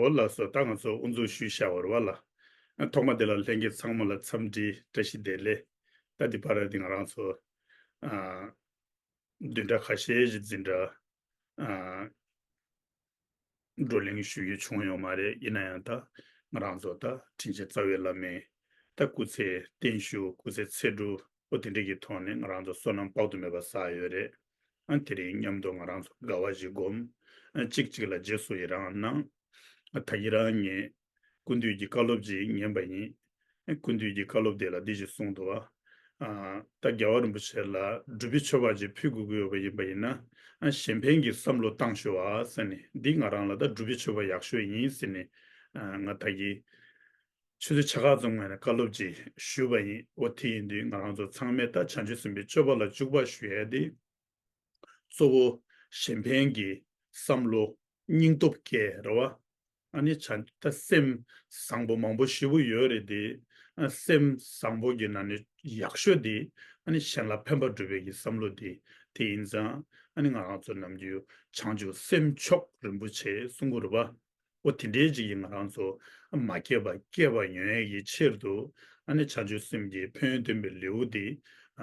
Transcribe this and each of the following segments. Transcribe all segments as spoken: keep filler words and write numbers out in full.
འོ་ལགས་སོ། ད་ང་ཚོ་དབུ་འཛུགས་ཞུས་བཞག་པ་རེད་བ་ལ། ཐོག་མ་དེ་ལ་ལྷན་རྒྱས་ཚང་མ་ལ་འཚམས་འདྲི་བཀྲ་ཤིས་བདེ་ལེགས། ད་འདི་བར་དེ་ང་རང་ཚོ་ཨ་བདུན་ཕྲག་ཁ་ཤས་ཤིག་འཛིན་གྲྭ་ཨ་བགྲོ་གླེང་ཞུ་རྒྱུ་བྱུང་ཡོད་མ་རེད། ཡིན་ན་ཡང་ད་ང་རང་ཚོ་ད་དྲིན་ཅན་རྩ་བའི་བླ་མའི་ད་སྐུ་ཚེ་བརྟན་བཞུགས། སྐུ་ཚེ་ཚེ་སྒྲུབ། འོ་དེ་འདྲ་གི་ཐོག་ནས་ང་རང་ཚོ་བསོད་ནམས་དཔག་ཏུ་མེད་པ་བསགས་ཡོད་རེད། ཨ་དེ་རིང་མཉམ་དུ་ང་རང་ཚོ་དགའ་བ་ཞིག་སྒོམ། ཨ་གཅིག་གཅིག་ལ་རྗེས་སུ་ཡི་རང་གནང་། ཨ་ད་གིན་རང་ངས་ཀུན་འདུས་ཀྱི་བཀའ་སློབ་ཅིག་ཉན་པ་ཡིན། ཨ་ཀུན་འདུས་ཀྱི་བཀའ་སློབ་དེ་ལ་འདི་ཞིག་གསུངས་འདུག་བ། ཨ་ད་རྒྱལ་བ་རིན་པོ་ཆེ་ལ་སྒྲུབ་པའི་མཆོད་པ་ཅིག་ཕུལ་དགོས་ཀྱི་ཡོད་པ་ཡིན་པ་ཡིན་ན། ཨ་གཞན་ཕན་གྱི་བསམ་བློ་བཏང་ཤོག་ཨ་ཟེར་ནས། འདི་ང་རང་ལ་ད་སྒྲུབ་པའི་མཆོད་པ་ཡག་ཤོས་ཡིན་ཟེར་ནས། ཨ་ང་ད་གིན་ཆུ་ཚོད་ཕྱེད་ཀ་ཙམ་སྔོན་ནས་བཀའ་སློབ་ཅིག་ཞུས་པ་ཡིན། འོ་དེ་ཡིན་དུས་ང་རང་ཚོ་ཚང་མས་ད་བྱང་ཆུབ་སེམས་དཔའི་སྤྱོད་པ་ལ་འཇུག་པ་ཞུ་ཡ་དེ། གཙོ་བོ་གཞན་ཕན་གྱི་བསམ་བློ་སྙིང་སྟོབས་སྐྱེ་རེད་བ། ཨ་ནི་བྱ་ད་སེམས་བཟང་པོ་མང་པོ་ཞེ་པོ་ཡོད་རེད་དེ། ཨ་སེམས་བཟང་པོ་གི་ནང་ནས་ཡག་ཤོས་དེ་ཨ་ནི་གཞན་ལ་ཕན་པ་སྒྲུབ་པའི་གི་བསམ་བློ་དེ་དེ་ཡིན་ཙང་། ཨ་ནི་ང་རང་ཚོ་ནམ་རྒྱུན་བྱང་ཆུབ་སེམས་མཆོག་རིན་པོ་ཆེ་གསུང་གི་རེད་བ། འོ་དེ་འདྲའི་ཅིག་གིས་ང་རང་ཚོ་མ་སྐྱེས་པ་སྐྱེས་པ་ཡོང་ཡས་ཀྱི་ཕྱིར་དུ། ཨ་ནི་བྱང་ཆུབ་སེམས་ཀྱི་ཕན་ཡོན་སྟོན་པའི་ལེའུ་འདི།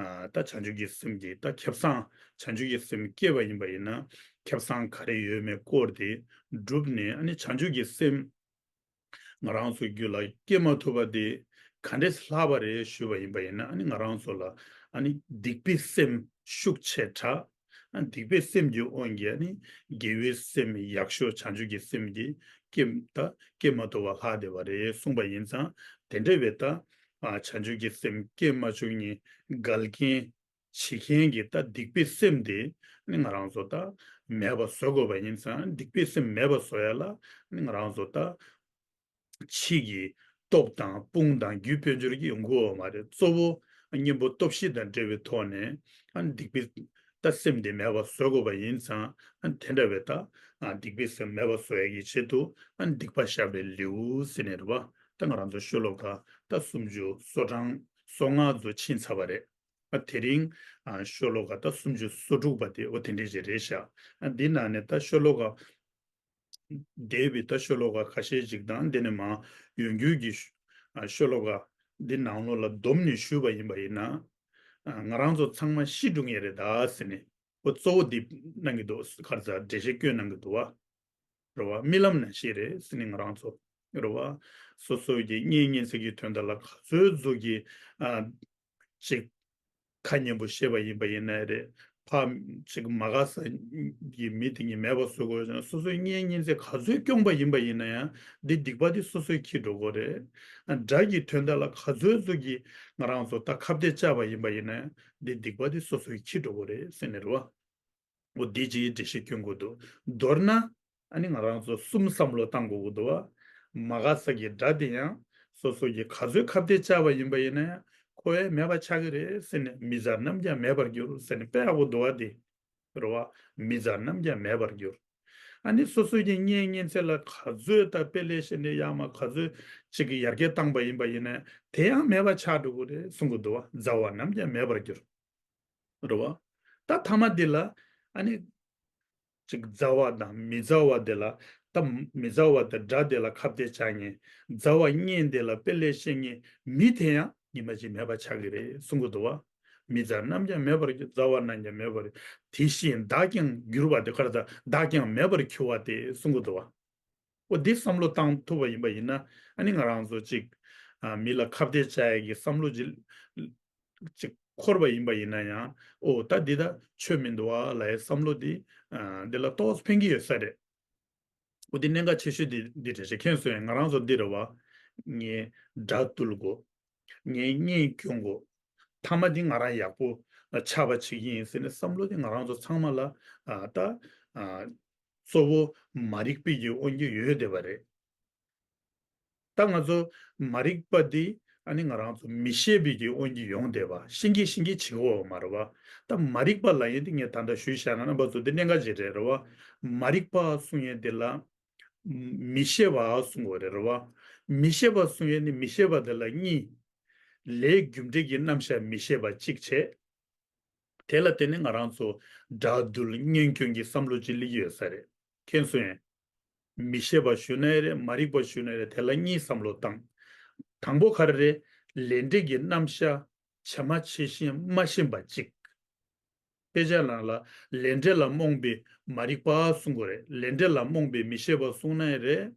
ཨ་ད་བྱང་ཆུབ་ཀྱི་སེམས་ཀྱི་ད་ཁེ་བཟང་། བྱང་ཆུབ་ཀྱི་སེམས་སྐྱེས་པ་ཡིན་པ་ཡིན་ན་ཁེ་བཟང་ག་རེ་ཡོད་མེད་སྐོར་དེ་བསྒྲུབས་ནས། ཨ་ནི་བྱང་ཆུབ་ཀྱི་སེམས་ང་རང་ཚོའི་རྒྱུད་ལ་སྐྱེ་མ་ཐུབ་པ་དེ་ག་འདྲས་ལྷག་པ་རེད་ཞུས་པ་ཡིན་པ་ཡིན་ན། ཨ་ནི་ང་རང་ཚོ་ལ་ཨ་ནི་སྡིག་པའི་སེམས་ཤུགས་ཆེ་དྲགས། ཨ་སྡིག་པའི་སེམས་ཀྱི་དབང་གིས་ཨ་ནི་དགེ་བའི་སེམས་ཡག་ཤོས་བྱང་ཆུབ་ཀྱི་སེམས་ཀྱི་སྐྱེ་ད་སྐྱེ་མ་ཐུབ་པ་ལྷག་བསྡད་པ་རེད་གསུངས་པ་ཡིན་ཙང་། དེ་འདྲ་བའི་ད་ཨ་བྱང་ཆུབ་ཀྱི་སེམས་སྐྱེ་མ་བཅུག་མཁན་འགལ་རྐྱེན་བྱེད་མཁན་གྱི་ད་སྡིག་པའི་སེམས་དེ་ནི་ང་རང་ཚོ་ད་མེད་པ་བཟོ་དགོས་པ་ཡིན་ཙང་། སྡིག་པའི་སེམས་མེད་པ་བཟོ་ཡ་ལ་ནི་ང་རང་ཚོ་ད་ཕྱི་གི་སྟོབས་དང་དཔུང་དང་རྒྱུ་དཔལ་འབྱོར་གྱིས་ཡོང་གི་ཡོད་མ་རེད། གཙོ་བོ་གཉེན་པོ་སྟོབས་བཞི་དང་འབྲེལ་བའི་ཐོག་ནས་ཨ་ནི་སྡིག་པའི་ད་སེམས་དེ་མེད་པ་བཟོ་དགོས་པ་ཡིན་ཙང་། ཨ་ནི་དེ་འདྲ་བའི་ད་ཨ་སྡིག་པའི་སེམས་མེད་པ་བཟོ་ཡ་གི་ཆེད་དུ་ཨ་ནི་སྡིག་པ་བཤགས་པའི་ལེའུ་ཟེར་ནས་རེད་བ། ད་ང་རང་ཚོ་ཤོ་ལོ་ཀ་ད་སུམ་ཅུ་སོ་གྲངས་སོ་ལྔ་ཚོ་ཕྱིན་ཚར་བ་རེད། ཨ་དེ་རིང་ཨ་ཤོ་ལོ་ཀ་ད་སུམ་ཅུ་སོ་དྲུག་པ་དེ་འོ་དེ་འདྲས་ཅིག་རེད་ཤག་ཨ་འདི་ནང་ནས་ད་ཤོ་ལོ་ཀ་འདས་པའི་ད་ཤོ་ལོ་ཀ་ཁ་ཤས་ཅིག་དང་། འདི་ནས་མར་ཡོང་རྒྱུ་གི་ཤོ་ཨ་ཤོ་ལོ་ཀ་འདི་ནང་ལོགས་ལ་བསྡོམས་ནས་ཞུས་པ་ཡིན་པ་ཡིན་ན། ཨ་ང་རང་ཚོ་ཚང་མ་ཤི་འགྲོ་ངེས་རེད་ད་ཟེར་ནས། འོ་གཙོ་བོ་འདི་གནང་གི་འདུག་ག་རེ་ཟ་འགྲེལ་བཤད་སྐྱོན་གནང་གི་འདུག་བ། རེད་བ། རྨི་ལམ་ནང་བཞིན་རེད་ཟེར་ནས་ང་རང་ཚོ་རེད་བ། སོ་སོའི་གི་གཉེན་ཉེ་ཚན་གྱི་དོན་དག་ལ་ག་ཚོད་ཟུག་གི་ཨ་ཅིག་ཁ་སྙན་པོ་བཤད་པ་ཡིན་པ་ཡིན་ན་རེད། ཕ་ཅིག་མ་དགའ་ས་གི་མི་དེ་གཉིས་མེད་པ་བཟོ་དགོས་ཀྱང་། སོ་སོའི་གཉེན་ཉེ་ཚན་ག་ཚོད་སྐྱོང་པ་ཡིན་པ་ཡིན་ན་ཡང་། འདི་སྡིག་པ་འདི་སོ་སོའི་འཁྱེར་འགྲོ་དགོས་རེད། ཨ་དགྲ་གི་དོན་དག་ལ་ག་ཚོད་ཟུག་གི་ང་རང་ཚོ་ད་ཁ་གཏད་བཅག་པ་ཡིན་པ་ཡིན་ན་ཡང་། འདི་སྡིག་པ་འདི་སོ་སོའི་འཁྱེར་འགྲོ་དགོས་རེད་ཟེར་ནས་རེད་བ། འོ་འདི་ཅིག་འགྲེལ་བཤད་སྐྱོན་དགོས་འདུག་མདོར་ན་ཨ་ནི་ང་རང་ཚོ་གསུམ་བསམ་བློ་བཏང་དགོས་ཀྱི་འདུག་བ། མ་དགའ་ས་གི་དགྲ་དེ་ཡང་སོ་སོ་གིས་ག་ཚོད་ཁ་གཏད་བཅག་པ་ཡིན་པ་ཡིན་ན་ཡང་ཁོ་ཡང་མེད་པ་ཆགས་ཀྱི་རེད་ཟེར་ནས། མི་མཛའ་རྣམས་ཀྱང་མེད་པར་འགྱུར་ཟེར་ནས་དཔེ་ཡག་པོ་འདུག་བ་དེ། རེད་བ། མི་མཛའ་རྣམས་ཀྱང་མེད་པར་འགྱུར། ཨ་ནི་སོ་སོ་གི་གཉེན་ཉེ་ཚན་ལ་ག་ཚོད་ད་དཔེ་ལེགས་བཤད་ནས་ཡར་མར་ག་ཚོད་ཅིག་གི་ཡར་རྒྱས་བཏང་པ་ཡིན་པ་ཡིན་ན་ཡང་དེ་ཡང་མེད་པ་ཆགས་འགྲོ་གི་རེད་གསུང་གི་འདུག་བ། མཛའ་བ་རྣམས་ཀྱང་མེད་པར་འགྱུར། རེད་བ། ད་མཐའ་མ་འདི་ལ་ཨ་ནི་ཅིག་མཛའ་བ་དང་མི་མཛའ་བ་དེ་ལ། ད་མི་མཛའ་བ་དང་དགྲ་དེ་ལ་ཁ་གཏད་བཅག་མཁན། མཛའ་བ་གཉེན་དེ་ལ་དཔེ་ལེགས་བཤད་མཁན་མི་དེ་ཡང་ཉི་མ་གཅིག་མེད་པ་ཆགས་ཀྱི་རེད་གསུང་གི་འདུག་བ། མི་མཛའ་རྣམས་ཀྱང་མེད་པར་འགྱུར། མཛའ་བ་རྣམས་ཀྱང་མེད་པར། དེ་བཞིན་བདག་ཀྱང་འགྱུར་བ་དེ། ག་རེ་ཟ། བདག་ཀྱང་མེད་པར་འགྱུར་བ་དེ་གསུང་གི་འདུག་བ། འོ་འདི་བསམ་བློ་བཏང་ཐུབ་པ་ཡིན་པ་ཡིན་ན། ཨ་ནི་ང་རང་ཚོ་ཅིག་ཨ་མི་ལ་ཁ་གཏད་བཅག་ཡས་ཀྱི་བསམ་བློ་ཅིག་ཅིག་འཁོར་བ་ཡིན་པ་ཡིན་ན་ཡང་། འོ་ད་འདི་ད་ཆོས་མི་འདུག་བ་ལབ་ཡས་བསམ་བློ་འདི་ཨ་འདི་ལ་ཏོག་ཙམ་ཕན་གྱི་ཡོད་ས་རེད། འོ་འདི་གནད་འགག་ཆེ་ཤོས་འདི་འདི་རེད་ཤག་མཁྱེན་སོང་ངས། ང་རང་ཚོ་འདི་རེད་བ། ངའི་དགྲ་འདུལ་དགོས། ངའི་གཉེན་སྐྱོང་དགོས། མཐའ་མ་འདི་ང་རང་ཡག་པོ་ཆགས་པ་བྱེད་ཀྱི་ཡིན་ཟེར་ནས་བསམ་བློ་འདི་ང་རང་ཚོ་ཚང་མ་ལ་ཨ་ད་ཨ་གཙོ་བོ་མ་རིག་པའི་གི་དབང་གིས་ཡོད་བསྡད་པ་རེད། ད་ང་ཚོ་མ་རིག་པ་འདི་ཨ་ནི་ང་རང་ཚོ་མི་ཤེས་པའི་གི་དབང་གིས་ཡོང་བསྡད་པ། ཤེས་ཀྱི་ཤེས་ཀྱི་བྱེད་དགོས་པ་མ་རེད་བ། ད་མ་རིག་པ་ལབ་ཡས་འདི་ངས་ད་ལྟ་ཞུས་བཞག་ན། རྣམ་པ་ཚོ་འདི་གནད་འགག་ཅིག་རེད། རེད་བ། མ་རིག་པ་གསུང་ཡས་འདི་ལ་མི་ཤེས་པ་གསུང་དགོས་རེད། རེད་བ། མི་ཤེས་པ་གསུང་ཡས་ནི་མི་ཤེས་པ་དེ་ལ་གཉིས། ལས་རྒྱུ་འབྲས་ཀྱི་རྣམ་གཞག་མི་ཤེས་པ་གཅིག་བྱས། དེ་ལ་བརྟེན་ནས་ང་རང་ཚོ་དགྲ་འདུལ་གཉེན་སྐྱོང་གི་བསམ་བློ་ཅིག་སླེབས་ཀྱི་ཡོད་ས་རེད། མཁྱེན་སོང་ངས། མི་ཤེས་པ་ཞུ་ན་ཡང་རེད། མ་རིག་པ་ཞུ་ན་ཡང་རེད། དེ་ལ་གཉིས་བསམ་བློ་བཏང་། དང་པོ་ག་རེ་རེད། ལས་འབྲས་ཀྱི་རྣམ་གཞག་ཇི་མ་ཇི་བཞིན་མ་ཤེས་པ་གཅིག། དཔེ་ཆ་ནང་ལ་ལས་འབྲས་ལ་རྨོངས་པའི་མ་རིག་པ་གསུང་གི་རེད། ལས་འབྲས་ལ་རྨོངས་པའི་མི་ཤེས་པ་གསུང་ན་ཡང་རེད།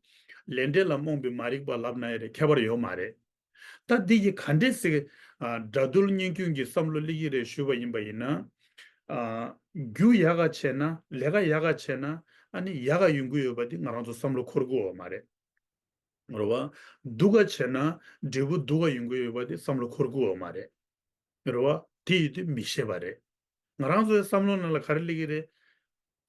ལས་འབྲས་ལ་རྨོངས་པའི་མ་རིག་པ་ལབ་ན་ཡང་རེད། ཁྱད་པར་ཡོད་མ་རེད། ད་འདི་ཡི་ག་འདྲས་སེ་ཨ་དགྲ་འདུལ་གཉེན་སྐྱོང་གི་བསམ་བློ་སླེབས་ཀྱི་རེད་ཞུས་པ་ཡིན་པ་ཡིན་ན། ཨ་རྒྱུ་ཡག་ག་བྱས་ན། ལས་ཀ་ཡག་ག་བྱས་ན། ཨ་ནི་ཡག་ག་ཡོང་གི་ཡོད་པ་འདི་ང་རང་ཚོ་བསམ་བློ་འཁོར་གི་ཡོད་མ་རེད། རེད་བ། སྡུག་ག་བྱས་ན་འབྲས་བུ་སྡུག་ག་ཡོང་གི་ཡོད་པ་འདི་བསམ་བློ་འཁོར་གི་ཡོད་མ་རེད། རེད་བ། དེ་ཡིན་དུས་མི་ཤེས་པ་རེད། ང་རང་ཚོའི་བསམ་བློ་ནང་ལ་ག་རེ་སླེབས་ཀྱི་རེད།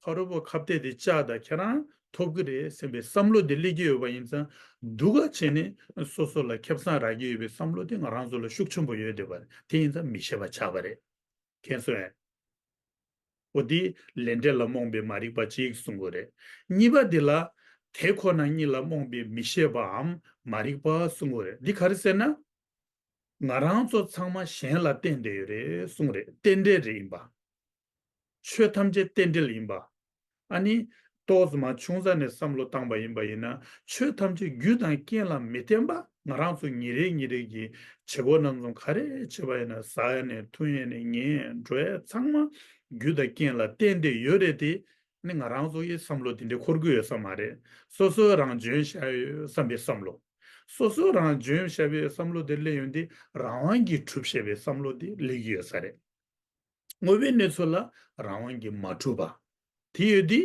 ཕ་རོལ་པོ་ཁ་གཏད་དེ་བཅག་དང་ཁྱེད་རང་ཐོབ་ཀྱི་རེད་བསམ་པའི་བསམ་བློ་དེ་སླེབས་ཀྱི་ཡོད་པ་ཡིན་ཙང་། སྡུག་ག་བྱས་ནས་སོ་སོ་ལ་ཁེ་བཟང་རག་གི་ཡོད་པའི་བསམ་བློ་དེ་ང་རང་ཚོ་ལ་ཤུགས་ཆེན་པོ་ཡོད་བསྡད་པ་རེད། དེ་ཡིན་ཙང་མི་ཤེས་པ་ཆགས་པ་རེད། མཁྱེན་སོང་ངས། འོ་དེ་ལས་འབྲས་ལ་རྨོངས་པའི་མ་རིག་པ་གཅིག་གསུང་གི་རེད། གཉིས་པ་དེ་ལ་དེ་ཁོ་ན་ཉིད་ལ་རྨོངས་པའི་མི་ཤེས་པའམ་མ་རིག་པ་གསུང་གི་རེད། འདི་ག་རེ་ཟེར་ན། ང་རང་ཚོ་ཚང་མ་གཞན་ལ་བརྟེན་བསྡད་ཡོད་རེད་གསུང་རེད། རྟེན་འབྲེལ་རེད་ཡིན་པ། ཆོས་ཐམས་ཅད་རྟེན་འབྲེལ་ཡིན་པ། ཨ་ནི། ཏོག་ཙམ་མ་ཆུང་ས་ནས་བསམ་བློ་བཏང་པ་ཡིན་པ་ཡིན་ན། ཆོས་ཐམས་ཅད་རྒྱུ་དང་རྐྱེན་ལ་མི་བརྟེན་པ། ང་རང་ཚོ་ཉིན་རེ་ཉིན་རེ་གི་བྱེད་སྒོ་རྣམ་གསུམ་ག་རེ་བྱེད་པ་ཡིན་ན། ཟ་ཡ་ནས་འཐུང་ཡ་ནས་ཉལ་འགྲོ་ཡ་ཚང་མ་རྒྱུ་དང་རྐྱེན་ལ་བརྟེན་བསྡད་ཡོད་རེད་དེ། ནི་ང་རང་ཚོ་ཡི་བསམ་བློ་དེ་འདྲའི་འཁོར་གྱི་ཡོད་ས་མ་རེད། སོ་སོ་རང་འཇོན་བཞག་ཡོད་བསམ་པའི་བསམ་བློ། སོ་སོ་རང་འཇོན་བཞག་པའི་བསམ་བློ་དེ་སླེབས་ཡོང་དུས་རང་དབང་གིས་གྲུབ་བཞག་པའི་བསམ་བློ་དེ་སླེབས་ཀྱི་ཡོད་ས་རེད། དངོས་པོའི་གནས་ཚུལ་ལ་རང་དབང་གིས་མ་གྲུབ་པ། དེ་ཡོད་དུས་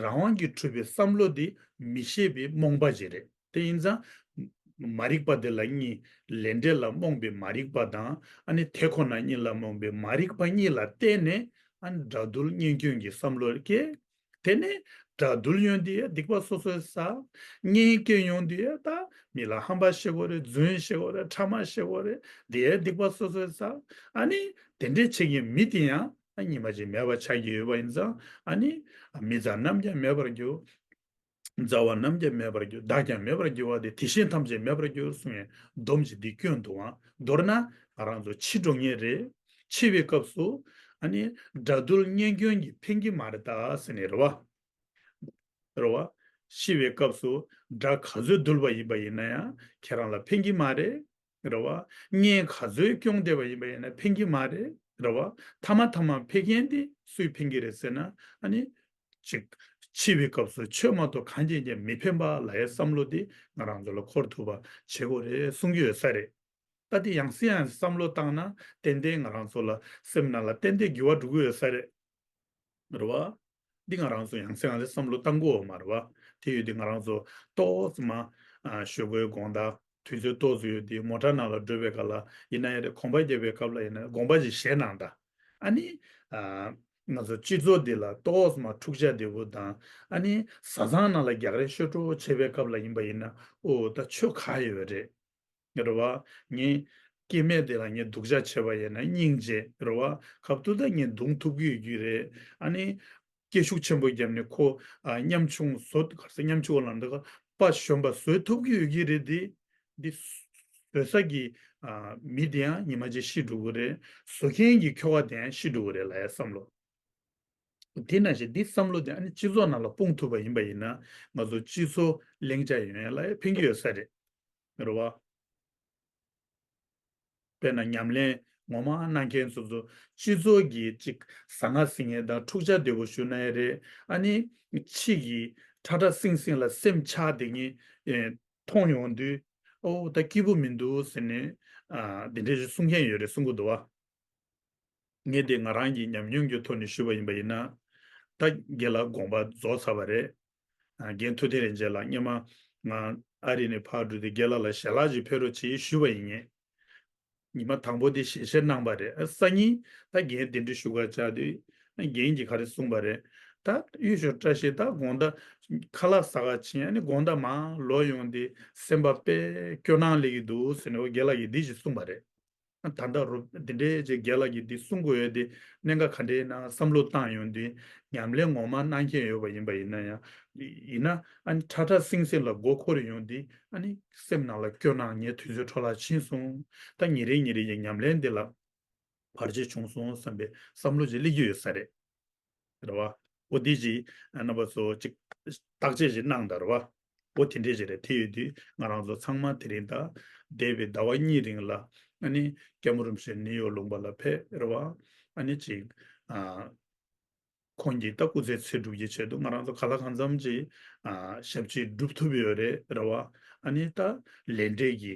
རང་དབང་གིས་གྲུབ་པའི་བསམ་བློ་དེ་མི་ཤེས་པའི་རྨོངས་པ་ཅིག་རེད། དེ་ཡིན་ཙང་། མ་རིག་པ་དེ་ལ་གཉིས། ལས་འབྲས་ལ་རྨོངས་པའི་མ་རིག་པ་དང་། ཨ་ནི་དེ་ཁོ་ན་ཉིད་ལ་རྨོངས་པའི་མ་རིག་པ་གཉིས་ལ་བརྟེན་ནས། ཨ་ནི་དགྲ་འདུལ་གཉེན་སྐྱོང་གི་བསམ་བློ་སྐྱེ། དེ་ནས་དགྲ་འདུལ་ཡོང་དུས་ཡ་སྡིག་པ་སོ་སོས་བསགས། གཉེན་སྐྱོང་ཡོང་དུས་ཡ་ད་མི་ལ་ཧམ་པ་བཤད་དགོས་རེད། རྫུན་བཤད་དགོས་རེད། ཕྲ་མ་བཤད་དགོས་རེད། དེ་ཡ་སྡིག་པ་སོ་སོས་བསགས། ཨ་ནི་དེ་འདྲས་བྱེད་མཁན་མི་དེ་ཡང་ཨ་ཉི་མ་གཅིག་མེད་པ་ཆགས་ཀྱི་ཡོད་པ་ཡིན་ཙང་། ཨ་ནི་མི་མཛའ་ནམ་ཡང་མེད་པར་འགྱུར། མཛའ་བ་ནམ་ཡང་མེད་པར་འགྱུར། བདག་ཀྱང་མེད་པར་འགྱུར་བ་དེ། དེ་བཞིན་ཐམས་ཅད་མེད་པར་འགྱུར་གསུང་བའི་སྡོམ་གཅིག་འདི་སྐྱོན་འདུག་ཨང་། མདོར་ན་ང་རང་ཚོ་འཆི་འགྲོ་མཁན་རེད། འཆི་བའི་སྐབས་སུ་ཨ་ནི་དགྲ་འདུལ་གཉེན་སྐྱོང་གིས་ཕན་གྱི་མ་རེད་ད་ཟེར་ནས་རེད་བ། རེད་བ། ཤི་བའི་སྐབས་སུ་དགྲ་ག་ཚོད་འདུལ་བ་ཡིན་པ་ཡིན་ན་ཡང་ཁྱེད་རང་ལ་ཕན་གྱི་མ་རེད། རེད་བ། གཉེན་ག་ཚོད་སྐྱོང་བསྡད་པ་ཡིན་པ་ཡིན་ན་ཕན་གྱི་མ་རེད། རེད་བ། ཐ་མ་ཐ་མ་ཕན་མཁན་དེ་སུས་ཕན་གྱི་རེད་ཟེར་ན། ཨ་ནི། ཅིག་འཆི་བའི་སྐབས་སུ་ཆོས་མ་གཏོགས་གང་གིས་ཀྱང་མི་ཕན་པ་ལབ་ཡའི་བསམ་བློ་དེ་ང་རང་ཚོ་ལ་འཁོར་ཐུབ་པ་བྱེད་དགོས་རེད་གསུང་གི་ཡོད་ས་རེད། ད་དེ་ཡང་སེ་ཡང་སེ་བསམ་བློ་བཏང་ན་ཏན་ཏན་ང་རང་ཚོ་ལ་སེམས་ནང་ལ་ཏན་ཏན་འགྱུར་བ་འགྲོ་གི་ཡོད་ས་རེད། རེད་བ། འདི་ང་རང་ཚོ་ཡང་སེ་ཡང་སེ་བསམ་བློ་བཏང་དགོས་མ་རེད་བ། དེ་ཡོད་དུས་ང་རང་ཚོ་ཏོག་ཙམ་མ་ཨ་ཞོགས་པའི་དགོང་དག་དུས་ཚོད་ཏོག་ཙམ་ཡོད་དུས་མོ་ཊ་ནང་ལ་འགྲོ་བའི་སྐབས་ལ་ཡིན་ན་ཡང་རེད། གོམ་པ་རྒྱབ་པའི་སྐབས་ལ་ཡིན་ན་དགོངས་པ་ཅིག་བཞེས་གནང་དང་། ཨ་ནི་ཨ་ང་ཚོ་སྤྱི་ཚོགས་འདི་ལ་ཏོག་ཙམ་མ་འཁྲུག་ཆ་དེ་བོ་དང་། ཨ་ནི་བཟའ་ཚང་ནང་ལ་རྒྱག་རེས་ཤོར་འགྲོ་བྱེད་པའི་སྐབས་ལ་ཡིན་པ་ཡིན་ན། ཨོ་ད་ཆོས་ག་ཡོད་རེད། རེད་བ། ངའི་སྐྱེ་དམན་དེ་ལ་ངས་སྡུག་ཅག་བྱས་པ་ཡིན་ན་སྙིང་རྗེ་རེད་བ། ཁ་ཐུག་ད་ངས་རྡུང་ཐུབ་ཀྱི་ཡོད་ཀྱི་རེད། ཨ་ནི་སྐད་ཤུགས་ཆེན་པོ་བརྒྱབ་ནས་ཁོ་ཨ་ཉམ་ཆུང་བཟོ། ག་རེ་ཟེར། ཉམ་ཆུང་བ་ལ་འདི་ག་དཔའ་གཞོན་པ་བཟོ་ཐུབ་ཀྱི་ཡོད་ཀྱི་རེད་དེ། འདི་བཟོ་ས་གི་ཨ་མི་དེ་ཡང་ཉི་མ་གཅིག་ཤི་འགྲོ་གི་རེད། བཟོ་མཁན་གྱི་ཁྱོ་ག་དེ་ཡང་ཤི་འགྲོ་གི་རེད་ལབ་ཡ་བསམ་བློ། དེ་ནང་བཞིན་འདི་བསམ་བློ་དེ་ཨ་ནི་སྤྱི་ཚོགས་ནང་ལ་སྤུངས་ཐུབ་པ་ཡིན་པ་ཡིན་ན་ང་ཚོ་སྤྱི་ཚོགས་ལྷིང་འཇགས་ཡོང་ཡ་ལ་ཡང་ཕན་གྱི་ཡོད་ས་རེད། རེད་བ། དཔེར་ན་ཉམས་ལེན་ངོ་མ་གནང་མཁན་ཚོ་ཚོ་སྤྱི་ཚོགས་ཀྱི་ཅིག་ཟ་ང་ཟིང་ངེ་དང་འཁྲུག་ཆ་དེ་བོ་ཞུ་ན་ཡང་རེད། ཨ་ནི་ཕྱི་གི་ཁྲ་ཁྲ་སིང་སིང་ལ་སེམས་ཆགས་བསྡད་མཁན་མཐོང་ཡོང་དུས། ཨོ་ད་སྐྱིད་པོ་མི་འདུག་ཟེར་ནས་ཨ་འདི་འདྲ་ཞིག་གསུང་མཁན་ཡོད་རེད་གསུང་གི་འདུག་བ། ངས་དེ་ང་རང་གི་ཉམས་མྱོང་གི་ཐོག་ནས་ཞུས་པ་ཡིན་པ་ཡིན་ན། ད་རྒན་ལགས་དགོངས་པ་རྫོགས་ཚར་བ་རེད། ཨ་རྒན་ཐུབ་བསྟན་རིན་ཆེན་ལགས་སྔོན་མ་ང་ཨ་རི་ནས་ཕར་འགྲོ་དུས་རྒན་ལགས་ལ་ཞལ་ལག་ཅིག་ཕུལ་རོགས་བྱེད་ཞུས་པ་ཡིན། ངས་ཉི་མ་དང་པོ་དེ་ཞལ་བཞེས་གནང་པ་རེད། ཨ་སང་ཉིན་ད་རྒན་གདན་འདྲེན་ཞུ་ག་བཅར་དུས་རྒན་གྱིས་ག་རེ་གསུངས་པ་རེད། ད་གཡུ་ཞོ་བཀྲ་ཤིས་ད་དགོང་དག་ཁ་ལག་ཟ་ག་ཕྱིན། ཨ་ནི་དགོང་དག་མར་ལོག་ཡོང་དུས་སེམས་པ་དཔེ་སྐྱོ་སྣང་སླེབས་ཀྱི་འདུག་ཟེར་ནས་འོ་རྒན་ལགས་ཀྱིས་འདི་ཞིག་གསུངས་པ་རེད། ད་ལྟ་རུ་འདི་འདྲའི་ཅིག་རྒན་ལགས་ཀྱིས་འདི་གསུང་དགོས་ཡོད་དེ། གནད་འགག་ག་འདྲའི་ནང་བསམ་བློ་བཏང་ཡོང་དུས། ཉམས་ལེན་ངོ་མ་གནང་མཁན་ཡོད་པ་ཡིན་པ་ཡིན་ན་ཡང་། ཡིན་ན་ཨ་ནི་ཁྲ་ཁྲ་སིང་སིང་ལ་མགོ་འཁོར་ཡོང་དུས། ཨ་ནི་སེམས་ནང་ལ་སྐྱོ་སྣང་། ངའི་དུས་ཚོད་འཕྲོ་བརླག་ཕྱིན་སོང་། ད་ཉིན་རེ་ཉིན་རེ་ཡི་ཉམས་ལེན་འདི་ལ་བར་ཆད་བྱུང་སོང་བསམ་པའི་བསམ་བློ་ཅིག་སླེབས་ཀྱི་ཡོད་ས་རེད། རེད་བ། འོ་འདི་ཅིག་རྣམ་པ་ཚོ་ཅིག་བརྟག་དཔྱད་ཅིག་གནང་དང་རེད་བ། འོ་དེ་འདྲས་ཅིག་རེད། དེ་ཡོད་དུས་ང་རང་ཚོ་ཚང་མ་དེ་རིང་ད་འདས་པའི་ཟླ་བ་གཉིས་རིང་ལ་ཨ་ནི་སྐྱབས་མགོན་རིན་པོ་ཆེ་ནིའུ་ཡོག་ལུང་པ་ལ་ཕེབས་རེད་བ། ཨ་ནི་ཅིག་ཨ། ཁོང་གིས་ད་སྐུ་ཚེ་ཚེ་སྒྲུབ་ཀྱི་ཆེད་དུ་ང་རང་ཚོ་ག་ལ་གང་འཚམ་ཅིག་ཨ། ཞབས་ཕྱི་སྒྲུབ་ཐུབ་ཡོད་རེད་རེད་བ། ཨ་ནི་ད་ལས་འབྲས་ཀྱི་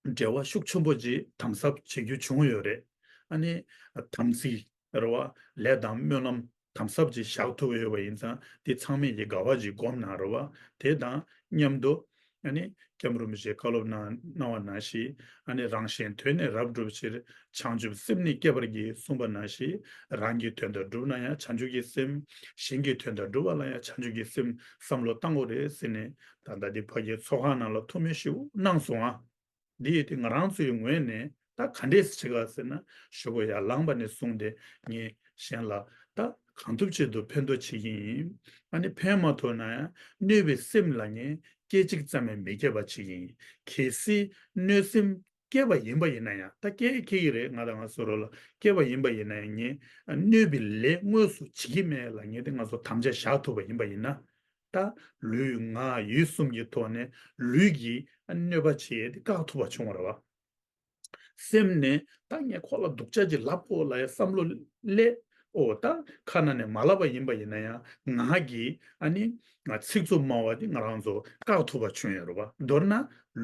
འབྲེལ་བ་ཤུགས་ཆེན་པོ་ཅིག་དམ་ཟབ་བྱེད་རྒྱུ་བྱུང་ཡོད་རེད། ཨ་ནི་དམ་ཚིག་རེད་བ། ལས་དང་སྨོན་ལམ་དམ་ཟབ་ཅིག་བཞག་ཐུབ་ཡོད་པ་ཡིན་ཙང་དེ་ཚང་མས་ཀྱི་དགའ་བ་ཅིག་སྒོམ་གནང་རེད་བ། དེ་དང་མཉམ་དུ་ཨ་ནི་སྐྱབས་མགོན་རིན་པོ་ཆེས་བཀའ་སློབ་གནང་གནང་བ་ནང་བཞིན་ཨ་ནི་རང་གཞན་དོན་ནི་རབ་བསྒྲུབ་ཕྱིར། བྱང་ཆུབ་སེམས་ནི་བསྐྱེད་པར་བགྱི་གསུངས་པ་ནང་བཞིན་རང་གི་དོན་དག་བསྒྲུབ་ན་ཡང་བྱང་ཆུབ་ཀྱི་སེམས། གཞན་གྱི་དོན་དག་བསྒྲུབ་པ་ལ་ཡང་བྱང་ཆུབ་ཀྱི་སེམས་བསམ་བློ་བཏང་དགོས་རེད་ཟེར་ནས་ད་ལྟ་འདི་ཕ་གིའི་ཚོགས་ཁང་ནང་ལ་ཐུགས་སྨོན་ཞེ་པོ་གནང་སོང་ཨ། འདི་ཡིས་དེ་ང་རང་ཚོའི་ངོས་ནས་ད་ག་འདྲས་བྱེད་ག་ཟེར་ན་ཞུ་དགོས་ཡ་ལངས་པ་ནས་བཟུང་སྟེ་ངས་གཞན་ལ་ད་གང་ཐུབ་ཆེད་དུ་ཕན་ཐོགས་བྱེད་ཀྱི་ཡིན། ཨ་ནི་ཕན་མ་ཐོགས་ན་ཡང་གནོད་པའི་སེམས་ལ་ངས་སྐད་ཅིག་ཙམ་ཡང་མི་སྐྱེ་བ་བྱེད་ཀྱི་ཡིན། གལ་སྲིད་གནོད་སེམས་སྐྱེས་པ་ཡིན་པ་ཡིན་ན་ཡང་ད་སྐྱེ་སྐྱེ་གི་རེད། ང་དང་ང་སོ་རོ་ལ་སྐྱེས་པ་ཡིན་པ་ཡིན་ན་ཡང་ངས་གནོད་པའི་ལས་དངོས་སུ་བྱེད་ཀྱི་མེད་ལ་ངས་དེ་ང་ཚོ་དམ་བཅའ་བཞག་ཐུབ་པ་ཡིན་པ་ཡིན་ན། ད་ལུས་ངག་ཡིད་གསུམ་གྱི་ཐོག་ནས་ལུས་ཀྱིས་གནོད་པ་བྱེད་ཡས་དེ་བཀག་ཐུབ་པ་བྱུང་བ་རེད་བ། སེམས་ནས་ད་ངས་ཁོ་ལ་སྡུག་ཅག་ཅིག་ལབ་དགོས་ལ་ཡ་བསམ་བློ་སླེབས། ཨོ་ད་ཁ་ནང་ནས་མ་ལབ་པ་ཡིན་པ་ཡིན་ན་ཡང་ངག་གིས་ཨ་ནི་ང་ཚིག་རྩུབ་སྨྲ་བ་དེ་ང་རང་ཚོ་བཀག་ཐུབ་པ་བྱུང་ཡོད་རེད་བ། མདོར་ན་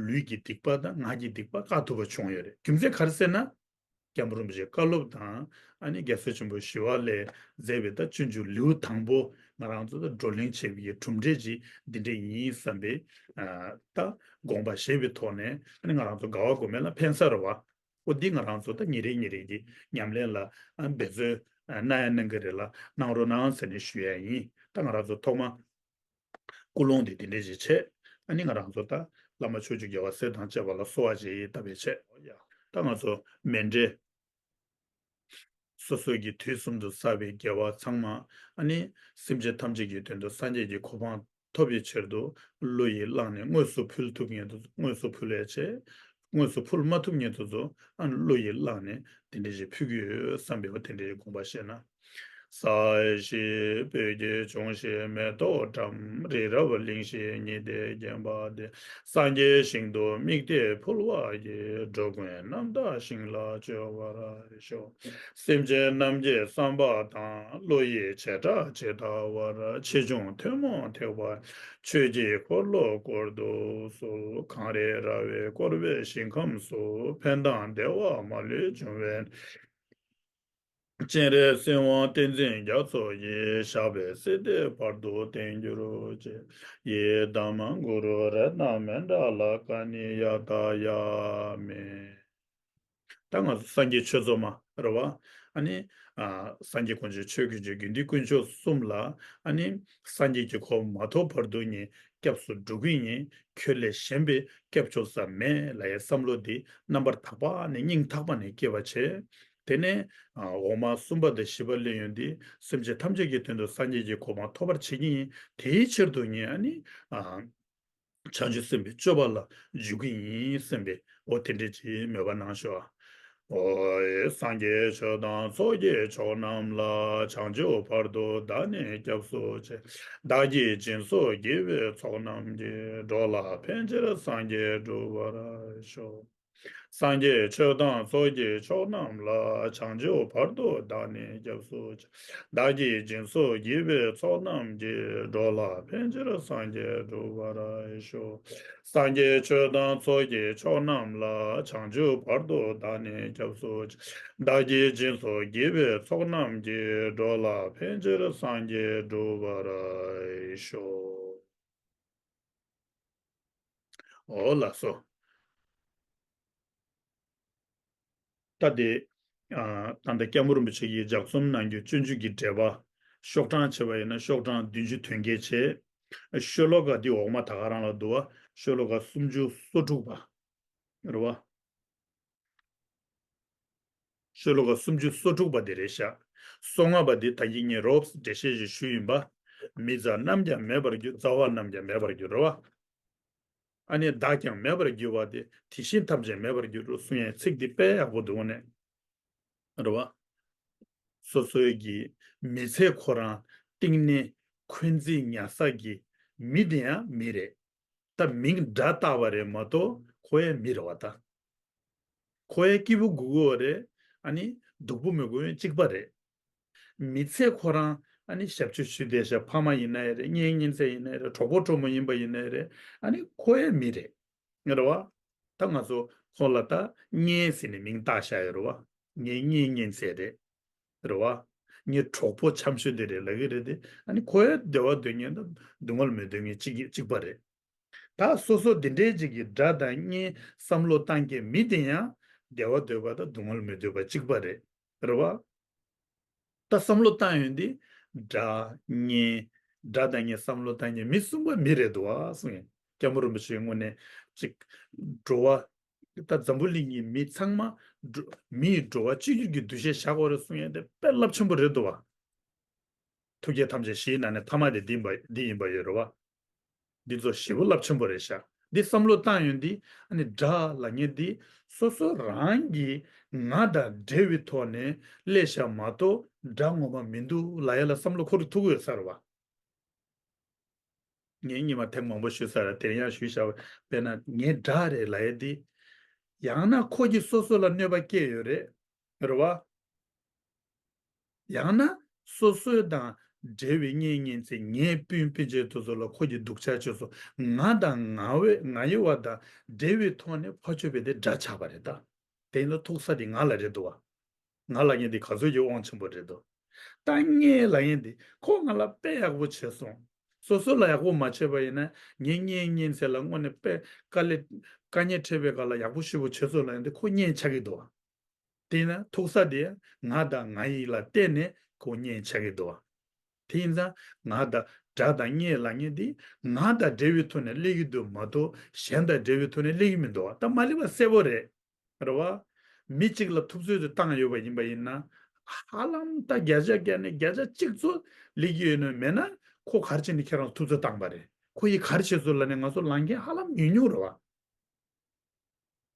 ལུས་ཀྱི་སྡིག་པ་དང་ངག་གི་སྡིག་པ་བཀག་ཐུབ་པ་བྱུང་ཡོད་རེད། རྒྱུ་མཚན་ག་རེ་ཟེར་ན། སྐྱབས་མགོན་རིན་པོ་ཆེའི་བཀའ་སློབ་དང་ཨ་ནི་རྒྱལ་སྲས་ཆེན་པོ་ཞི་བ་ལྷས་མཛད་པའི་ད་སྤྱོད་འཇུག་ལེའུ་དང་པོ་ང་རང་ཚོ་ད་བགྲོ་གླེང་བྱེད་པའི་གྲུབ་འབྲས་ཅིག་འདི་འདྲ་ཡིན་བསམ་པའི་ཨ་ད་དགོངས་པ་བཞེས་པའི་ཐོག་ནས་ཨ་ནི་ང་རང་ཚོ་དགའ་བ་དགོས་མེད་ལ་ཕན་ས་རེད་བ། ཨོ་འདི་ང་རང་ཚོ་ད་ཉིན་རེ་ཉིན་རེ་གི་ཉམས་ལེན་ལ་ཨ་འབད་བརྩོན་ཨ་གནང་ཡ་གནང་གི་རེད་ལ་གནང་རོགས་གནང་ཟེར་ནས་ཞུ་ཡ་ཡིན། ད་ང་རང་ཚོ་ཐོག་མ། ཀུན་སློང་དེ་དེ་འདྲས་ཅིག་བྱས། ཨ་ནི་ང་རང་ཚོ་ད་བླ་མ་ཕྱོགས་བཅུའི་རྒྱལ་བ་སྲས་དང་བཅས་པ་ལ་གསོལ་བ་བཞེས་ཡིན་ད་བས་བྱས། ད་ང་ཚོ་མཎྜལ། སོ་སོའི་གི་དུས་གསུམ་དུ་བསགས་པའི་དགེ་བ་ཚང་མ་ཨ་ནི་སེམས་ཅན་ཐམས་ཅད་ཀྱི་དོན་དུ་སངས་རྒྱས་ཀྱི་གོ་འཕང་ཐོབ་པའི་ཕྱིར་དུ་བློ་ཡིས་བླངས་ནས་དངོས་སུ་ཕུལ་ཐུབ་མཁན་དུ་དངོས་སུ་ཕུལ་བའི་ཆེད། དངོས་སུ་ཕུལ་མ་ཐུབ་མཁན་དུ་ཚོ་ཨ་ནི་བློ་ཡིས་བླངས་ནས་དེ་འདྲས་ཅིག་ཕུལ་གྱི་ཡོད་བསམ་པའི་བ་དེ་འདྲས་ཅིག་དགོངས་པ་བཞེས་ན། ས་གཞི་སྤོས་ཀྱིས་བྱུང་ཞིང་མེ་ཏོག་བཀྲམ། རི་རབ་གླིང་བཞི་ཉི་ཟླས་བརྒྱན་པ་སྟེ། སངས་རྒྱས་ཞིང་དུ་དམིགས་ཏེ་ཕུལ་བར་བགྱི། འགྲོ་ཀུན་རྣམ་དག་ཞིང་ལ་སྤྱོད་པར་ཤོག། སེམས་ཅན་རྣམས་ཀྱི་བསམ་པ་དང་། བློ་ཡི་བྱེ་བྲག་ཇི་ལྟ་བར། ཆེ་ཆུང་ཐུན་མོང་ཐེག་པ་ཆོས་ཀྱི་འཁོར་ལོ་བསྐོར་དུ་གསོལ། གངས་རི་ར་བས་བསྐོར་བའི་ཞིང་ཁམས་སུ། ཕན་དང་བདེ་བ་མ་ལུས་འབྱུང་བའི། སྤྱན་རས་གཟིགས་དབང་བསྟན་འཛིན་རྒྱ་མཚོ་ཡི། ཞབས་པད་སྲིད་མཐའི་བར་དུ་བརྟན་གྱུར་ཅིག། ཡི་དམ་གུ་རུ་རཏྣ་མཎྜལ་ཀ་ཎི་ཡ་ཏ་ཡ་མི། ད་ང་ཚོ་སངས་རྒྱས་ཆོས་ཚོགས་མ་རེད་བ། ཨ་ནི། ཨ། སངས་རྒྱས་དཀོན་མཆོག་ཆོས་དཀོན་མཆོག་དགེ་འདུན་དཀོན་མཆོག་གསུམ་ལ་ཨ་ནི། སངས་རྒྱས་ཀྱི་གོ་འཕང་མ་ཐོབ་བར་དུ་ངས་སྐྱབས་སུ་འགྲོ་གི་ཡིན། ཁྱོད་ལས་གཞན་པའི་སྐྱབས་བཅོལ་ས་མེད་ལབ་ཡའི་བསམ་བློ་འདི་རྣམ་པར་དག་པ་ནས་སྙིང་ཐག་པ་ནས་སྐྱེ་བ་བྱས། དེ་ནས་ཨ། འོག་མ་གསུམ་པ་དང་བཞི་པ་སླེབས་ཡོང་དུས་སེམས་ཅན་ཐམས་ཅད་ཀྱི་དོན་དུ་སངས་རྒྱས་ཀྱི་གོ་འཕང་ཐོབ་པར་བྱེད་ཀྱི་ཡིན། དེའི་ཕྱིར་དུ་ངས་ཨ་ནི། ཨ། བྱང་ཆུབ་སེམས་དཔའི་སྤྱོད་པ་ལ་འཇུག་གི་ཡིན་སེམས་པའི་འོ་དེ་འདྲས་ཀྱི་མོས་པ་གནང་ཤོག། ཨོ་ཡེ། སངས་རྒྱས་ཆོས་དང་ཚོགས་ཀྱི་མཆོག་རྣམས་ལ། བྱང་ཆུབ་བར་དུ་བདག་ནི་སྐྱབས་སུ་མཆི། བདག་གིས་སྦྱིན་སོགས་བགྱིས་པའི་ཚོགས་རྣམས་ཀྱིས། འགྲོ་ལ་ཕན་ཕྱིར་སངས་རྒྱས་འགྲུབ་པར་ཤོག། སངས་རྒྱས་ཆོས་དང་ཚོགས་ཀྱི་མཆོག་རྣམས་ལ། བྱང་ཆུབ་བར་དུ་བདག་ནི་སྐྱབས་སུ་མཆི། བདག་གིས་སྦྱིན་སོགས་བགྱིས་པའི་ཚོགས་རྣམས་ཀྱིས། འགྲོ་ལ་ཕན་ཕྱིར་སངས་རྒྱས་འགྲུབ་པར་ཤོག། སངས་རྒྱས་ཆོས་དང་ཚོགས་ཀྱི་མཆོག་རྣམས་ལ། བྱང་ཆུབ་བར་དུ་བདག་ནི་སྐྱབས་སུ་མཆི། བདག་གིས་སྦྱིན་སོགས་བགྱིས་པའི་ཚོགས་རྣམས་ཀྱིས། འགྲོ་ལ་ཕན་ཕྱིར་སངས་རྒྱས་འགྲུབ་པར་ཤོག། འོ་ལགས་སོ། ད་དེ། ཨ། ད་ལྟ་སྐྱབས་མགོན་རིན་པོ་ཆེ་གིས་ལྗགས་རྩོམ་གནང་རྒྱུ་སྤྱོད་འཇུག་གི་འགྲེལ་པ། ཤོག་གྲངས་བྱས་པ་ཡིན་ན་ཤོག་གྲངས་བདུན་ཅུ་དོན་བརྒྱད་བྱས། ཤོ་ལོ་ཀ་འདི་འོག་མ་ད་ག་རང་ལ་འདུག་བ། ཤོ་ལོ་ཀ་སུམ་ཅུ་སོ་དྲུག་པ། རེད་བ། ཤོ་ལོ་ཀ་སུམ་ཅུ་སོ་དྲུག་པ་དེ་རེད་ཤག། སོ་ལྔ་པ་འདི་ད་གིན་ངས་རོབ་འགྲེལ་བཤད་ཞིག་ཞུས་ཡིན་པ། མི་མཛའ་རྣམས་ཀྱང་མེད་པར་འགྱུར། མཛའ་བ་རྣམས་ཀྱང་མེད་པར་འགྱུར་རེད་བ། ཨ་ནི་བདག་ཀྱང་མེད་པར་འགྱུར་བ་སྟེ། དེ་བཞིན་ཐམས་ཅད་མེད་པར་འགྱུར་རོ་གསུང་ཡའི་ཚིག་འདི་དཔེ་ཡག་པོ་འདུག་ནས། རེད་བ། སོ་སོའི་གི་མི་ཚེ་ཁོ་རང་ གཏིང་ནས་འཁོན་འཛིན་ཉར་ས་གི་མི་དེ་ཡང་མི་རེད། ད་མིང་སྒྲ་བཏགས་པ་རེད་མ་གཏོགས་ཁོ་ཡང་མི་རེད་བ་ད། ཁོ་ཡང་སྐྱེས་བུ་དགུ་དགུ་རེད། ཨ་ནི་སྡུག་པོ་མི་དགུ་ཡང་གཅིག་པ་རེད། མི་ཚེ་ཁོ་རང་ཨ་ནི་ཞབས་ཕྱི་ཞུས་བསྡད་ཤག་ཕ་མ་ཡིན་ན་ཡང་རེད། གཉེན་གཉེན་ཚན་ཡིན་ན་ཡང་རེད། གྲོགས་པོ་གྲོགས་མོ་ཡིན་པ་ཡིན་ན་ཡང་རེད། ཨ་ནི་ཁོ་ཡང་མི་རེད། རེད་བ། ད་ང་ཚོ་ཁོང་ལ་ད་གཉེན་ཟེར་ནས་མིང་བཏགས་བཞག་ཡོད་རེད་བ། ངའི་གཉེན་གཉེན་ཚན་རེད། རེད་བ། ངའི་གྲོགས་པོ་འཆམ་ཤོས་དེ་རེད་ལབ་ཀྱི་རེད་དེ། ཨ་ནི་ཁོ་ཡང་བདེ་བ་འདོད་མཁན་དང་སྡུག་བསྔལ་མི་འདོད་མཁན་གཅིག་གཅིག་པ་རེད། ད་སོ་སོ་འདི་འདྲའི་ཅིག་གི་དགྲ་དང་གཉེན་བསམ་བློ་བཏང་མཁན་མི་དེ་ཡང་བདེ་བ་འདོད་པ་དང་སྡུག་བསྔལ་མི་འདོད་པ་གཅིག་པ་རེད། རེད་བ། ད་བསམ་བློ་བཏང་ཡོང་དུས་དགྲ་གཉེན། དགྲ་དང་གཉེན་བསམ་བློ་བཏང་མཁན་མི་གསུམ་པ་མི་རེད་འདུག་བ་གསུངས་ཡིན། སྐྱབས་མགོན་རིན་པོ་ཆེའི་སྔོན་ནས་ཅིག་འགྲོ་བ། ད་འཛམ་བུ་གླིང་གི་མི་ཚང་མ་འགྲོ་མི་ཡི་འགྲོ་བ་གཅིག་གྱུར་གྱི་འདུ་ཤེས་བཞག་དགོས་རེད་གསུངས་ཡོད་དེ་དཔེ་རླབས་ཆེན་པོ་རེད་འདུག་བ། ཐུགས་བསྐྱེད་ཐམས་ཅད་གཞི་ཡི་ནང་ནས་ཐ་མ་དེ་འདི་ཡིན་པ་འདི་ཡིན་པ་ཡོད་རེད་བ། འདི་ཚོ་ཞེ་པོ་རླབས་ཆེན་པོ་རེད་ཤག་འདི་བསམ་བློ་བཏང་ཡོང་དུས་ཨ་ནི་དགྲ་ལབ་མཁན་འདི་སོ་སོ་རང་གི་ང་དང་འབྲེལ་བའི་ཐོག་ནས་སླེབས་ཤག་མ་གཏོགས་དགྲ་ངོ་མ་མི་འདུག་ལབ་ཡ་ལ་བསམ་བློ་འཁོར་ཐུབ་ཀྱི་ཡོད་ས་རེད་བ། ངས་སྔོན་མ་ཐེངས་མང་པོ་ཞུས་ཚར། དེ་ཡང་ཞུས་བཞག་དཔེར་ན་ངའི་དགྲ་རེད་ལབ་ཡས་འདི། ཡང་ན་ཁོ་གིས་སོ་སོ་ལ་གནོད་པ་སྐྱེལ་ཡོད་རེད། རེད་བ། ཡང་ན་སོ་སོའི་དང་འབྲེལ་བའི་གཉེན་ཉེ་ཚན་ངའི་སྤུན་སྤུན་མཆེད་དེ་ཚོ་ལ་ཁོ་གིས་སྡུག་ཅག་བྱས་སོང་། ང་དང་ང་བའི་ང་ཡི་བ་དང་འབྲེལ་བའི་ཐོག་ནས་ཕར་ཕྱོགས་པའི་དེ་དགྲ་ཆགས་པ་རེད་ད། དེ་ཡིན་ན་ཐུག་ས་དེ་ང་ལ་རེད་འདུག་བ། ང་ལབ་མཁན་འདི་ག་ཚོད་ཀྱི་དབང་ཆེན་པོ་རེད་འདུག་ད་ངས་ལབ་མཁན་འདི་ཁོ་ང་ལ་དཔེ་ཡག་པོ་བྱས་སོང་། སོ་སོ་ལ་ཡག་པོ་མ་བྱས་པ་ཡིན་ན་ངའི་གཉེན་ཉེ་ཚན་ལ་དངོས་གནས་དཔེ་དཀའ་ལས་དཀའ་ངལ་འཕྲད་པའི་སྐབས་ལ་ཡག་པོ་ཞེ་པོ་བྱས་སོང་ལབ་མཁན་འདི་ཁོ་གཉེན་ཆགས་ཀྱི་འདུག་བ། དེས་ན་ཐུག་ས་དེ་ང་དང་ང་ཡི་ལ་བརྟེན་ནས་ཁོ་གཉེན་ཆགས་ཀྱི་འདུག་བ། དེ་ཡིན་ཙང་ང་དང་དགྲ་དང་གཉེན་ལབ་མཁན་འདི་ང་དང་འབྲེལ་བའི་ཐོག་ནས་སླེབས་ཀྱི་འདུག་མ་གཏོགས་གཞན་དང་འབྲེལ་བའི་ཐོག་ནས་སླེབས་ཀྱི་མི་འདུག་བ། ད་མ་སླེབས་པ་གསལ་པོ་རེད། རེད་བ། མི་གཅིག་ལ་ཐུབ་ཚོད་དུ་བཏང་ཡོད་པ་ཡིན་པ་ཡིན་ན། ཧ་ལམ་ད་བརྒྱ་ཆ་བརྒྱ་ནས་བརྒྱ་ཆ་གཅིག་ཚོད་ལེགས་ཀྱི་ཡོད་ནོ་མེད་ན་ཁོ་ག་རེ་བྱས་ནས་ཁྱེད་རང་ཐུབ་ཚོད་བཏང་པ་རེད། ཁོ་ཡིས་ག་རེ་བྱས་སོང་ལབ་ནས་ང་ཚོ་ལབ་མཁན་ཧ་ལམ་ཉུང་ཉུང་རེད་བ།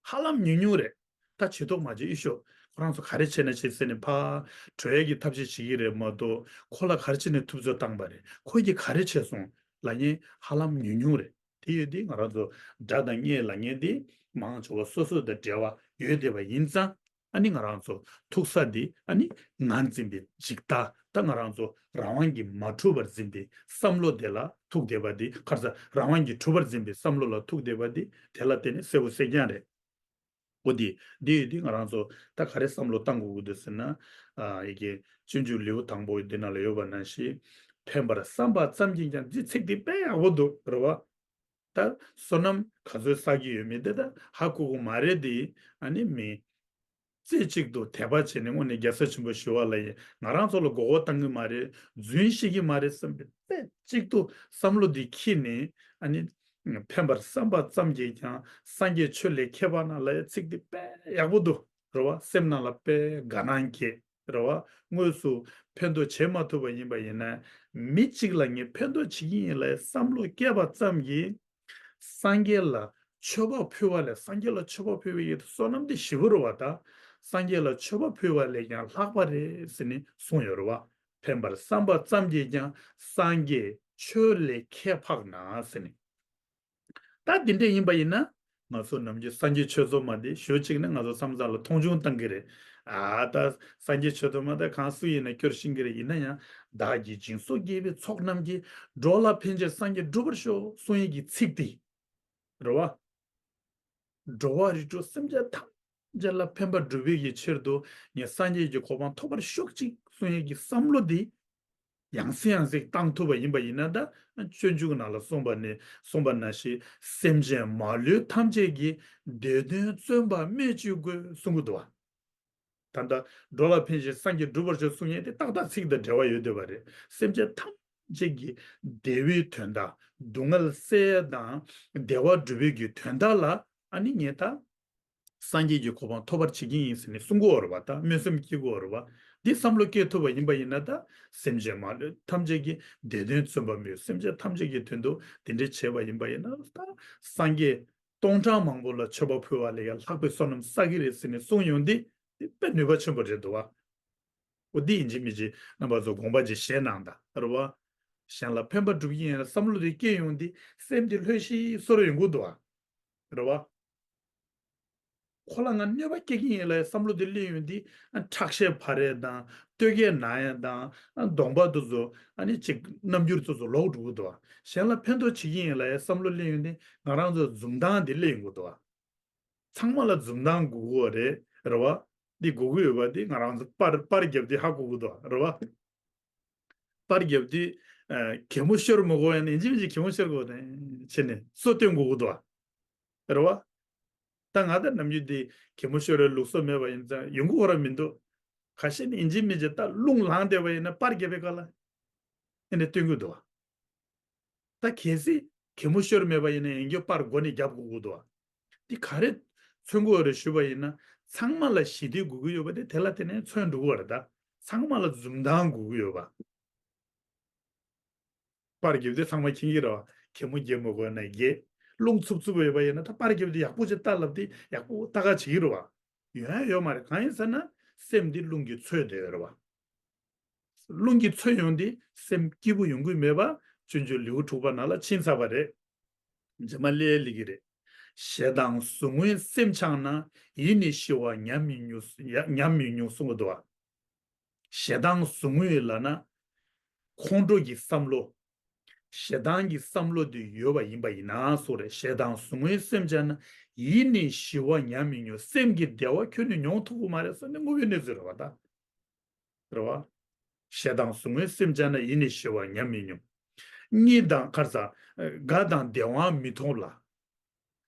ཧ་ལམ་ཉུང་ཉུང་རེད། ད་བྱེད་ཐུབ་མ་བྱེད་ཨེ་ཤོ། ཁོ་རང་ཚོ་ག་རེ་བྱས་ན་བྱེད་ཟེར་ནས་ཕར་བྲོས་ཡས་ཀྱི་ཐབས་ཤེས་བྱེད་ཀྱི་རེད་མ་གཏོགས་ཁོ་ལ་ག་རེ་བྱས་ནས་ཐུབ་ཚོད་བཏང་པ་རེད། ཁོ་ཡིས་ག་རེ་བྱས་སོང་ལབ་མཁན་ཧ་ལམ་ཉུང་ཉུང་རེད། དེ་ཡོད་དུས་ང་རང་ཚོ་དགྲ་དང་གཉེན་ལབ་མཁན་དེ་མང་ཆེ་བ་སོ་སོ་དང་འབྲེལ་བ་ཡོད་བསྡད་པ་ཡིན་ཙང་ཨ་ནི་ང་རང་ཚོ་ཐུག་ས་དེ་ཨ་ནི་ང་འཛིན་པའི་འཇིག་ལྟ་ད་ང་རང་ཚོ་རང་དབང་གིས་མ་གྲུབ་པར་འཛིན་པའི་བསམ་བློ་དེ་ལ་ཐུག་བསྡད་པ་དེ་ཁར་ས་རང་དབང་གིས་གྲུབ་པར་འཛིན་པའི་བསམ་བློ་ལ་ཐུག་བསྡད་པ་དེ་དེ་ལ་བརྟེན་ནས་གསལ་པོ་གསལ་རྐྱང་རེད། འོ་དེ་དེ་ཡོད་དུས་ང་རང་ཚོ་ད་ག་རེ་བསམ་བློ་བཏང་དགོས་ཀྱི་འདུག་ཟེར་ན། ཨ་ཡི་གེ་སྤྱོད་འཇུག་ལེའུ་དང་པོ་འདི་ནང་ལ་ཡོད་པ་ནང་བཞིན་ཕན་པར་བསམ་པ་ཙམ་གྱིས་ཀྱང་འདི་ཚིག་འདི་དཔེ་ཡག་པོ་འདུག་རེད་བ། ད་བསོད་ནམས་ག་ཚོད་བསགས་ཀྱི་ཡོད་མེད་དེ་ད་ཧ་གོ་གི་མ་རེད་དེ། ཨ་ནི་མི་རྩེ་གཅིག་ཏུ་དད་པ་བྱས་ནས་དངོས་གནས་རྒྱལ་སྲས་ཆེན་པོ་ཞི་བ་ལྷ་ཡིས་ང་རང་ཚོ་ལ་མགོ་སྐོར་བཏང་གི་མ་རེད། རྫུན་བཤད་ཀྱི་མ་རེད་བསམ་པའི་རྩེ་གཅིག་ཏུ་བསམ་བློ་འདི་འཁྱེར་ནས་ཨ་ནི་ཕན་པར་བསམ་པ་ཙམ་གྱིས་ཀྱང་སངས་རྒྱས་ཆོས་ལས་ཁྱད་འཕགས་ན་ལབ་ཡ་ཚིག་འདི་དཔེ་ཡག་པོ་འདུག་རེད་བ། སེམས་ནང་ལ་དཔེ་དགའ་སྣང་སྐྱེས། རེད་བ། དངོས་སུ་ཕན་ཐོགས་བྱེད་མ་ཐུབ་པ་ཡིན་པ་ཡིན་ན་མི་གཅིག་ལ་ངས་ཕན་ཐོགས་བྱེད་ཀྱི་ཡིན་ལབ་བསམ་བློ་སྐྱེས་པ་ཙམ་གྱིས་སངས་རྒྱས་ལ་མཆོད་པ་ཕུལ་བ་ལས་སངས་རྒྱས་ལ་མཆོད་པ་ཕུལ་བའི་ཡིད་དུ་བསོད་ནམས་དེ་ཞེ་པོ་རེད་བ། ད་སངས་རྒྱས་ལ་མཆོད་པ་ཕུལ་བ་ལས་ཀྱང་ལྷག་པ་རེད་ཟེར་ནས་གསུངས་ཡོད་རེད་བ། ཕན་པར་བསམ་པ་ཙམ་གྱིས་ཀྱང་སངས་རྒྱས་ཆོས་ལས་ཁྱད་འཕགས་ན་ཟེར་ནས། ད་འདི་འདྲ་ཡིན་པ་ཡིན་ན། ང་ཚོ་ནམ་རྒྱུན་སངས་རྒྱས་ཆོས་ཚོགས་མ་འདི་ཞོ་གཅིག་ནི་ང་ཚོ་མཚམས་མཚམས་ལ་མཐོང་ཆུང་བཏང་གི་རེད། ཨ་ད་སངས་རྒྱས་ཆོས་ཚོགས་མ་ད་གང་སུ་ཡིན་ན་སྐྱོར་ཤེས་ཀྱི་རེད། ཡིན་ན་ཡང་བདག་གིས་སྦྱིན་སོགས་བགྱིས་པའི་ཚོགས་རྣམས་ཀྱིས། འགྲོ་ལ་ཕན་ཕྱིར་སངས་རྒྱས་འགྲུབ་པར་ཤོག་གསུང་ཡས་ཀྱི་ཚིག་དེ། རེད་བ། འགྲོ་བ་རིགས་དྲུག་སེམས་ཅན་ཐམས་ཅད་ལ་ཕན་པ་སྒྲུབ་པའི་གི་ཕྱིར་དུ་ངས་སངས་རྒྱས་ཀྱི་གོ་འཕང་ཐོབ་པར་ཤོག་ཅིག་གསུང་ཡས་ཀྱི་བསམ་བློ་འདི་ཡང་སེ་ཡང་སེ་བཏང་ཐུབ་པ་ཡིན་པ་ཡིན་ན། ད་སྤྱོད་འཇུག་ནང་ལ་གསུངས་པ་ནི་གསུངས་པ་ནང་བཞིན་སེམས་ཅན་མ་ལུས་ཐམས་ཅད་ཀྱི་བདེ་དོན་བརྩོན་པ་སྨོས་ཅི་དགོས་གསུང་གི་འདུག་བ། ད་ལྟ་འགྲོ་ལ་ཕན་ཕྱིར་སངས་རྒྱས་འགྲུབ་པར་ཤོག་གསུང་ཡས་དེ་ཏག་ཏག་ཚིག་དང་འབྲེལ་བ་ཡོད་བསྡད་པ་རེད། སེམས་ཅན་ཐམས་ཅད་ཀྱི་བདེ་བའི་དོན་དག་སྡུག་བསྔལ་སེལ་ཡས་དང་བདེ་བ་སྒྲུབ་པའི་གི་དོན་དག་ལ་ཨ་ནི་ངས་ད་སངས་རྒྱས་ཀྱི་གོ་འཕང་ཐོབ་པར་བྱེད་ཀྱི་ཡིན་ཟེར་ནས་གསུང་གི་ཡོད་རེད་བ། ད་སྨོན་སེམས་སྐྱེ་གི་ཡོད་རེད་བ། འདི་བསམ་བློ་སྐྱེ་ཐུབ་པ་ཡིན་པ་ཡིན་ན། ད་སེམས་ཅན་མ་ལུས་ཐམས་ཅད་ཀྱི་བདེ་དོན་བརྩོན་པ་སྨོས། སེམས་ཅན་ཐམས་ཅད་ཀྱི་དོན་དུ་དེ་འདྲའི་བྱས་པ་ཡིན་པ་ཡིན་ན། ད་སངས་རྒྱས་སྟོང་ཕྲག་མང་པོ་ལ་མཆོད་པ་ཕུལ་བ་ལས་ཡང་ལྷག་པའི་བསོད་ནམས་བསགས་ཀྱི་རེད་ཟེར་ནས་གསུངས་ཡོང་དེ་དཔེ་ནུས་པ་ཆེན་པོ་རེད་འདུག་བ། འོ་འདི་ཡིན་གཅིག་མིན་གཅིག་རྣམ་པ་ཚོ་དགོངས་པ་ཅིག་བཞེས་གནང་དང་རེད་བ། གཞན་ལ་ཕན་པ་སྒྲུབ་ཀྱི་ཡིན་ལ་བསམ་བློ་དེ་སྐྱེ་ཡོང་དུས་སེམས་དེ་ལྷོད་ཤིག་སོ་ར་ཡོང་གི་འདུག་བ། རེད་བ། ཁོ་ལ་ང་གནོད་པ་སྐྱེལ་གྱི་ཡིན་ལ་བསམ་བློ་དེ་སླེབས་ཡོང་དུས་ཨ་ཁྲག་ཤེད་འཕར་ཡས་དང་སྟོད་སྐྱེས་ན་ཡས་དང་ཨ་གདོང་པ་དེ་ཚོ་ཨ་ནི་ཅིག་རྣམ་འགྱུར་དེ་ཚོ་ལོག་འགྲོ་གི་འདུག་བ། གཞན་ལ་ཕན་ཐོགས་བྱེད་ཀྱི་ཡིན་ལ་བསམ་བློ་སླེབས་ཡོང་དུས་ང་རང་ཚོ་འཛུམ་མདངས་དེ་སླེབས་ཡོང་གི་འདུག་བ། ཚང་མ་ལ་འཛུམ་མདངས་དགོས་ཀྱི་ཡོད་རེད། རེད་བ། འདི་དགོས་ཀྱི་ཡོད་པ་འདི་ང་རང་ཚོ་པར་པར་རྒྱབ་དུས་ཧ་གོ་གི་འདུག་བ། རེད་བ། པར་རྒྱབ་དུས། ཨ། གད་མོ་ཤོར་མི་དགོས་ཡ་ནི་ཡིན་གཅིག་མིན་གཅིག་གད་མོ་ཤོར་དགོས་ནས་བྱས་ནས་སོ་སྟོན་དགོས་ཀྱི་འདུག་བ། རེད་བ། ད་ང་ད་ནམ་རྒྱུན་འདི་གད་མོ་ཤོར་བའི་ལུགས་སྲོལ་མེད་པ་ཡིན་ཙང་ཡོང་གི་ཡོད་ར་མི་འདུག་ཁ་ཤས་ནི་ཡིན་གཅིག་མིན་གཅིག་ད་རླུང་ལངས་བསྡད་པ་ཡིན་ན་པར་རྒྱབ་པའི་སྐབས་ལ་ཨེ་ནས་སྟོན་གྱི་འདུག་བ། ད་གལ་སྲིད་གད་མོ་ཤོར་མེད་པ་ཡིན་ན་ཡིན་རྒྱུ་པར་མགོ་ནས་རྒྱབ་དགོས་ཀྱི་འདུག་བ། འདི་ག་རེ་མཚོན་གྱི་ཡོད་རེད་ཞུས་པ་ཡིན་ན་ཚང་མ་ལ་ཞི་བདེ་དགོས་ཀྱི་ཡོད་པ་དེ་དེ་ལ་བརྟེན་ནས་མཚོན་འགྲོ་གི་ཡོད་རེད་ད། ཚང་མ་ལ་འཛུམ་མདངས་དགོས་ཀྱི་ཡོད་པ། པར་རྒྱབ་དུས་ཚང་མ་མཁྱེན་གྱི་རེད་བ། གད་མོ་རྒྱབ་མི་དགོས་ན་རྒྱབ། རླུང་འཚུབ་འཚུབ་ཡོད་པ་ཡིན་ན་ད་པར་རྒྱབ་དུས་ཡག་པོ་ཅིག་ལྟ་ལབ་དུས་ཡག་པོ་ལྟ་ག་བྱེད་ཀྱི་རེད་བ། ཡོང་ཡ་ཡོད་མ་རེད། གང་ཡིན་ཟེར་ན་སེམས་འདི་རླུང་གིས་འཚོས་བསྡད་ཡོད་རེད་བ། རླུང་གིས་འཚོས་ཡོང་དུས་སེམས་སྐྱིད་པོ་ཡོང་གི་མེད་པ་སྤྱོད་འཇུག་ལེའུ་དྲུག་པ་ནང་ལ་ཕྱིན་ཚར་བ་རེད། རྗེས་མ་སླེབས་ཀྱི་རེད། ཞེ་སྡང་ཟུག་རྔུའི་སེམས་འཆང་ན། ཡིད་ནི་ཞི་བ་ཉམས་མི་མྱོང་། ཉམས་མི་མྱོང་གསུང་གི་འདུག་བ། ཞེ་སྡང་ཟུག་རྔུ་ལབ་ན། ཁོང་ཁྲོ་གི་བསམ་བློ། ཞེ་སྡང་གི་བསམ་བློ་དེ་ཡོད་པ་ཡིན་པ་ཡིན་ན་སོགས་རེད། ཞེ་སྡང་ཟུག་རྔུའི་སེམས་འཆང་ན། ཡིད་ནི་ཞི་བ་ཉམས་མི་མྱོང་། སེམས་ཀྱི་བདེ་བ་ཁྱོན་ནས་མྱོང་ཐུབ་ཀྱི་མ་རེད་ཟེར་ནས་དངོས་པོའི་གནས་ཚུལ་རེད་བ་ད། རེད་བ། ཞེ་སྡང་ཟུག་རྔུའི་སེམས་འཆང་ན། ཡིད་ནི་ཞི་བ་ཉམས་མི་མྱོང་། གཉིད་དང་ཁར་ས། དགའ་དང་བདེ་བའང་མི་མཐོང་ལ།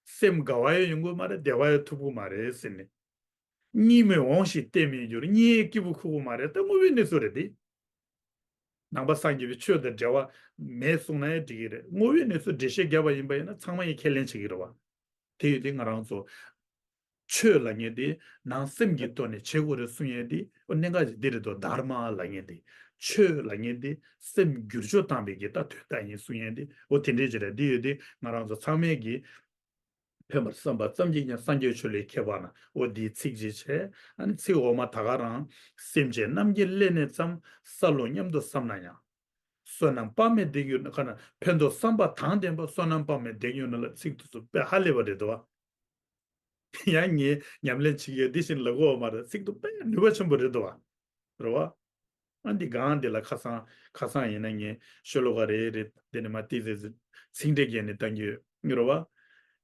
སེམས་དགའ་བ་ཡང་ཡོང་གི་མ་རེད། བདེ་བ་ཡང་ཐོབ་ཀྱི་མ་རེད་ཟེར་ནས། གཉིད་མི་འོང་ཞིང་བརྟན་མི་འགྱུར། གཉིད་སྐྱིད་པོ་ཁུག་གི་མ་རེད། ད་དངོས་པོའི་གནས་ཚུལ་རེད་དེ། ནང་པ་སངས་རྒྱས་པའི་ཆོས་དང་འབྲེལ་བ་མེད་གསུངས་ན་ཡང་འགྲིག་གི་རེད། དངོས་པོའི་གནས་ཚུལ་འགྲེལ་བཤད་བརྒྱབ་པ་ཡིན་པ་ཡིན་ན་ཚང་མ་ཡིས་ཁས་ལེན་བྱེད་ཀྱི་རེད་བ། དེ་ཡོད་དུས་ང་རང་ཚོ་ཆོས་ལབ་མཁན་དེ་ནང་སེམས་ཀྱི་ཐོག་ནས་བྱེད་དགོས་རེད་གསུང་ཡས་དེ་ཨོ་གནད་འགག་ཅིག་འདི་རེད་དོ། དྷརྨ་ལབ་མཁན་དེ་ཆོས་ལབ་མཁན་དེ་སེམས་བསྒྱུར་བཅོས་བཏང་བའི་གི་ད་དོན་དག་ཡིན་གསུང་ཡས་དེ་ཨོ་དེ་འདྲས་ཅིག་རེད། དེ་ཡོད་དུས་ང་རང་ཚོ་ཚང་མས་ཀྱི་ཕན་པར་བསམ་པ་ཙམ་གྱིས་ཀྱང་སངས་རྒྱས་ཆོས་ལས་ཁྱད་པར་ན། འོ་འདིའི་ཚིག་ཅིག་བྱས། ཨ་ནི་ཚིག་འོག་མ་ད་ག་རང་། སེམས་ཅན་རྣམས་ཀྱི་ཀླད་ནད་ཙམ། བསལ་ལོ་སྙམ་དུ་བསམ་ན་ཡང་། བསོད་ནམས་དཔག་མེད་ལྡན་གྱུར་ན། ཁ་ན་ཕན་འདོགས་བསམ་པ་དང་ལྡན་པ། བསོད་ནམས་དཔག་མེད་ལྡན་གྱུར་ན་ལ་ཚིག་དེ་ཚོ་དཔེ་ཧ་ལས་པ་རེད་དོ། ཡང་ངས་ཉམས་ལེན་བྱེད་ཀྱི་འདི་བཞིན་ལ་གོ་བ་མ་རེད། ཚིག་དེ་དཔེ་ནུས་པ་ཆེན་པོ་རེད་དོ། རེད་བ། ཨ་འདི་གང་འདི་ལ་ཁ་སང་ཁ་སང་ཡིན་ན་ངས་ཤོ་ལོ་ཀ་རེ་རེ་འདི་ནས་མ་ཏི་ཙི་ཙི་ཚིག་འགྲེལ་རྒྱག་ནས་བཏང་རྒྱུ་རེད་བ།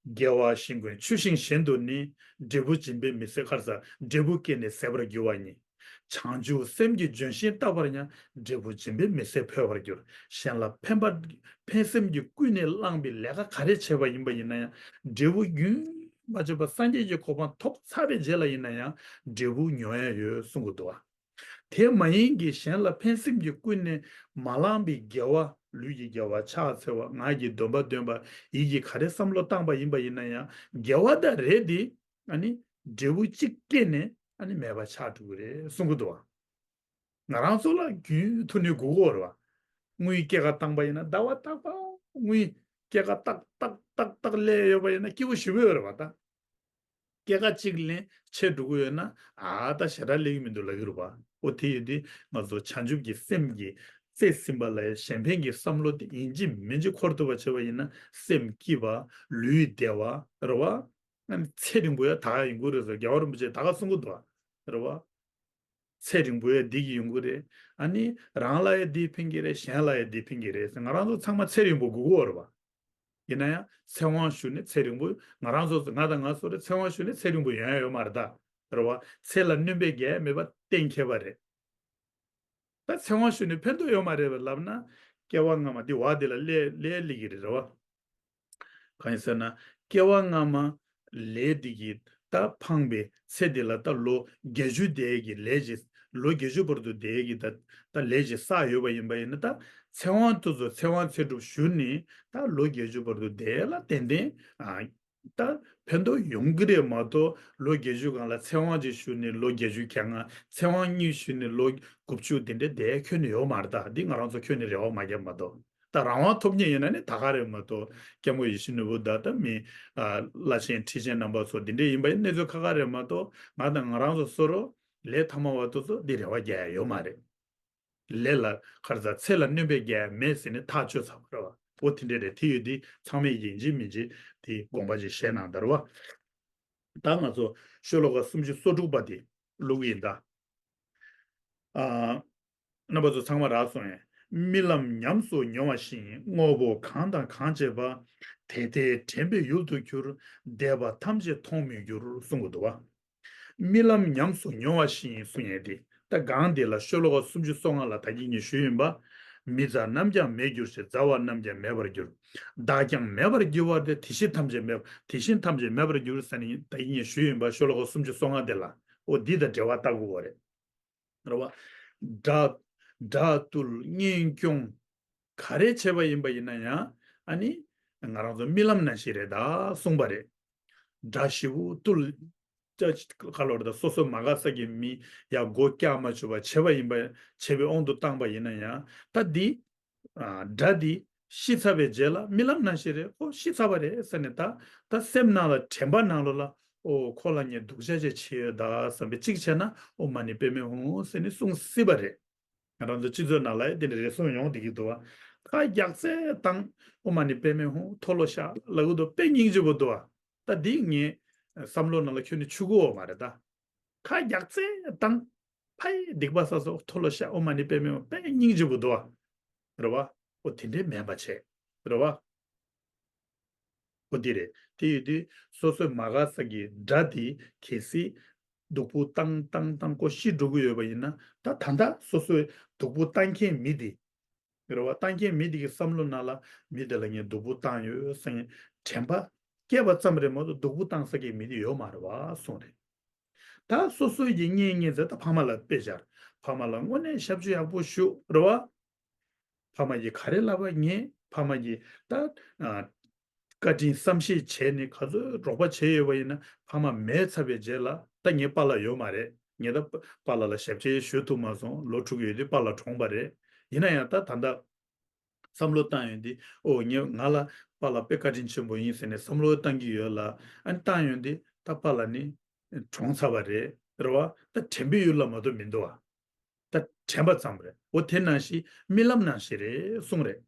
དགེ་བ་ཞིང་ཀུན་ཆུ་ཤིང་བཞིན་དུ་ནི། འབྲས་བུ་སྦྱིན་པས་མི་ཟད། ཁར་ས་འབྲས་བུ་སྐྱེས་ནས་ཟད་པར་འགྱུར་བ་ཉིད། བྱང་ཆུབ་སེམས་ཀྱི་ལྗོན་ཤིང་བཏབ་པར་ཡང་། འབྲས་བུ་སྦྱིན་པས་མི་ཟད་འཕེལ་བར་འགྱུར། གཞན་ལ་ཕན་པ་ཕན་སེམས་ཀྱིས་ཀུན་ནས་བསླངས་པའི་ལས་ཀ་ག་རེ་བྱས་པ་ཡིན་པ་ཡིན་ན་ཡང་འབྲས་བུ་རྒྱུན་མ་ཆད་པ་སངས་རྒྱས་ཀྱི་གོ་འཕང་ཐོབ་ཚར་བའི་རྗེས་ལ་ཡིན་ན་ཡང་འབྲས་བུ་མྱོང་ཡ་ཡོད་གསུང་གི་འདུག་བ། དེ་མ་ཡིན་གྱི་གཞན་ལ་ཕན་སེམས་ཀྱིས་ཀུན་ནས་མ་བསླངས་པའི་དགེ་བ། ལུས་ཀྱི་དགེ་བ། ཕྱག་འཚལ་བ། ངག་གི་སྡོམ་པ་འདོན་པ། ཡིད་ཀྱིས་ག་རེ་བསམ་བློ་བཏང་པ་ཡིན་པ་ཡིན་ན་ཡང་དགེ་བ་དང་རེད་དེ། ཨ་ནི་འབྲས་བུ་གཅིག་སྐྱེས་ནས་ཨ་ནི་མེད་པ་ཆགས་འགྲོ་གི་རེད་གསུང་གི་འདུག་བ། ང་རང་ཚོ་ལ་རྒྱུན་མཐུད་ནས་དགོས་ཀྱི་ཡོད་རེད་བ། དངུལ་སྐྱེད་ཀ་བཏང་པ་ཡིན་ན་ཟླ་བ་རྟག་པར་དངུལ་སྐྱེད་ཀ་ཏག་ཏག་ཏག་ཏག་སླེབས་ཡོད་པ་ཡིན་ན་སྐྱིད་པོ་ཞེ་པོ་ཡོད་རེད་བ་ད། སྐྱེད་ཀ་གཅིག་ལེན་ཆད་འགྲོ་གི་ཡོད་ན་ཨ་ད་ཞེ་དྲག་སླེབས་ཀྱི་མི་འདུག་ལབ་ཀྱི་རེད་བ། ཨོ་དེ་ཡོད་དུས་ང་ཚོ་བྱང་ཆུབ་ཀྱི་སེམས་ཀྱིས་རྩིས་ཟིན་པ་ལ་གཞན་ཕན་གྱི་བསམ་བློ་དེ་ཡིན་གཅིག་མིན་གཅིག་འཁོར་ཐུབ་པ་བྱས་པ་ཡིན་ན་སེམས་སྐྱིད་པ། ལུས་བདེ་བ་རེད་བ། ཨ་ནི་ཚེ་རིང་པོ་ཡང་ད་ག་ཡོང་གི་རེད་ཟེར་རྒྱལ་བ་རིན་པོ་ཆེས་ད་ག་གསུང་གི་འདུག་བ། རེད་བ། ཚེ་རིང་པོ་ཡང་འདི་གིས་ཡོང་གི་རེད། ཨ་ནི་རང་ལ་ཡང་འདི་ཕན་གྱི་རེད། གཞན་ལ་ཡང་འདི་ཕན་གྱི་རེད་ཟེར། ང་རང་ཚོ་ཚང་མ་ཚེ་རིང་པོ་དགོས་ཀྱི་ཡོད་རེད་བ། ཡིན་ན་ཡང་ཚེ་དབང་ཞུས་ནས་ཚེ་རིང་པོ་ང་རང་ཚོ་ང་དང་ང་ཚོ་རེད། ཚེ་དབང་ཞུས་ནས་ཚེ་རིང་པོ་ཡོང་ཡ་ཡོད་མ་རེད་ད། རེད་བ། ཚེ་ལ་སྣོན་པའི་རྒྱ་མེད་པ་གཏན་འཁེལ་བ་རེད། ད་ཚེ་དབང་ཞུས་ནས་ཕན་ཐོགས་ཡོད་མ་རེད་པས་ལབ་ན། སྐྱེ་བ་སྔ་མ་འདི་བ་འདི་ལ་ལས་ལས་སླེབས་ཀྱི་རེད་རེད་བ། གང་ཡིན་ཟེར་ན། སྐྱེ་བ་སྔ་མ་ལས་འདི་གིས་ད་འཕངས་པའི་ཚེ་འདི་ལ་ད་ལོ་བརྒྱད་ཅུ་འདས་ཀྱི་ལས་ཀྱི་ལོ་བརྒྱད་ཅུ་བར་དུ་འདས་ཀྱི་ད་ད་ལས་ཀྱི་བསགས་ཡོད་པ་ཡིན་པ་ཡིན་ན་ད་ཚེ་དབང་དེ་ཚོ་ཚེ་དབང་ཚེ་སྒྲུབ་ཞུས་ནས་ད་ལོ་བརྒྱད་ཅུ་བར་དུ་འདས་ལ་ཏན་ཏན་ཨ། ད་ཕན་ཐོགས་ཡོང་གི་རེད་མ་གཏོགས་ལོ་བརྒྱད་ཅུ་སྒང་ལ་ཚེ་དབང་གཅིག་ཞུས་ནས་ལོ་བརྒྱད་ཅུ་གྱ་ལྔ། ཚེ་དབང་གཉིས་ཞུས་ནས་ལོ་དགུ་བཅུ་དེ་འདྲ་བསྡད་ཁྱོན་ནས་ཡོད་མ་རེད། ད་འདི་ང་རང་ཚོ་ཁྱོན་ནས་རེ་བ་མ་བརྒྱབ་མ་གཏོགས། ད་རང་དབང་ཐོབ་མཁན་ཡིན་ན་ནི་ད་ག་རེད་མ་གཏོགས་སྐྱབས་མགོན་ཡིད་བཞིན་ནོར་བུ་དང་ད་མི་ཨ་བླ་ཆེན་ཁྲི་ཆེན་རྣམ་པ་ཚོ་འདི་འདྲ་ཡིན་པ་ཡིན་གནས་ཚུལ་ཁག་ཁག་རེད་མ་གཏོགས་ང་དང་ང་རང་ཚོ་བཟོ་འདྲ་ ལས་ཐ་མ་བར་དུ་ཚོ་འདི་རེ་བ་རྒྱག་ཡ་ཡོད་མ་རེད། ལས་ལ་ཁར་ཚ་ཚེ་ལ་སྣོན་པའི་རྒྱ་མེད་ཟེར་ནས་ཐག་ཆོད་ཚར་བ་རེད་བ། འོ་དེ་འདྲས་རེད། དེ་ཡོད་དེ་ཚང་མས་ཡིན་གཅིག་མིན་གཅིག་དེ་དགོངས་པ་ཅིག་བཞེས་གནང་དར་བ། ད་ང་ཚོ་ཤོ་ལོ་ཀ་སུམ་ཅུ་སོ་དྲུག་པ་དེ་ཀློག་གི་ཡིན་ད། ཨ། རྣམ་པ་ཚོ་ཚང་མ་རག་སོང་ངས། རྨི་ལམ་ཉམས་སུ་མྱོང་བ་བཞིན། དངོས་པོ་གང་དང་གང་བྱེད་པ། དེ་དེ་དྲན་པའི་ཡུལ་དུ་གྱུར། འདས་པ་ཐམས་ཅད་མཐོང་མི་འགྱུར་གསུང་གི་འདུག་བ། རྨི་ལམ་ཉམས་སུ་མྱོང་བ་བཞིན་གསུང་ཡས་དེ། ད་གང་དེ་ལ་ཤོ་ལོ་ཀ་སུམ་ཅུ་སོ་ལྔ་ལ་ད་གིན་ངས་ཞུས་ཡིན་པ། མི་མཛའ་རྣམས་ཀྱང་མེད་འགྱུར་ཞིང་། མཛའ་བ་རྣམས་ཀྱང་མེད་པར་འགྱུར། བདག་ཀྱང་མེད་པར་འགྱུར་བ་སྟེ། དེ་བཞིན་ཐམས་ཅད་མེད་པ། དེ་བཞིན་ཐམས་ཅད་མེད་པར་འགྱུར་ཟེར་ནས་ད་གིན་ངས་ཞུས་ཡིན་པ། ཤོ་ལོ་ཀ་སུམ་ཅུ་སོ་ལྔ་དེ་ལ། འོ་འདི་དང་འབྲེལ་བ་བཏགས་དགོས་པ་རེད། རེད་བ། དགྲ། དགྲ་བཏུལ་གཉེན་སྐྱོང་། ག་རེ་བྱས་པ་ཡིན་པ་ཡིན་ན་ཡང་། ཨ་ནི། ང་རང་ཚོ་རྨི་ལམ་ནང་བཞིན་རེད་ད་གསུངས་པ་རེད། དགྲ་ཞེ་པོ་བཏུལ། ཅ། ག་ལོར་ད་སོ་སོ་མ་དགའ་ས་གི་མི་ཡ་མགོ་བཀྱག་མ་བཅུག་པ་བྱས་པ་ཡིན་པ། བྱས་པའི་དབང་དུ་བཏང་པ་ཡིན་ན་ཡང་། ད་འདི། ཨ། དགྲ་འདི་ཤི་ཚར་བའི་རྗེས་ལ་རྨི་ལམ་ནང་བཞིན་རེད། ཁོ་ཤི་ཚར་བ་རེད་ཟེར་ནས། ད་ད་སེམས་ནང་ལ་དྲན་པ་ནང་ལོགས་ལ། ཨོ་ཁོ་ལ་ངས་སྡུག་ཅག་ཅིག་བྱས་ཡོད་ད་བསམ་པའི་གཅིག་བྱས་ན། ཨོཾ་མ་ཎི་པདྨེ་ཧཱུྃ་ཟེར་ནས་གསུང་སྲིད་པ་རེད། ང་རང་ཚོ་སྤྱི་ཚོགས་ནང་ལ་ཡང་དེ་འདྲ་རེ་ཟུང་ཡོང་བསྡད་ཀྱི་འདུག་བ། ཁ་རྒྱག་རྩེ་བཏང་། ཨོཾ་མ་ཎི་པདྨེ་ཧཱུྃ་མཐོལ་ལོ་བཤགས་ལབ་ཀྱི་འདུག་དཔེ་སྙིང་རྗེ་པོ་འདུག་བ། ད་འདི་ངའི་བསམ་བློ་ནང་ལ་ཁྱོན་ནས་ཆུད་ཀྱི་ཡོད་མ་རེད་ད། ཁ་རྒྱག་རྩེ་བཏང་། ཕའི་སྡིག་པ་བསགས་སོ། མཐོལ་ལོ་བཤགས། ཨོཾ་མ་ཎི་པདྨེ་ཧཱུྃ། དཔེ་སྙིང་རྗེ་པོ་འདུག་བ། རེད་བ། ཨོ་དེ་འདྲའི་མེད་པ་བྱས། རེད་བ། ཨོ་དེ་རེད། དེ་ཡོད་དུས་སོ་སོའི་མ་དགའ་ས་གི་དགྲ་དེ་གལ་སྲིད་སྡུག་པོ་བཏང་བཏང་བཏང་ཁོ་ཤི་འགྲོ་གི་ཡོད་པ་ཡིན་ན། ད་ད་ལྟ་སོ་སོའི་སྡུག་པོ་བཏང་མཁན་མི་དེ། རེད་བ། བཏང་མཁན་མི་དེ་གི་བསམ་བློ་ནང་ལ་མི་དེ་ལ་ངས་སྡུག་པོ་བཏང་ཡོད་ཟེར་དྲན་པ་སྐྱེས་པ་ཙམ་རེད་མ་གཏོགས། སྡུག་པོ་བཏང་ས་གི་མི་དེ་ཡོད་མ་རེད་བ་གསུངས་རེད། ད་སོ་སོའི་གི་གཉེན་ཉེ་ཚན་ད་ཕ་མ་ལ་དཔེ་སྦྱར། ཕ་མ་ལ་དངོས་གནས་ཞབས་ཕྱི་ཡག་པོ་ཞུ། རེད་བ། ཕ་མ་གིས་ག་རེ་ལབ་པ་ཉན། ཕ་མ་གིས་ད། ཨ། བཀའ་དྲིན་བསམ་ཤེས་བྱས་ནས་ག་ཚོད་རོགས་པ་བྱས་ཡོད་པ་ཡིན་ན། ཕ་མ་མེད་ཚར་བའི་རྗེས་ལ། ད་ངའི་པཱ་ལགས་ཡོད་མ་རེད། ངས་ད་པཱ་ལགས་ལ་ཞབས་ཕྱི་ཞུ་ཐུབ་མ་སོང་། ལོ་དྲུག་ཡོད་དུས་པཱ་ལགས་གྲོངས་པ་རེད། ཡིན་ན་ཡང་ད་ད་ལྟ་བསམ་བློ་བཏང་ཡོང་དུས། ཨོ་ངས་ང་ལ་པཱ་ལགས་དཔེ་བཀའ་དྲིན་ཆེན་པོ་ཡིན་ཟེར་ནས་བསམ་བློ་བཏང་གི་ཡོད་ལ། ཨ་ནི་བཏང་ཡོང་དུས་ད་པཱ་ལགས་ནི་གྲོངས་ཚར་བ་རེད། རེད་བ། ད་དྲན་པའི་ཡུལ་ལ་མ་གཏོགས་མི་འདུག་བ། ད་དྲན་པ་ཙམ་རེད། འོ་དེ་ནང་བཞིན་རྨི་ལམ་ནང་བཞིན་རེད་གསུངས་རེད།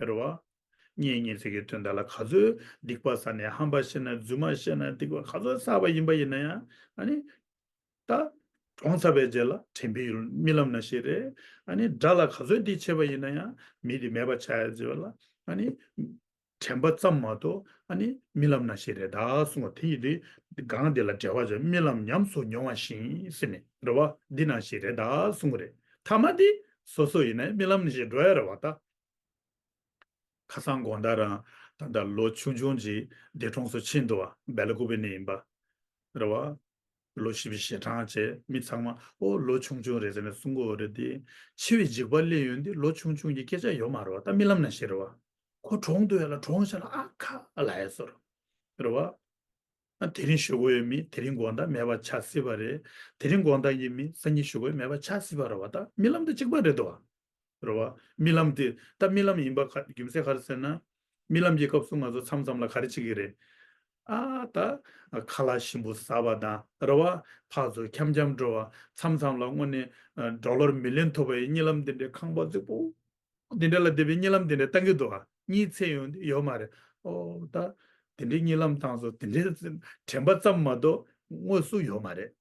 རེད་བ། གཉེན་ཉེ་ཚན་གྱི་དོན་དག་ལ་ག་ཚོད་སྡིག་པ་བསགས་ནས། ཧམ་པ་བཤད་ན། རྫུན་མ་བཤད་ན། སྡིག་པ་ག་ཚོད་བསགས་པ་ཡིན་པ་ཡིན་ན་ཡང་། ཨ་ནི། ད་གྲོངས་ཚར་བའི་རྗེས་ལ་དྲན་པའི་ཡུལ་རྨི་ལམ་ནང་བཞིན་རེད། ཨ་ནི་དགྲ་ལ་ག་ཚོད་སྡིག་བྱས་པ་ཡིན་ན་ཡང་མི་དེ་མེད་པ་ཆགས་ཡ་བྱེད་པ་ལ། ཨ་ནི། དྲན་པ་ཙམ་མ་གཏོགས། ཨ་ནི་རྨི་ལམ་ནང་བཞིན་རེད་ད་གསུངས་པ་དེ་ཡིན་དུས། གང་དེ་ལ་འགྲེལ་བ་བྱས། རྨི་ལམ་ཉམས་སུ་མྱོང་བ་བཞིན་ཟེར་ནས། རེད་བ། འདི་ནང་བཞིན་རེད་ད་གསུངས་པ་རེད། ཐ་མ་དེ་སོ་སོ་ཡིན་ན་རྨི་ལམ་ནང་བཞིན་འགྲོ་ཡ་རེད་བ་ད། ཁ་སང་དགོང་དག་རང་ད་ལྟ་ལོ་ཆུང་ཆུང་ཅིག་འདས་གྲོངས་སུ་ཕྱིན་འདུག་བ། སྦེལ་ཀོབ་ནས་ཡིན་པ། རེད་བ། ལོ་བཞི་བཅུ་ཞེ་གྲངས་བྱས། མི་ཚང་མ་ཨོ་ལོ་ཆུང་ཆུང་རེད་ཟེར་ནས་གསུང་གི་ཡོད་རེད་དེ། འཆི་བའི་འཇིགས་པ་སླེབས་ཡོང་དུས་ལོ་ཆུང་ཆུང་གི་སྐད་ཆ་ཡོད་མ་རེད་བ། ད་རྨི་ལམ་ནང་བཞིན་རེད་བ། ཁོ་གྲོངས་འདུག་ཡ་ལ། གྲོངས་ཤག་ལ་ཨ་ཁ་ལབ་ཡ་བཟོ་འདྲ། རེད་བ། ཨ་དེ་རིང་ཞུ་དགོས་ཡོད་མི་དེ་རིང་དགོང་དག་མེད་པ་ཆགས་སྲིད་པ་རེད། དེ་རིང་དགོང་དག་གི་མི་སང་ཉིན་ཞུ་དགོས་མེད་པ་ཆགས་སྲིད་པ་རེད་བ། ད་རྨི་ལམ་དང་གཅིག་པ་རེད་དོ། རེད་བ། རྨི་ལམ་དེ་ད་རྨི་ལམ་ཡིན་པ་ག་རྒྱུ་མཚན་ག་རེ་ཟེར་ན། རྨི་ལམ་གྱི་སྐབས་སུ་ང་ཚོ་མཚམས་མཚམས་ལ་ག་རེ་བྱེད་ཀྱི་རེད། ཨ་ད་ཁ་ལག་ཞིམ་པོ་ཟ་བ་དང་། རེད་བ། ཕར་ཚུར་འཁྱམ་འཁྱམ་འགྲོ་བ། མཚམས་མཚམས་ལ་དངོས་གནས་ཌོ་ལར་མི་ལི་ཡོན་ཐོབ་པའི་རྨི་ལམ་དེ་འདྲའི་ཁང་པ་རྫིག་པོ་དེ་འདྲ་ལ་བསྡད་པའི་རྨི་ལམ་དེ་འདྲ་བཏང་གི་འདུག་ག་གཉིད་སད་ཡོང་དུས་ཡོད་མ་རེད། ཨོ་ད་དེ་འདྲའི་རྨི་ལམ་བཏང་སོང་། དེ་འདྲའི་དྲན་པ་ཙམ་མ་གཏོགས་དངོས་སུ་ཡོད་མ་རེད།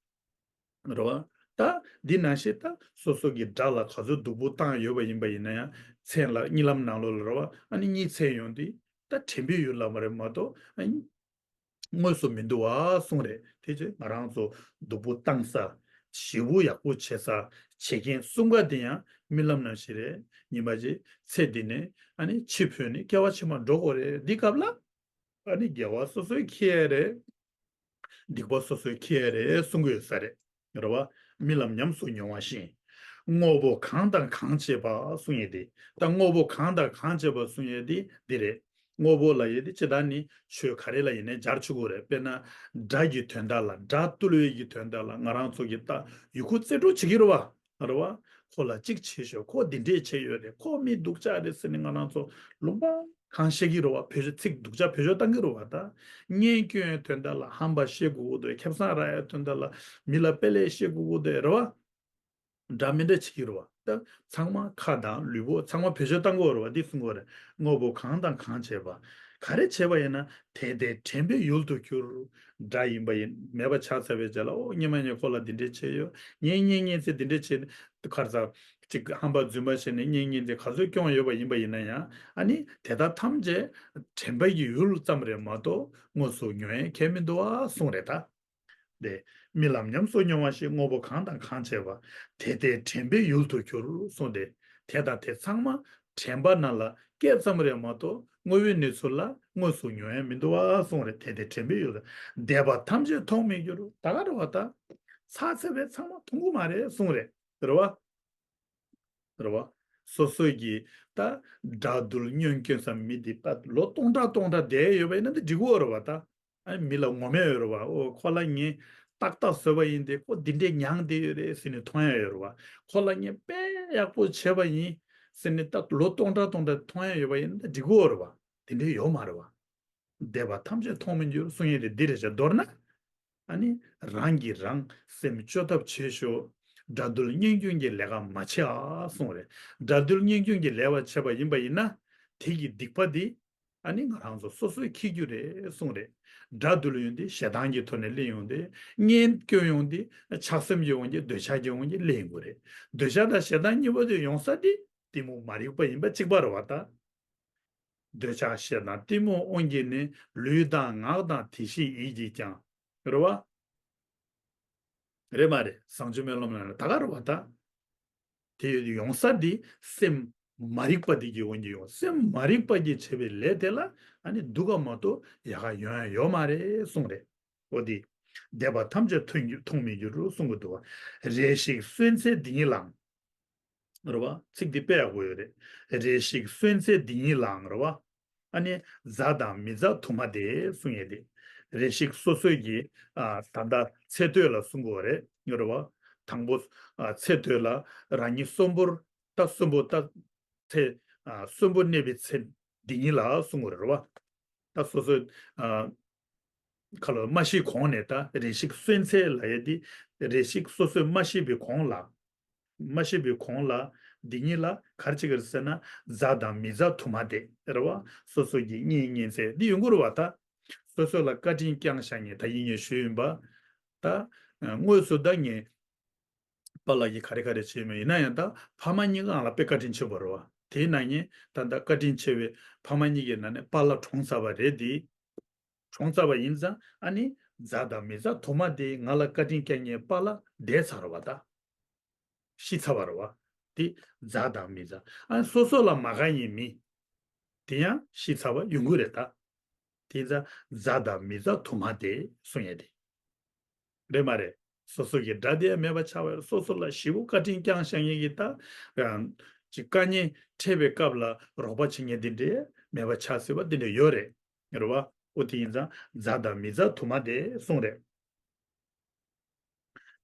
རེད་བ། ད་འདི་ནང་བཞིན་ད་སོ་སོ་གི་དགྲ་ལ་ག་ཚོད་སྡུག་པོ་བཏང་ཡོད་པ་ཡིན་པ་ཡིན་ན་ཡང་། མཚན་ལ་རྨི་ལམ་ནང་ལོགས་ལ་རེད་བ། ཨ་ནི་གཉིད་སད་ཡོང་དུས་ད་དྲན་པའི་ཡུལ་ལ་མ་རེད་མ་གཏོགས། ཨ་ནི་དངོས་སུ་མི་འདུག་བ་གསུངས་རེད། དེ་ཚེ་ང་རང་ཚོ་སྡུག་པོ་བཏང་ས། ཞེ་པོ་ཡག་པོ་བྱེད་ས། བྱེད་མཁན་གསུམ་ཀ་དེ་ཡང་རྨི་ལམ་ནང་བཞིན་རེད། ཉི་མ་གཅིག་ཚེ་འདི་ནས་ཨ་ནི་འཆི་འཕོས་ནས་སྐྱེ་བ་ཕྱི་མ་འགྲོ་དགོས་རེད། འདི་སྐབས་ལ་ཨ་ནི་དགེ་བ་སོ་སོས་འཁྱེར་ཡ་རེད། སྡིག་པ་སོ་སོས་འཁྱེར་ཡ་རེད་གསུང་གི་ཡོད་ས་རེད། རེད་བ། རྨི་ལམ་ཉམས་སུ་མྱོང་བ་བཞིན། དངོས་པོ་གང་དང་གང་བྱེད་པ་གསུང་ཡས་དེ། ད་དངོས་པོ་གང་དང་གང་བྱེད་པ་གསུང་ཡས་དེ་འདི་རེད། དངོས་པོ་ལབ་ཡས་དེ་སྤྱིར་བཏང་ནི་ཆོས་ག་རེ་ལ་ཡིན་ནའི་སྦྱར་ཆོག་གི་རེད། དཔེར་ན་དགྲ་གི་དོན་དག་ལ། དགྲ་བཏུལ་བའི་གི་དོན་དག་ལ་ང་རང་ཚོ་གི་ད་ཡི་གུ་རྩིས་སྤྲོད་བྱེད་ཀྱི་རེད་བ། རེད་བ། ཁོ་ལ་གཅིག་བྱས་ཤོག་ཁོ་འདི་འདྲས་བྱས་ཡོད་རེད། ཁོ་མི་སྡུག་ཅག་རེད་ཟེར་ནས་ང་རང་ཚོ་ལུང་པ་ གང་བཤད་ཀྱི་རེད་བ། བེད་སྤྱོད་ཚིག་སྡུག་ཅག་བེད་སྤྱོད་བཏང་གི་རེད་བ། ད་གཉེན་སྐྱོན་དོན་དག་ལ་ཧམ་པ་བཤད་དགོས་ཀྱི་འདུག་ཁེ་བཟང་རག་ཡ་དོན་དག་ལ་མི་ལ་དཔེ་ལས་བཤད་དགོས་ཀྱི་འདུག་རེད་བ། འདྲ་མི་འདྲ་བྱེད་ཀྱི་རེད་བ། ད་ཚང་མ་ཁ་དང་ལུས་པོ་ཚང་མ་བེད་སྤྱོད་བཏང་གི་ཡོད་རེད་བ། འདི་གསུང་གི་ཡོད་རེད། དངོས་པོ་གང་དང་གང་བྱས་པ། ག་རེ་བྱས་པ་ཡིན་ན་དེ་དེ་དྲན་པའི་ཡུལ་དུ་གྱུར། དགྲ་ཡིན་པ་ཡིན་མེད་པ་ཆགས་ཚར་བའི་རྗེས་ལ། ཨོ་སྔོན་མ་ངས་ཁོ་ལ་འདི་འདྲས་བྱས་ཡོད། ངས་གཉེན་ཉེ་ཚེ་འདི་འདྲས་བྱས། ག་རེ་ཟ། ཅིག་ཧམ་པ་རྫུན་པ་བྱས་ནས་གཉེན་ཉེ་ཚེ་ག་ཚོད་སྐྱོང་ཡོད་པ་ཡིན་པ་ཡིན་ན་ཡང་། ཨ་ནི་དེ་དག་ཐམས་ཅད་དྲན་པ་ཡི་ཡུལ་ཙམ་རེད་མ་གཏོགས་དངོས་སུ་མྱོང་ཡ་གང་ཡང་མི་འདུག་ཨ་གསུངས་རེད་ད། དེ། རྨི་ལམ་ཉམས་སུ་མྱོང་བ་ཞིག་དངོས་པོ་གང་དང་གང་བྱས་པ། དེ་དེ་དྲན་པའི་ཡུལ་དུ་གྱུར་གསུངས་ཏེ། དེ་དང་དེ་ཚང་མ་དྲན་པ་ནང་ལ་སྐད་ཙམ་རེད་མ་གཏོགས་དངོས་པོའི་གནས་ཚུལ་ལ་དངོས་སུ་མྱོང་ཡ་མི་འདུག་ཨ་གསུངས་རེད། དེ་དེ་དྲན་པའི་ཡུལ་དུ། འདས་པ་ཐམས་ཅད་མཐོང་མི་འགྱུར། ད་ག་རེད་བ། ད་ཚར་ཚར་བའི་ཚང་མ་མཐོང་གི་མ་རེད་གསུངས་རེད། རེད་བ། རེད་བ། སོ་སོ་གི་ད་དགྲ་འདུལ་གཉེན་སྐྱོང་ས་མི་འདི་ད་ལོ་སྟོང་ཕྲག་སྟོང་ཕྲག་བསྡད་ཡོད་པ་ཡིན་ན་འདི་འགྲིག་གི་ཡོད་རེད་བ། ད་ཨ་མི་ལ་ངོ་མས་ཡོད་རེད་བ། ཨོ་ཁོ་ལ་ངས་ཏག་ཏག་བཟོས་པ་ཡིན་ཏེ་ཁོ་འདི་འདྲས་མྱངས་བསྡད་ཡོད་རེད་ཟེར་ནས་མཐོང་ཡ་ཡོད་རེད་བ། ཁོ་ལ་ངས་དཔེ་ཡག་པོ་བྱས་པ་ཡིན་ཟེར་ནས་ད་ལོ་སྟོང་ཕྲག་སྟོང་ཕྲག་མཐོང་ཡ་ཡོད་པ་ཡིན་ན་འགྲིག་གི་ཡོད་རེད་བ། དེ་འདྲས་ཡོད་མ་རེད་བ། འདས་པ་ཐམས་ཅད་མཐོང་མི་འགྱུར་གསུང་ཡས་དེ་འདི་རེད་བྱ། མདོར་ན། ཨ་ནི་རང་གིས་རང་སེམས་བཅོས་ཐབས་བྱེད་ཤོག་དགྲ་འདུལ་གཉེན་སྐྱོང་གི་ལས་ཀ་མ་བྱེད་ཨ་གསུངས་རེད། དགྲ་འདུལ་གཉེན་སྐྱོང་གི་ལས་པ་བྱས་པ་ཡིན་པ་ཡིན་ན། དེ་གི་སྡིག་པ་དེ། ཨ་ནི་ང་རང་ཚོ་སོ་སོས་འཁྱེར་རྒྱུ་རེད་གསུངས་རེད། དགྲ་འདུལ་ཡོང་དུས་ཞེ་སྡང་གི་ཐོག་ནས་སླེབས་ཡོང་དུས། གཉེན་སྐྱོང་ཡོང་དུས་ཆགས་སེམས་ཀྱི་དབང་གིས་འདོད་ཆགས་ཀྱི་དབང་གིས་སླེབས་ཡོང་གི་རེད། འདོད་ཆགས་དང་ཞེ་སྡང་གཉིས་པོ་དེ་ཡོང་ས་དེ་གཏི་མུག་མ་རིག་པ་ཡིན་པ་གཅིག་པ་རེད་བ་ད། འདོད་ཆགས་ཞེ་སྡང་གཏི་མུག་དབང་གིས་ནི། ལུས་དང་ངག་དང་དེ་བཞིན་ཡིད་ཀྱིས་ཀྱང་། རེད་བ། རེད་མ་རེད། བཟང་སྤྱོད་སྨོན་ལམ་ལ་ད་ག་རེད་བ་ད། དེ་ཡོང་ས་འདི་སེམས་མ་རིག་པ་འདི་གི་དབང་གིས་ཡོང་། སེམས་མ་རིག་པ་གིས་བྱས་པའི་ལས་དེ་ལ་ཨ་ནི་སྡུག་ག་མ་གཏོགས་ཡག་ག་ཡོང་ཡ་ཡོད་མ་རེད་གསུངས་རེད། འོ་དེ། འདས་པ་ཐམས་ཅད་མཐོང་མཐོང་མི་འགྱུར་གསུང་གི་འདུག་བ། རེ་ཞིག་གསོན་ཚེ་འདི་ཉིད་ལའང་། རེད་བ། ཚིག་འདི་དཔེ་ཡག་པོ་ཡོད་རེད། རེ་ཞིག་གསོན་ཚེ་འདི་ཉིད་ལའང་རེད་བ། ཨ་ནི་མཛའ་དང་མི་མཛའ་དུ་མ་སྟེ་གསུང་ཡས་དེ། རེ་ཞིག་སོ་སོའི་གི་ཨ་ད་ལྟ་ཚེ་སྟོད་ལ་གསུང་གི་ཡོད་རེད། རེད་བ། དང་པོ་ཨ་ཚེ་སྟོད་ལ་རང་ཉིད་གསོན་པོར་ད་གསོན་པོ་ད་ཚེ་ཨ་གསོན་པོ་གནས་པའི་ཚེ་འདི་ཉིད་ལ་གསུང་གི་ཡོད་རེད་བ། ད་སོ་སོའི་ཨ་ཁ་ལོ་མ་ཤི་གོང་ནས་ད་རེ་ཞིག་གསོན་ཚེ་ལབ་ཡས་དེ། རེ་ཞིག་སོ་སོས་མ་ཤི་བའི་གོང་ལ། མ་ཤི་བའི་གོང་ལ། འདི་ཉིད་ལ་ག་རེ་བྱེད་ཀྱི་རེད་ཟེར་ན། མཛའ་དང་མི་མཛའ་དུ་མ་སྟེ་རེད་བ། སོ་སོ་གི་གཉེན་ཉེ་ཚན་འདི་ཡོང་གི་རེད་བ་ད། སོ་སོ་ལ་བཀའ་དྲིན་བསྐྱངས་བཞག་མཁན་ད་ཡིན་ངས་ཞུས་ཡིན་པ། ད་དངོས་སུ་ད་ངས་པཱ་ལགས་ཀྱིས་ག་རེ་ག་རེ་བྱས་མེད་ཡིན་ན་ཡང་ད་ཕ་མ་གཉིས་ཀའང་ལ་དཔེ་བཀའ་དྲིན་ཆེ་བ་རེད་བ། དེའི་ནང་ནས་ད་ད་བཀའ་དྲིན་ཆེ་བའི་ཕ་མ་གཉིས་ཀྱི་ནང་ནས་པཱ་ལགས་གྲོངས་ཚར་བ་རེད་དེ། གྲོངས་ཚར་བ་ཡིན་ཙང་ཨ་ནི་མཛའ་དང་མི་མཛའ་དུ་མ་སྟེ་ང་ལ་བཀའ་དྲིན་བསྐྱངས་མཁན་པཱ་ལགས་འདས་ཚར་བ་ད། ཤི་ཚར་བ་རེད་བ། དེ་མཛའ་དང་མི་མཛའ། ཨ་ནི་སོ་སོ་ལ་མ་དགའ་མཁན་མི་དེ་ཡང་ཤི་ཚར་བ་ཡོང་གི་རེད་ད། དེ་ཙང་མཛའ་དང་མི་མཛའ་དུ་མ་སྟེ་གསུང་ཡས་དེ། རེད་མ་རེད། སོ་སོ་གི་དགྲ་དེ་ཡང་མེད་པ་ཆགས་པ་རེད། སོ་སོ་ལ་ཞེ་པོ་བཀའ་དྲིན་བསྐྱངས་བཞག་མཁན་གྱི་ད་ཅིག་དཀའ་ངལ་འཕྲད་པའི་སྐབས་ལ་རོགས་པ་བྱེད་མཁན་དེ་འདྲས་མེད་པ་ཆགས་སྲིད་པ་དེ་འདྲས་ཡོད་རེད། རེད་བ། ཨོ་དེ་ཡིན་ཙང་མཛའ་དང་མི་མཛའ་དུ་མ་སྟེ་གསུངས་རེད།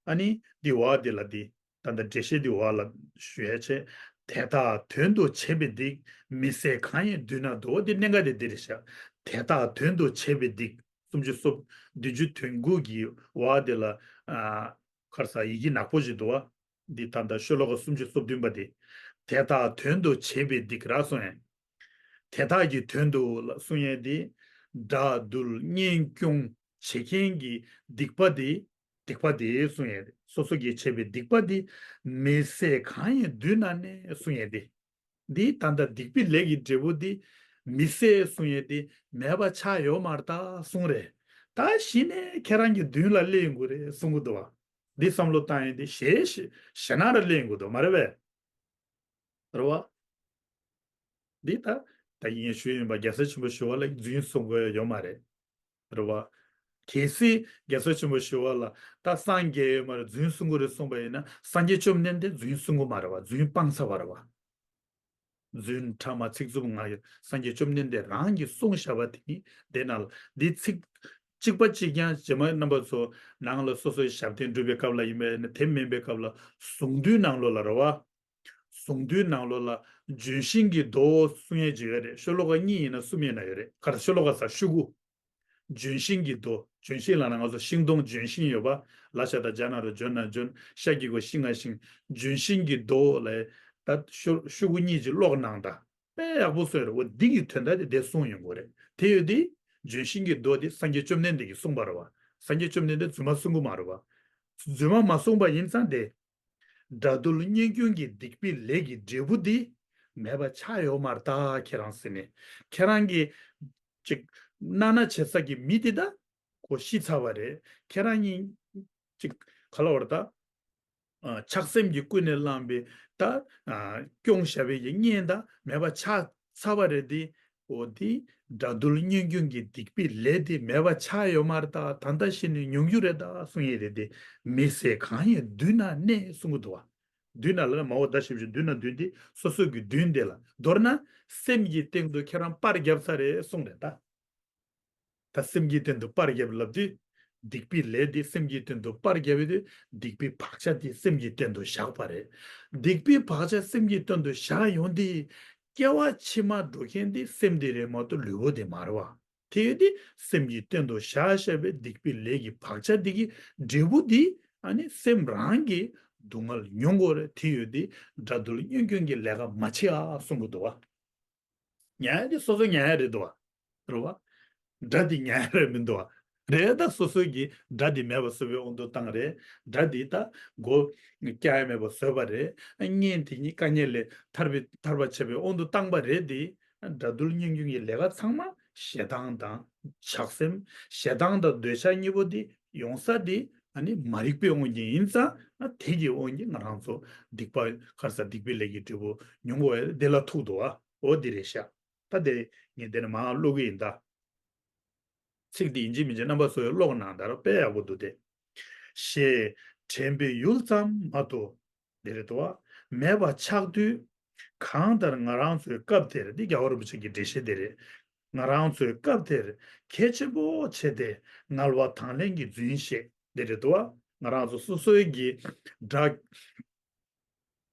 ཨ་ནི་འདི་བ་དེ་ལ་འདི་ད་ལྟ་འགྲེལ་བཤད་འདི་བ་ལ་ཞུ་ཡ་བྱས། དེ་དག་དོན་དུ་བྱས་པའི་སྡིག་མི་བཟད་གང་ཡིན་མདུན་ན་འདུག་དེ་གནད་འགག་དེ་འདི་རེད་ཤག་དེ་དག་དོན་དུ་བྱས་པའི་སྡིག་སུམ་ཅུ་སོ་བདུན་ཅུ་དོན་དགུ་གི་བ་དེ་ལ་ཨ་ཁར་ས་ཡི་གེ་ནག་པོ་ཞིག་འདུག་བ། འདི་ད་ལྟ་ཤོ་ལོ་ཀ་སུམ་ཅུ་སོ་བདུན་པ་དེ། དེ་དག་དོན་དུ་བྱས་པའི་སྡིག་ར་གསུངས་ཡང་། དེ་དག་གི་དོན་དུ་ལ་གསུང་ཡས་དེ། དགྲ་འདུལ་གཉེན་སྐྱོང་བྱེད་མཁན་གྱི་སྡིག་པ་དེ། སྡིག་པ་དེ་གསུང་ཡས་དེ། སོ་སོ་གིས་བྱས་པའི་སྡིག་པ་དེ་མི་བཟད་གང་ཡིན་མདུན་ན་གནས་གསུང་ཡས་དེ། འདི་ད་ལྟ་སྡིག་པའི་ལས་ཀྱི་འབྲས་བུ་དེ་མི་བཟད་གསུང་ཡས་དེ་མེད་པ་ཆགས་ཡོད་མ་རེད་ད་གསུང་རེད། ད་གཞི་ནས་ཁྱེད་རང་གི་མདུན་ལ་སླེབས་ཡོང་གི་རེད་གསུང་གི་འདུག་བ། འདི་བསམ་བློ་བཏང་ཡས་དེ་ཞེ་ཞེ་ཞེ་ན་ར་སླེབས་ཡོང་གི་འདུག་མ་རེད་པས། རེད་བ། འདི་ད་ད་ཡིན་ཞུས་ཡིན་པ་རྒྱལ་སྲས་ཆེན་པོ་ཞི་བ་ལྷ་རྫུན་གསུང་གི་ཡོད་མ་རེད། རེད་བ། གལ་སྲིད་རྒྱལ་སྲས་ཆེན་པོ་ཞི་བ་ལྷ་ད་སངས་རྒྱས་ཡོད་མ་རེད་རྫུན་གསུང་གི་རེད་གསུངས་པ་ཡིན་ན་སངས་རྒྱས་བཅོམ་ལྡན་འདས་རྫུན་གསུང་གི་མ་རེད་བ། རྫུན་སྤངས་ཚར་བ་རེད་བ། རྫུན་ཕྲ་མ་ཚིག་རྩུབ་ངག་གི་སངས་རྒྱས་བཅོམ་ལྡན་འདས་རང་གིས་གསུངས་བཞག་པ་དེ་ནི་དེ་ནང་ལ་འདི་ཚིག་གཅིག་པ་གཅིག་རྐྱང་རྗེས་མ་རྣམ་པ་ཚོ་ནང་ལ་སོ་སོའི་ཞབས་བརྟན་སྒྲུབ་པའི་སྐབས་ལ་ཡིན་པས་ན་དེ་མིན་པའི་སྐབས་ལ་གཟུངས་འདུས་ནང་ལོགས་ལ་རེད་བ། གཟུངས་འདུས་ནང་ལོགས་ལ་ ལྗོན་ཤིང་གི་མདོ་གསུང་ཡས་ཅིག་ཡོད་རེད། ཤོ་ལོ་ཀ་གཉིས་ཡིན་ན་གསུམ་ཡིན་ན་ཡོད་རེད། ག་རེ། ཤོ་ལོ་ཀ་ས་ཤོ་དགུ། ལྗོན་ཤིང་གི་མདོ། ལྗོན་ཤིང་ལབ་ན་ང་ཚོ་ཤིང་སྡོང་ལྗོན་ཤིང་ཡོད་པ། ལ་ཤ་དང་ཇ་ན་རོ་ཇོ་ན་ཇོན། ཤ་གི་གོ་ཤིང་ང་ཤིང་། ལྗོན་ཤིང་གི་མདོ་ལ་ད་ཤོ་ཤོ་དགུ་གཉིས་ཅིག་ཀློག་གནང་ད། དཔེ་ཡག་པོ་བཟོས་རེད། འོ་འདི་གི་དོན་དག་དེ་དེ་གསུངས་ཡོང་གི་རེད། དེ་ཡོད་དེ། ལྗོན་ཤིང་གི་མདོ་དེ་སངས་རྒྱས་བཅོམ་ལྡན་འདས་ཀྱིས་གསུངས་པ་རེད་བ། སངས་རྒྱས་བཅོམ་ལྡན་འདས་རྫུན་མ་གསུང་གི་མ་རེད་བ། རྫུན་མ་མ་གསུངས་པ་ཡིན་ཙང་དེ། དགྲ་འདུལ་གཉེན་སྐྱོང་གི་སྡིག་པའི་ལས་ཀྱི་འབྲས་བུ་འདི་མེད་པ་ཆགས་ཡོད་མ་རེད་ད། ཁྱེད་རང་ཟེར་ནས། ཁྱེད་རང་གི་ཅིག་སྣ་ནག་བྱེད་ས་གི་མི་དེ་ད་ཁོ་ཤི་ཚར་བ་རེད། ཁྱེད་རང་གཉིས་ཅིག་ག་ལ་བར་ད། ཨ། ཆགས་སེམས་ཀྱིས་ཀུན་ནས་བསླངས་པའི་ད། ཨ། སྐྱོང་བཞག་པའི་གི་གཉེན་ད་མེད་པ་ཆགས་ཚར་བ་རེད་དེ། འོ་དེ་དགྲ་འདུལ་གཉེན་སྐྱོང་གི་སྡིག་པའི་ལས་དེ་མེད་པ་ཆགས་ཡོད་མ་རེད་ད། ད་ལྟ་ཤི་ནས་མྱོང་རྒྱུ་རེད་ད་གསུང་ཡས་རེད་དེ། མི་ཟེར་གང་ཡིན་མདུན་ན་གནས་གསུང་གི་འདུག་བ། མདུན་ན་ལ་མ་འོ་ད་ཞིབ་ཞིབ་མདུན་ན་མདུན་དེ་སོ་སོ་གི་མདུན་དེ་ལ། མདོར་ན་སེམས་ཀྱི་སྟེང་དུ་ཁྱེད་རང་པར་བརྒྱབ་ས་རེད་གསུང་རེད་ད། ད་སེམས་ཀྱི་སྟེང་དུ་པར་བརྒྱབ་ལབ་དུས། སྡིག་པའི་ལས་དེ་སེམས་ཀྱི་སྟེང་དུ་པར་བརྒྱབ་དུས། སྡིག་པའི་བག་ཆགས་དེ་སེམས་ཀྱི་སྟེང་དུ་བཞག་པ་རེད། སྡིག་པའི་བག་ཆགས་སེམས་ཀྱི་སྟེང་དུ་བཞག་ཡོང་དུས། སྐྱེ་བ་ཕྱི་མ་འགྲོ་མཁན་དེ་སེམས་དེ་རེད་མ་གཏོགས་ལུས་པོ་དེ་མ་རེད་བ། དེ་ཡོད་དུས་སེམས་ཀྱི་སྟེང་དུ་བཞག་བཞག་པའི་སྡིག་པའི་ལས་ཀྱི་བག་ཆགས་དེ་གི་འབྲས་བུ་དེ། ཨ་ནི་སེམས་རང་གིས་སྡུག་བསྔལ་མྱོང་དགོས་རེད། དེ་ཡོད་དུས་དགྲ་འདུལ་གཉེན་སྐྱོང་གི་ལས་ཀ་མ་བྱེད་ཨ་གསུང་གི་འདུག་བ། ཉར་ཡ་དེ་སོ་སོ་ཉར་ཡ་རེད་འདུག་བ། རེད་བ། དགྲ་དེ་ཉར་ཡ་རེད་མི་འདུག་བ། རེད། ད་སོ་སོ་གིས་དགྲ་དེ་མེད་པ་བཟོ་བའི་དབང་དུ་བཏང་རེད། དགྲ་དེ་ད་མགོ་བཀྱག་ཡ་མེད་པ་བཟོས་པ་རེད། གཉེན་དེ་ཉིད་དཀའ་ངལ་ལས་ཐར་བའི་ཐར་བར་བྱེད་པའི་དབང་དུ་བཏང་པ་རེད་དེ། དགྲ་འདུལ་གཉེན་སྐྱོང་གི་ལས་ཀ་ཚང་མ་ཞེ་སྡང་དང་ཆགས་སེམས། ཞེ་སྡང་དང་འདོད་ཆགས་གཉིས་པོ་དེ་ཡོང་ས་དེ། ཨ་ནི་མ་རིག་པའི་དབང་གིས་ཡིན་ཙང་། ཨ། དེ་གི་དབང་གིས་ང་རང་ཚོ་སྡིག་པ། ག་རེ་ཟ། སྡིག་པའི་ལས་ཀྱི་འབྲས་བུ་མྱོང་དགོས་ཡ་དེ་ལ་ཐུག་འདུག་བ། འོ་འདི་རེད་ཤག། ད་དེ་ངས་དེ་ནས་མར་ཀློག་གི་ཡིན་ད། ཚིག་འདི་ཡིན་གཅིག་མིན་གཅིག་རྣམ་པ་ཚོས་ཀློག་གནང་ད། ར་དཔེ་ཡག་པོ་འདུག་སྟེ། ཞེས་དྲན་པའི་ཡུལ་ཙམ་མ་གཏོགས། འདི་རེད་དོ། མེད་པ་ཆགས་དུས། གང་ལྟར་ང་རང་ཚོའི་སྐབས་དེར། འདི་རྒྱལ་བ་རིན་པོ་ཆེ་གི་འགྲེལ་བཤད་དེ་རེད། ང་རང་ཚོའི་སྐབས་དེར་གལ་ཆེན་པོ་ཆེ་སྟེ། ངལ་བ་དང་ལེན་གྱི་རྫུན་བཤད། འདི་རེད་དོ། ང་རང་ཚོ་སོ་སོའི་གི་དགྲ།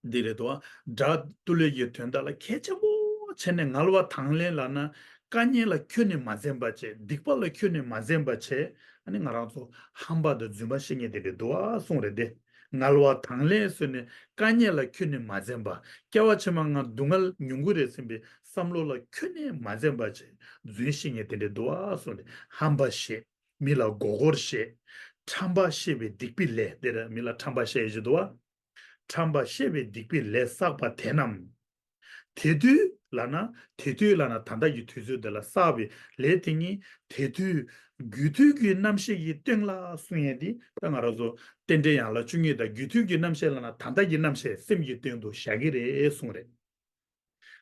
འདི་རེད་དོ། དགྲ་འདུལ་བའི་གི་དོན་དག་ལ་གལ་ཆེན་པོ་བྱས་ནས། ངལ་བ་དང་ལེན་ལབ་ན་དཀའ་ངལ་ལ་ཁྱོན་ནས་མ་འཛེམ་པ་བྱས། སྡིག་པ་ལ་ཁྱོན་ནས་མ་འཛེམ་པ་བྱས། ཨ་ནི་ང་རང་ཚོ་ཧམ་པ་དང་རྫུན་པ་བཤད་མཁན་དེ་རེད་འདུག་ཨ་གསུངས་རེད་དེ། ངལ་བ་དང་ལེན་ཟེར་ནས་དཀའ་ངལ་ལ་ཁྱོན་ནས་མ་འཛེམ་པ། སྐྱེ་བ་ཕྱི་མ་ང་སྡུག་བསྔལ་མྱོང་གི་རེད་ཟེར་བའི་བསམ་བློ་ལ་ཁྱོན་ནས་མ་འཛེམ་པ་བྱས། རྫུན་བཤད་མཁན་དེ་འདྲ་འདུག་ཨ་གསུངས་རེད། ཧམ་པ་བཤད། མི་ལ་མགོ་སྐོར་བཤད། ཁྲམ་པ་བཤད་པའི་སྡིག་པའི་ལས་དེ་རེད། མི་ལ་ཁྲམ་པ་བཤད་ཡོད་ཀྱི་འདུག་ཨ། ཁྲམ་པ་བཤད་པའི་སྡིག་པའི་ལས་བསགས་པ་དེ་རྣམས། དེ་དུས་ལབ་ན། དེ་དུས་ལབ་ན་ད་ལྟ་གི་དུས་ཚོད་འདི་ལ་བསགས་པའི་ལས་དེ་ཉིད་དེ་དུས་རྒྱུད་དུས་ཀྱི་རྣམ་ཤེས་ཀྱི་སྟེང་ལ་གསུང་ཡས་འདི། ད་ང་རང་ཚོ་རྟེན་འབྲེལ་ཡན་ལག་བཅུ་གཉིས་དང་། རྒྱུད་དུས་ཀྱི་རྣམ་ཤེས་ལབ་ན་ད་ལྟ་གི་རྣམ་ཤེས་སེམས་ཀྱི་སྟེང་དུ་བཞག་གི་རེད་གསུངས་རེད།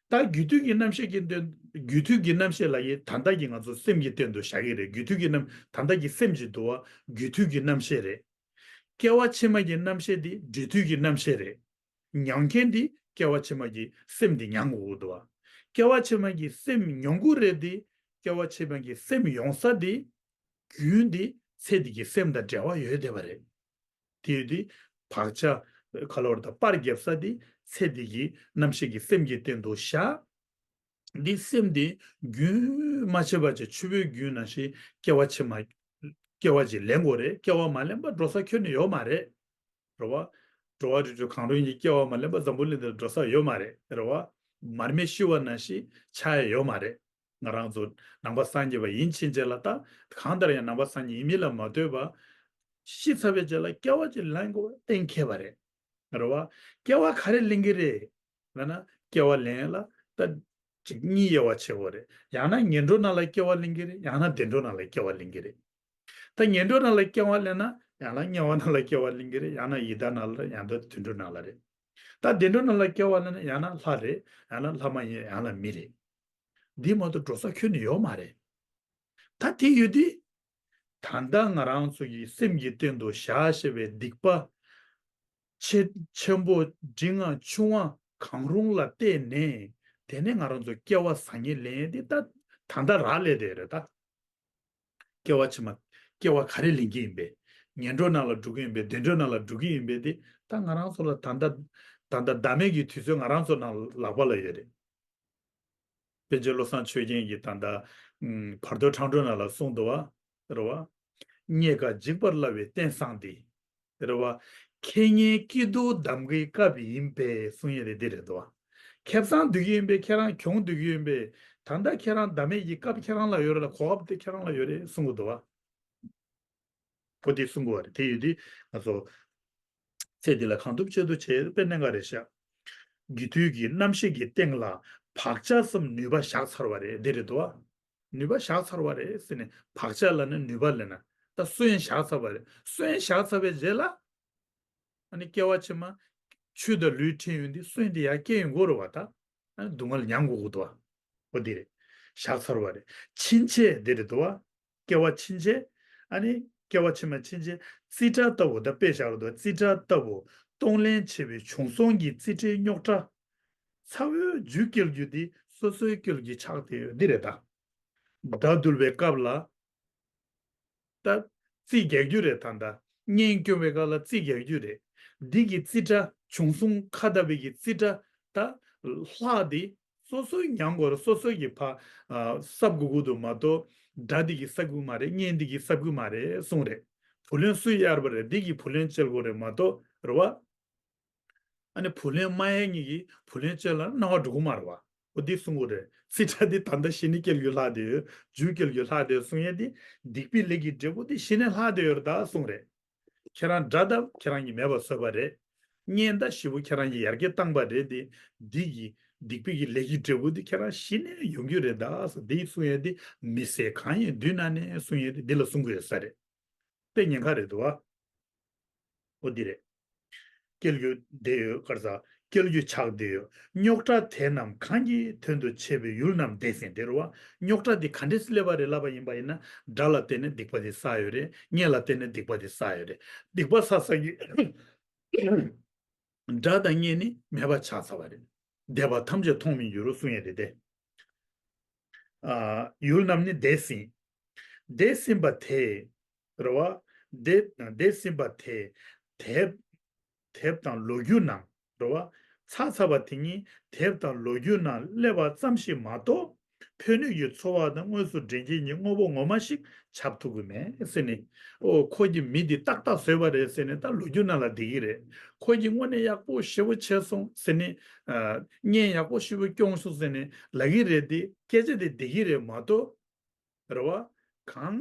ད་རྒྱུད་དུས་ཀྱི་རྣམ་ཤེས་ཀྱི་སྟེང་། རྒྱུད་དུས་ཀྱི་རྣམ་ཤེས་ལབ་ཡས་ད་ལྟ་གི་ང་ཚོ་སེམས་ཀྱི་སྟེང་དུ་བཞག་གི་རེད། རྒྱུད་དུས་ཀྱི་རྣམ། ད་ལྟ་གི་སེམས་ཀྱི་འདུ་བ་རྒྱུད་དུས་ཀྱི་རྣམ་ཤེས་རེད། སྐྱེ་བ་ཕྱི་མ་གི་རྣམ་ཤེས་འདི་འབྲས་དུས་ཀྱི་རྣམ་ཤེས་རེད། མྱང་མཁན་འདི་སྐྱེ་བ་ཕྱི་མ་གི་སེམས་འདི་མྱང་དགོས་ཀྱི་འདུག་བ། སྐྱེ་བ་ཕྱི་མ་གི་སེམས་མྱོང་གི་རེད་དེ། སྐྱེ་བ་ཕྱི་མ་གི་སེམས་ཡོང་ས་འདི། རྒྱུན་འདི་ཚེ་འདི་གི་སེམས་དང་འབྲེལ་བ་ཡོད་བསྡད་པ་རེད། དེ་ཡོད་དུས་བག་ཆགས་ག་ལ་བར་དུ་པར་བརྒྱབ་ས་དེ་ཚེ་འདི་གི་རྣམ་ཤེས་ཀྱི་སེམས་ཀྱི་སྟེང་དུ་བཞག། འདི་སེམས་དེ་རྒྱུན་མ་ཆད་པ་བྱས། ཆུ་བོའི་རྒྱུན་ནང་བཞིན་སྐྱེ་བ་ཕྱི་མ་སྐྱེ་བ་ཅིག་ལེན་དགོས་རེད། སྐྱེ་བ་མ་ལེན་པར་འགྲོ་ས་ཁྱོན་ནས་ཡོད་མ་རེད། རེད་བ། འགྲོ་བ་རིགས་དྲུག་གང་རུང་གི་སྐྱེ་བ་མ་ལེན་པར་འཛམ་བུ་གླིང་འདིར་འགྲོ་ས་ཡོད་མ་རེད། རེད་བ། མར་མེ་ཤི་བ་ནང་བཞིན་ཆགས་ཡ་ཡོད་མ་རེད། ང་རང་ཚོ་ནང་པ་སངས་རྒྱས་པ་ཡིན་ཕྱིན་ཆད་ལ། ད་གང་ལྟར་ཡང་ནང་པ་སངས་རྒྱས་ཡིན་མིན་ལ་མ་ལྟོས་པ། ཤི་ཚར་བའི་རྗེས་ལ་སྐྱེ་བ་ཅིག་ལེན་དགོས་པ་གཏན་འཁེལ་བ་རེད། རེད་བ། སྐྱེ་བ་ག་རེ་ལེན་གྱི་རེད་ལབ་ན། སྐྱེ་བ་ལེན་ཡ་ལ་ད་ཅིག་གཉིས་དབྱེ་བ་ཕྱེ་དགོས་རེད། ཡང་ན་ངན་འགྲོ་ནང་ལ་སྐྱེ་བ་ལེན་གྱི་རེད། ཡང་ན་བདེ་འགྲོ་ནང་ལ་སྐྱེ་བ་ལེན་གྱི་རེད། ད་ངན་འགྲོ་ནང་ལ་སྐྱེ་བ་ལེན་ན། ཡང་ན་དམྱལ་བ་ནང་ལ་སྐྱེ་བ་ལེན་གྱི་རེད། ཡང་ན་ཡི་དྭགས་ནང་ལ་རེད། ཡང་ན་དུད་འགྲོ་ནང་ལ་རེད། ད་བདེ་འགྲོ་ནང་ལ་སྐྱེ་བ་ལེན་ན། ཡང་ན་ལྷ་རེད། ཡང་ན་ལྷ་མ་ཡིན། ཡང་ན་མི་རེད། འདི་མ་གཏོགས་འགྲོ་ས་ཁྱོན་ནས་ཡོད་མ་རེད། ད་དེ་ཡོད་དུས། ད་ལྟ་ང་རང་ཚོ་གི་སེམས་ཀྱི་སྟེང་དུ་བཞག་བཞག་པའི་སྡིག་པ་ཆེ་ཆེན་པོ་འབྲིང་བ་ཆུང་བ་གང་རུང་ལ་བརྟེན་ནས། དེ་ནས་ང་རང་ཚོ་སྐྱེ་བ་བཟང་ངན་ལེན་ཡས་དེ་ད་ད་ལྟ་རག་ལས་བསྡད་རེད་ད། སྐྱེ་བ་ཕྱི་མ་སྐྱེ་བ་ག་རེ་ལེན་གྱི་ཡིན་པས། ངན་འགྲོ་ནང་ལ་འགྲོ་གི་ཡིན་པས། བདེ་འགྲོ་ནང་ལ་འགྲོ་གི་ཡིན་པས། དེ་ད་ང་རང་ཚོ་ལ་ད་ལྟ་ད་ ད་ལྟ་ཟླ་མེད་ཀྱི་དུས་ཚོད་ང་རང་ཚོ་ནང་ལག་པ་ལ་ཡོད་རེད། པཎ་ཆེན་བློ་བཟང་ཆོས་རྒྱན་གྱིས་ད་ལྟ་ཨུམ་བར་དོའི་འཕྲང་སྒྲོལ་ནང་ལ་གསུངས་འདུག་བ། རེད་བ། རྙེད་དཀའ་འཇིག་པར་སླ་བའི་རྟེན་བཟང་འདི། རེད་བ། ཁེ་ཉེན་སྐྱིད་སྡུག་གདམ་གྱི་སྐབས་ཡིན་པས་གསུང་ཡས་དེ་འདི་རེད་འདུག་བ། ཁེ་བཟང་སྡུག་གི་ཡིན་པས་ཁྱེད་རང་གྱོང་སྡུག་གི་ཡིན་པས། ད་ལྟ་ཁྱེད་རང་ཟླ་མེད་ཀྱི་སྐབས་ཁྱེད་རང་ལ་ཡོད་རེད་ལ། གོ་སྐབས་དེ་ཁྱེད་རང་ལ་ཡོད་རེད་གསུང་གི་འདུག་བ། པོ་ཏི་གསུང་དགོས་པ་རེད། དེ་ཡོད་དུས་ང་ཚོ་ཚེ་འདི་ལ་གང་ཐུབ་ཅི་ཐུབ་བྱས་དཔེ་གནད་འགག་རེད་ཤག་རྒྱུ་མཐུན་གྱི་རྣམ་ཤེས་ཀྱི་སྟེང་ལ་བག་ཆགས་སམ་ནུས་པ་བཞག་ཚར་བ་རེད། འདི་རེད་དོ། ནུས་པ་བཞག་ཚར་བ་རེད་ཟེར་ནས་བག་ཆགས་ལ་ནི་ནུས་པ་ལབ་ན་ད་སོན་བཞག་ཚར་བ་རེད། སོན་བཞག་ཚར་བའི་རྗེས་ལ་ཨ་ནི་སྐྱེ་བ་ཕྱི་མ་ཆུ་དང་ལུད་ཕྲེང་ཡོང་དུས་སོན་དེ་ཡར་སྐྱེ་ཡོང་གི་རེད་བ། ད་ཨ་ནི་སྡུག་བསྔལ་མྱང་དགོས་ཀྱི་འདུག་བ། འོ་འདི་རེད། བཞག་ཚར་བ་རེད། ཕྱིན་ཆད་འདི་རེད་དོ། སྐྱེ་བ་ཕྱིན་ཆད། ཨ་ནི་སྐྱེ་བ་ཕྱི་མ་ཕྱིན་ཆད་རྩིས་ཁྲ་ལྟ་བུ་ད་དཔེ་བཞག་རེད་དོ། རྩིས་ཁྲ་ལྟ་བུ་གཏོང་ལེན་བྱས་པའི་བྱུང་སོང་གི་རྩིས་ཁྲའི་རྙོག་དྲ། ཚ་བོའི་རྒྱུ་སྐྱེལ་རྒྱུ་འདི་སོ་སོའི་སྐྱེལ་རྒྱུ་ཆགས་བསྡད་ཡོད། འདི་རེད་ད། དགྲ་འདུལ་བའི་སྐབས་ལ། ད་རྩིས་རྒྱག་རྒྱུ་རེད། ད་ད་གཉེན་སྐྱོང་བའི་སྐབས་ལ་རྩིས་རྒྱག་རྒྱུ་རེད། འདི་གི་རྩིས་ཁྲ་བྱུང་སོང་ཁ་བརྡ་པའི་གི་རྩིས་ཁྲ་ད་ལྷག་དེ་སོ་སོའི་མྱང་དགོས་རེད། སོ་སོའི་གི་ཕ་ཨ་གསབ་དགོས་ཀྱི་འདུག་མ་གཏོགས་དགྲ་འདི་གི་གསབ་ཀྱི་མ་རེད། གཉེན་འདི་གི་གསབ་ཀྱི་མ་རེད་གསུངས་རེད། བུ་ལོན་སུས་གཡར་བ་རེད། འདི་གི་བུ་ལོན་བཅལ་དགོས་རེད་མ་གཏོགས་རེད་བ། ཨ་ནི་བུ་ལོན་མ་གཡར་མཁན་གྱིས་བུ་ལོན་བཅོལ་ལ་སྣང་བ་འགྲོ་གི་མ་རེད་བ། འོ་འདི་གསུང་གི་རེད། རྩིས་ཁྲ་འདི་ད་ལྟ་གཞི་ནས་སྐྱེལ་རྒྱུ་ལྷག་བསྡད་ཡོད། མཇུག་སྐྱེལ་རྒྱུ་ལྷག་བསྡད་ཡོད་གསུང་ཡས་འདི་སྡིག་པའི་ལས་ཀྱི་འབྲས་བུ་འདི་གཞི་ནས་ལྷག་བསྡད་ཡོད་རེད་ད་གསུང་རེད། ཁྱེད་རང་དགྲ་ད་ཁྱེད་རང་གིས་མེད་པ་བཟོས་པ་རེད། གཉེན་ད་ཞེ་པོ་ཁྱེད་རང་གིས་ཡར་རྒྱས་བཏང་པ་རེད་དེ། འདི་གི་སྡིག་པའི་གི་ལས་ཀྱི་འབྲས་བུ་འདི་ཁྱེད་རང་གཞི་ནས་ཡོང་རྒྱུ་རེད་ད་གསུང་། འདི་གསུང་ཡས་འདི་མི་ཟེར་གང་ཡིན་དུས་ན་ནས་གསུང་ཡས་འདི་འདི་ལ་གསུང་གི་ཡོད་ས་རེད། དཔེ་ཉེན་ཁ་རེད་འདུག་བ། འོ་འདི་རེད། སྐྱེལ་རྒྱུ་བསྡད་ཡོད་ག་རེ་ཟ། སྐྱེལ་རྒྱུ་ཆགས་བསྡད་ཡོད། རྙོག་དྲ་དེ་རྣམས་གང་གི་དོན་དུ་བྱས་པའི་ཡུལ་རྣམས་འདས་ཟིན་དེ་རེད་བ། རྙོག་དྲ་འདི་ག་འདྲས་སླེབས་པ་རེད་ལབ་པ་ཡིན་པ་ཡིན་ན་དགྲ་ལ་བརྟེན་ནས་སྡིག་པ་དེ་བསགས་ཡོད་རེད། གཉེན་ལ་བརྟེན་ནས་སྡིག་པ་དེ་བསགས་ཡོད་རེད། སྡིག་པ་བསགས་ས་གི་དགྲ་དང་གཉེན་ནི་མེད་པ་ཆགས་ཚར་བ་རེད། འདས་པ་ཐམས་ཅད་མཐོང་མི་འགྱུར་གསུང་ཡས་རེད་དེ། ཨ་ཡུལ་རྣམས་ནི་འདས་ཟིན། འདས་ཟིན་པ་དེ། རེད་བ། འདས་འདས་ཟིན་པ་དེ། དེབ་དེབ་དང་ལོ་རྒྱུས་ནང་རེད་བ། ཚར་ཚར་བ་དེ་ཉིད་དེབ་དང་ལོ་རྒྱུས་ནང་སླེབས་པ་ཙམ་ཞིག་མ་གཏོགས། ཕན་ནུས་ཀྱི་འཚོ་བ་དང་དངོས་སུ་འདྲེན་མཁན་གྱི་དངོས་པོ་ངོ་མ་ཞིག་ཆགས་ཐུབ་ཀྱི་མེད་ཟེར་ནས། ཨོ་ཁོ་གི་མི་འདི་ཏག་ཏག་བཟོས་པ་རེད་ཟེར་ནས་ད་ལོ་རྒྱུས་ནང་ལ་བསྡད་ཀྱི་རེད། ཁོ་གི་དངོས་གནས་ཡག་པོ་ཞེ་པོ་བྱས་སོང་ཟེར་ནས། ཨ་གཉེན་ཡག་པོ་ཞེ་པོ་སྐྱོང་སོང་ཟེར་ནས་ལབ་ཀྱི་རེད་དེ། སྐད་ཆ་དེ་བསྡད་ཀྱི་རེད་མ་གཏོགས། རེད་བ། གང་།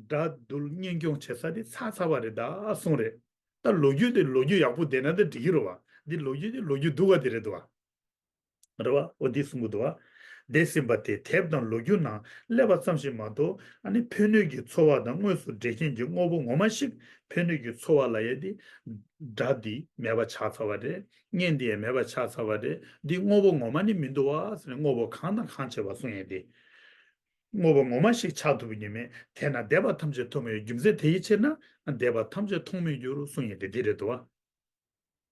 དགྲ་འདུལ་གཉེན་སྐྱོང་བྱེད་ས་དེ་ཚར་ཚར་བ་རེད་ད་གསུངས་རེད། ད་ལོ་རྒྱུས་དེ་ལོ་རྒྱུས་ཡག་པོ་བསྡད་ན་ད་འགྲིག་གི་རེད་བ། འདི་ལོ་རྒྱུས་དེ་ལོ་རྒྱུས་སྡུག་ག་དེ་རེད་འདུག་བ། རེད་བ། འོ་འདི་གསུང་གི་འདུག་བ། འདས་ཟིན་པ་དེ་དེབ་དང་ལོ་རྒྱུས་ནང་སླེབས་པ་ཙམ་ཞིག་མ་གཏོགས། ཨ་ནི་ཕན་ནུས་ཀྱི་འཚོ་བ་དང་དངོས་སུ་འབྲེལ་མཁན་གྱི་དངོས་པོ་ངོ་མ་ཞིག་ཕན་ནུས་ཀྱི་འཚོ་བ་ལབ་ཡས་དེ། དགྲ་འདི་མེད་པ་ཆགས་ཚར་བ་རེད། གཉེན་འདི་ཡང་མེད་པ་ཆགས་ཚར་བ་རེད། འདི་དངོས་པོ་ངོ་མ་ནི་མི་འདུག་བ་ཟེར་ནས་དངོས་པོ་གང་དང་གང་བྱེད་པ་གསུང་ཡས་དེ། དངོས་པོ་ངོ་མ་ཞིག་ཆགས་ཐུབ་ཀྱི་མེད། དེས་ན་འདས་པ་ཐམས་ཅད་མཐོང་མི་འགྱུར། རྒྱུ་མཚན་དེ་ཡི་ཕྱིར་ན་འདས་པ་ཐམས་ཅད་མཐོང་མི་འགྱུར་གསུང་ཡས་དེ་འདི་རེད་འདུག་བ།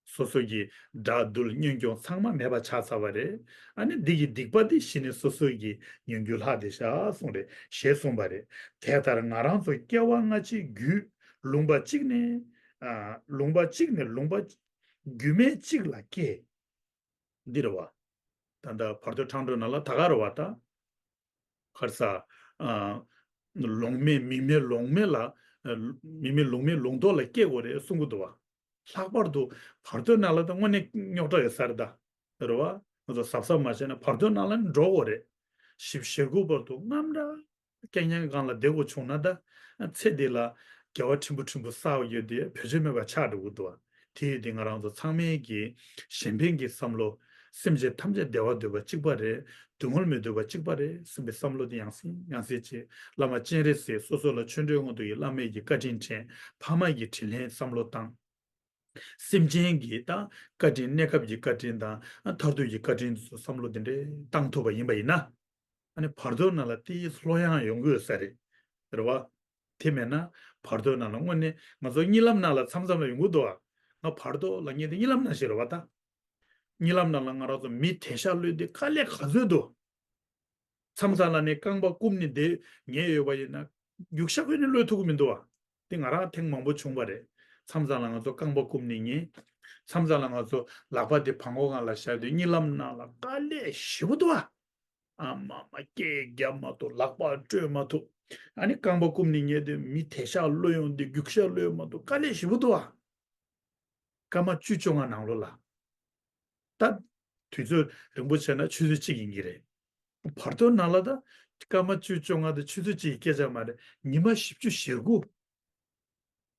སོ་སོ་གི་དགྲ་འདུལ་གཉེན་སྐྱོང་ཚང་མ་མེད་པ་ཆགས་ཚར་བ་རེད། ཨ་ནི་འདི་གི་སྡིག་པ་འདི་གཞི་ནས་སོ་སོ་གི་མྱོང་རྒྱུ་ལྷག་བསྡད་ཤག་གསུངས་རེད། ཞེས་གསུངས་པ་རེད། དེ་ལྟར་ང་རང་ཚོ་སྐྱེ་བ་སྔ་ཕྱི་རྒྱུད་ལུང་པ་གཅིག་ནས། ཨ་ལུང་པ་གཅིག་ནས་ལུང་པ་རྒྱུད་སྨད་གཅིག་ལ་སྐྱེས། འདི་རེད་བ། ད་ལྟ་བར་དོའི་འཕྲང་སྒྲོལ་ནང་ལ་ད་ག་རེད་བ་ད། ག་རེ་ཟ། ཨ་ལུང་སྨད་མིག་སྨད་ལུང་སྨད་ལ། ཨ་མིག་སྨད་ལུང་སྨད་ལུང་ཐོག་ལ་སྐྱེ་དགོས་རེད་གསུང་གི་འདུག་བ། ལྷག་པར་དུ་བར་དོའི་ནང་ལ་ད་དངོས་གནས་རྙོག་དྲ་ཡོད་ས་རེད་ད། རེད་བ། ང་ཚོ་གཟབ་གཟབ་མ་བྱས་ན་བར་དོའི་ནང་ལ་འགྲོ་དགོས་རེད། བཞི་བཅུ་ཞེ་དགུ་བར་དུ་རྔམ་དྲག་རྐྱང་རྐྱང་སྒང་ལ་བསྡད་དགོས་བྱུང་ན་ད། ཚེ་འདི་ལ་དགེ་བ་ཕྲན་བུ་ཕྲན་བུ་བསགས་ཡོད་དེ་བེད་སྤྱོད་མེད་པ་ཆགས་འགྲོ་གི་འདུག་བ། དེ་ཡོད་དེ་ང་རང་ཚོ་ཚང་མས་ཀྱི་གཞན་ཕན་གྱི་བསམ་བློ། སེམས་ཅན་ཐམས་ཅད་བདེ་བ་འདོད་པ་གཅིག་པ་རེད། སྡུག་བསྔལ་མི་འདོད་པ་གཅིག་པ་རེད་བསམ་པའི་བསམ་བློ་དེ་ཡང་སེ་ཡང་སེ་བྱེད། བླ་མ་སྤྱན་རས་གཟིགས་སོ་སོ་ལ་ཆོས་འབྲེལ་དབང་དུ་ཡི་བླ་མས་ཀྱི་བཀའ་དྲིན་དྲན། ཕ་མ་གི་དྲིན་ལན་བསམ་བློ་བཏང་། སེམས་ཅན་གྱི་དང་བཀའ་དྲིན་གནས་སྐབས་ཀྱི་བཀའ་དྲིན་དང་མཐར་ཐུག་གི་བཀའ་དྲིན་དུ་བསམ་བློ་དེ་འདྲས་བཏང་ཐུབ་པ་ཡིན་པ་ཡིན་ན། ཨ་ནི་བར་དོའི་ནང་ལ་ཏིས་ལྷོད་ཡངས་ཡོང་གི་ཡོད་ས་རེད། རེད་བ། དེ་མེད་ན་བར་དོའི་ནང་ལ་དངོས་གནས་ང་ཚོ་གཉིད་ལམ་ནང་ལ་མཚམས་མཚམས་ལ་ཡོང་གི་འདུག་བ། ང་བར་དོ་ལབ་མཁན་དེ་གཉིད་ལམ་ནང་ཞིག་རེད་བ་ད། གཉིད་ལམ་ནང་ལ་ང་རང་ཚོ་མི་དེ་ཤ་གློད་དེ་དཀའ་ལས་ག་ཚོད་འདུག་མཚམས་མཚམས་ལ་ནི་རྐང་པ་བསྐུམ་ནས་བསྡད་ཉེན་ཡོད་པ་ཡིན་ན་རྒྱུག་ཤ་གོན་ནས་གློད་ཐུབ་ཀྱི་མི་འདུག་བ། དེ་ང་རང་ཐེངས་མང་པོ་བྱུང་བ་རེད། མཚམས་མཚམས་ལ་ང་ཚོ་རྐང་པ་བསྐུམ་ནས་ཉལ། མཚམས་མཚམས་ལ་ང་ཚོ་ལག་པ་དེ་བང་མགོ་སྒང་ལ་བཞག་དུས་གཉིད་ལམ་ནང་ལ་དཀའ་ལས་ཞེ་པོ་འདུག་ཨ། ཨ་མ་མ་སྐད་རྒྱབ་མ་ཐུབ། ལག་པ་སྤྲོད་མ་ཐུབ། ཨ་ནི་རྐང་པ་བསྐུམ་ནས་ཉལ་དུས་མི་དེ་ཤག་གློད་ཡོང་དུས་རྒྱུག་ཤག་གློད་མ་ཐུབ། དཀའ་ལས་ཞེ་པོ་འདུག་ཨ། སྐར་མ་བཅུ་བཅོ་ལྔ་ནང་ལོགས་ལ། ད་དུས་ཚོད་རིང་པོ་བྱས་ན་ཆུ་ཚོད་གཅིག་ཡིན་གྱི་རེད། བར་དོ་ནང་ལ་ད་སྐར་མ་བཅུ་བཅོ་ལྔ་དང་ཆུ་ཚོད་གཅིག་གི་སྐད་ཆ་མ་རེད། ཉི་མ་བཞི་བཅུ་ཞེ་དགུ།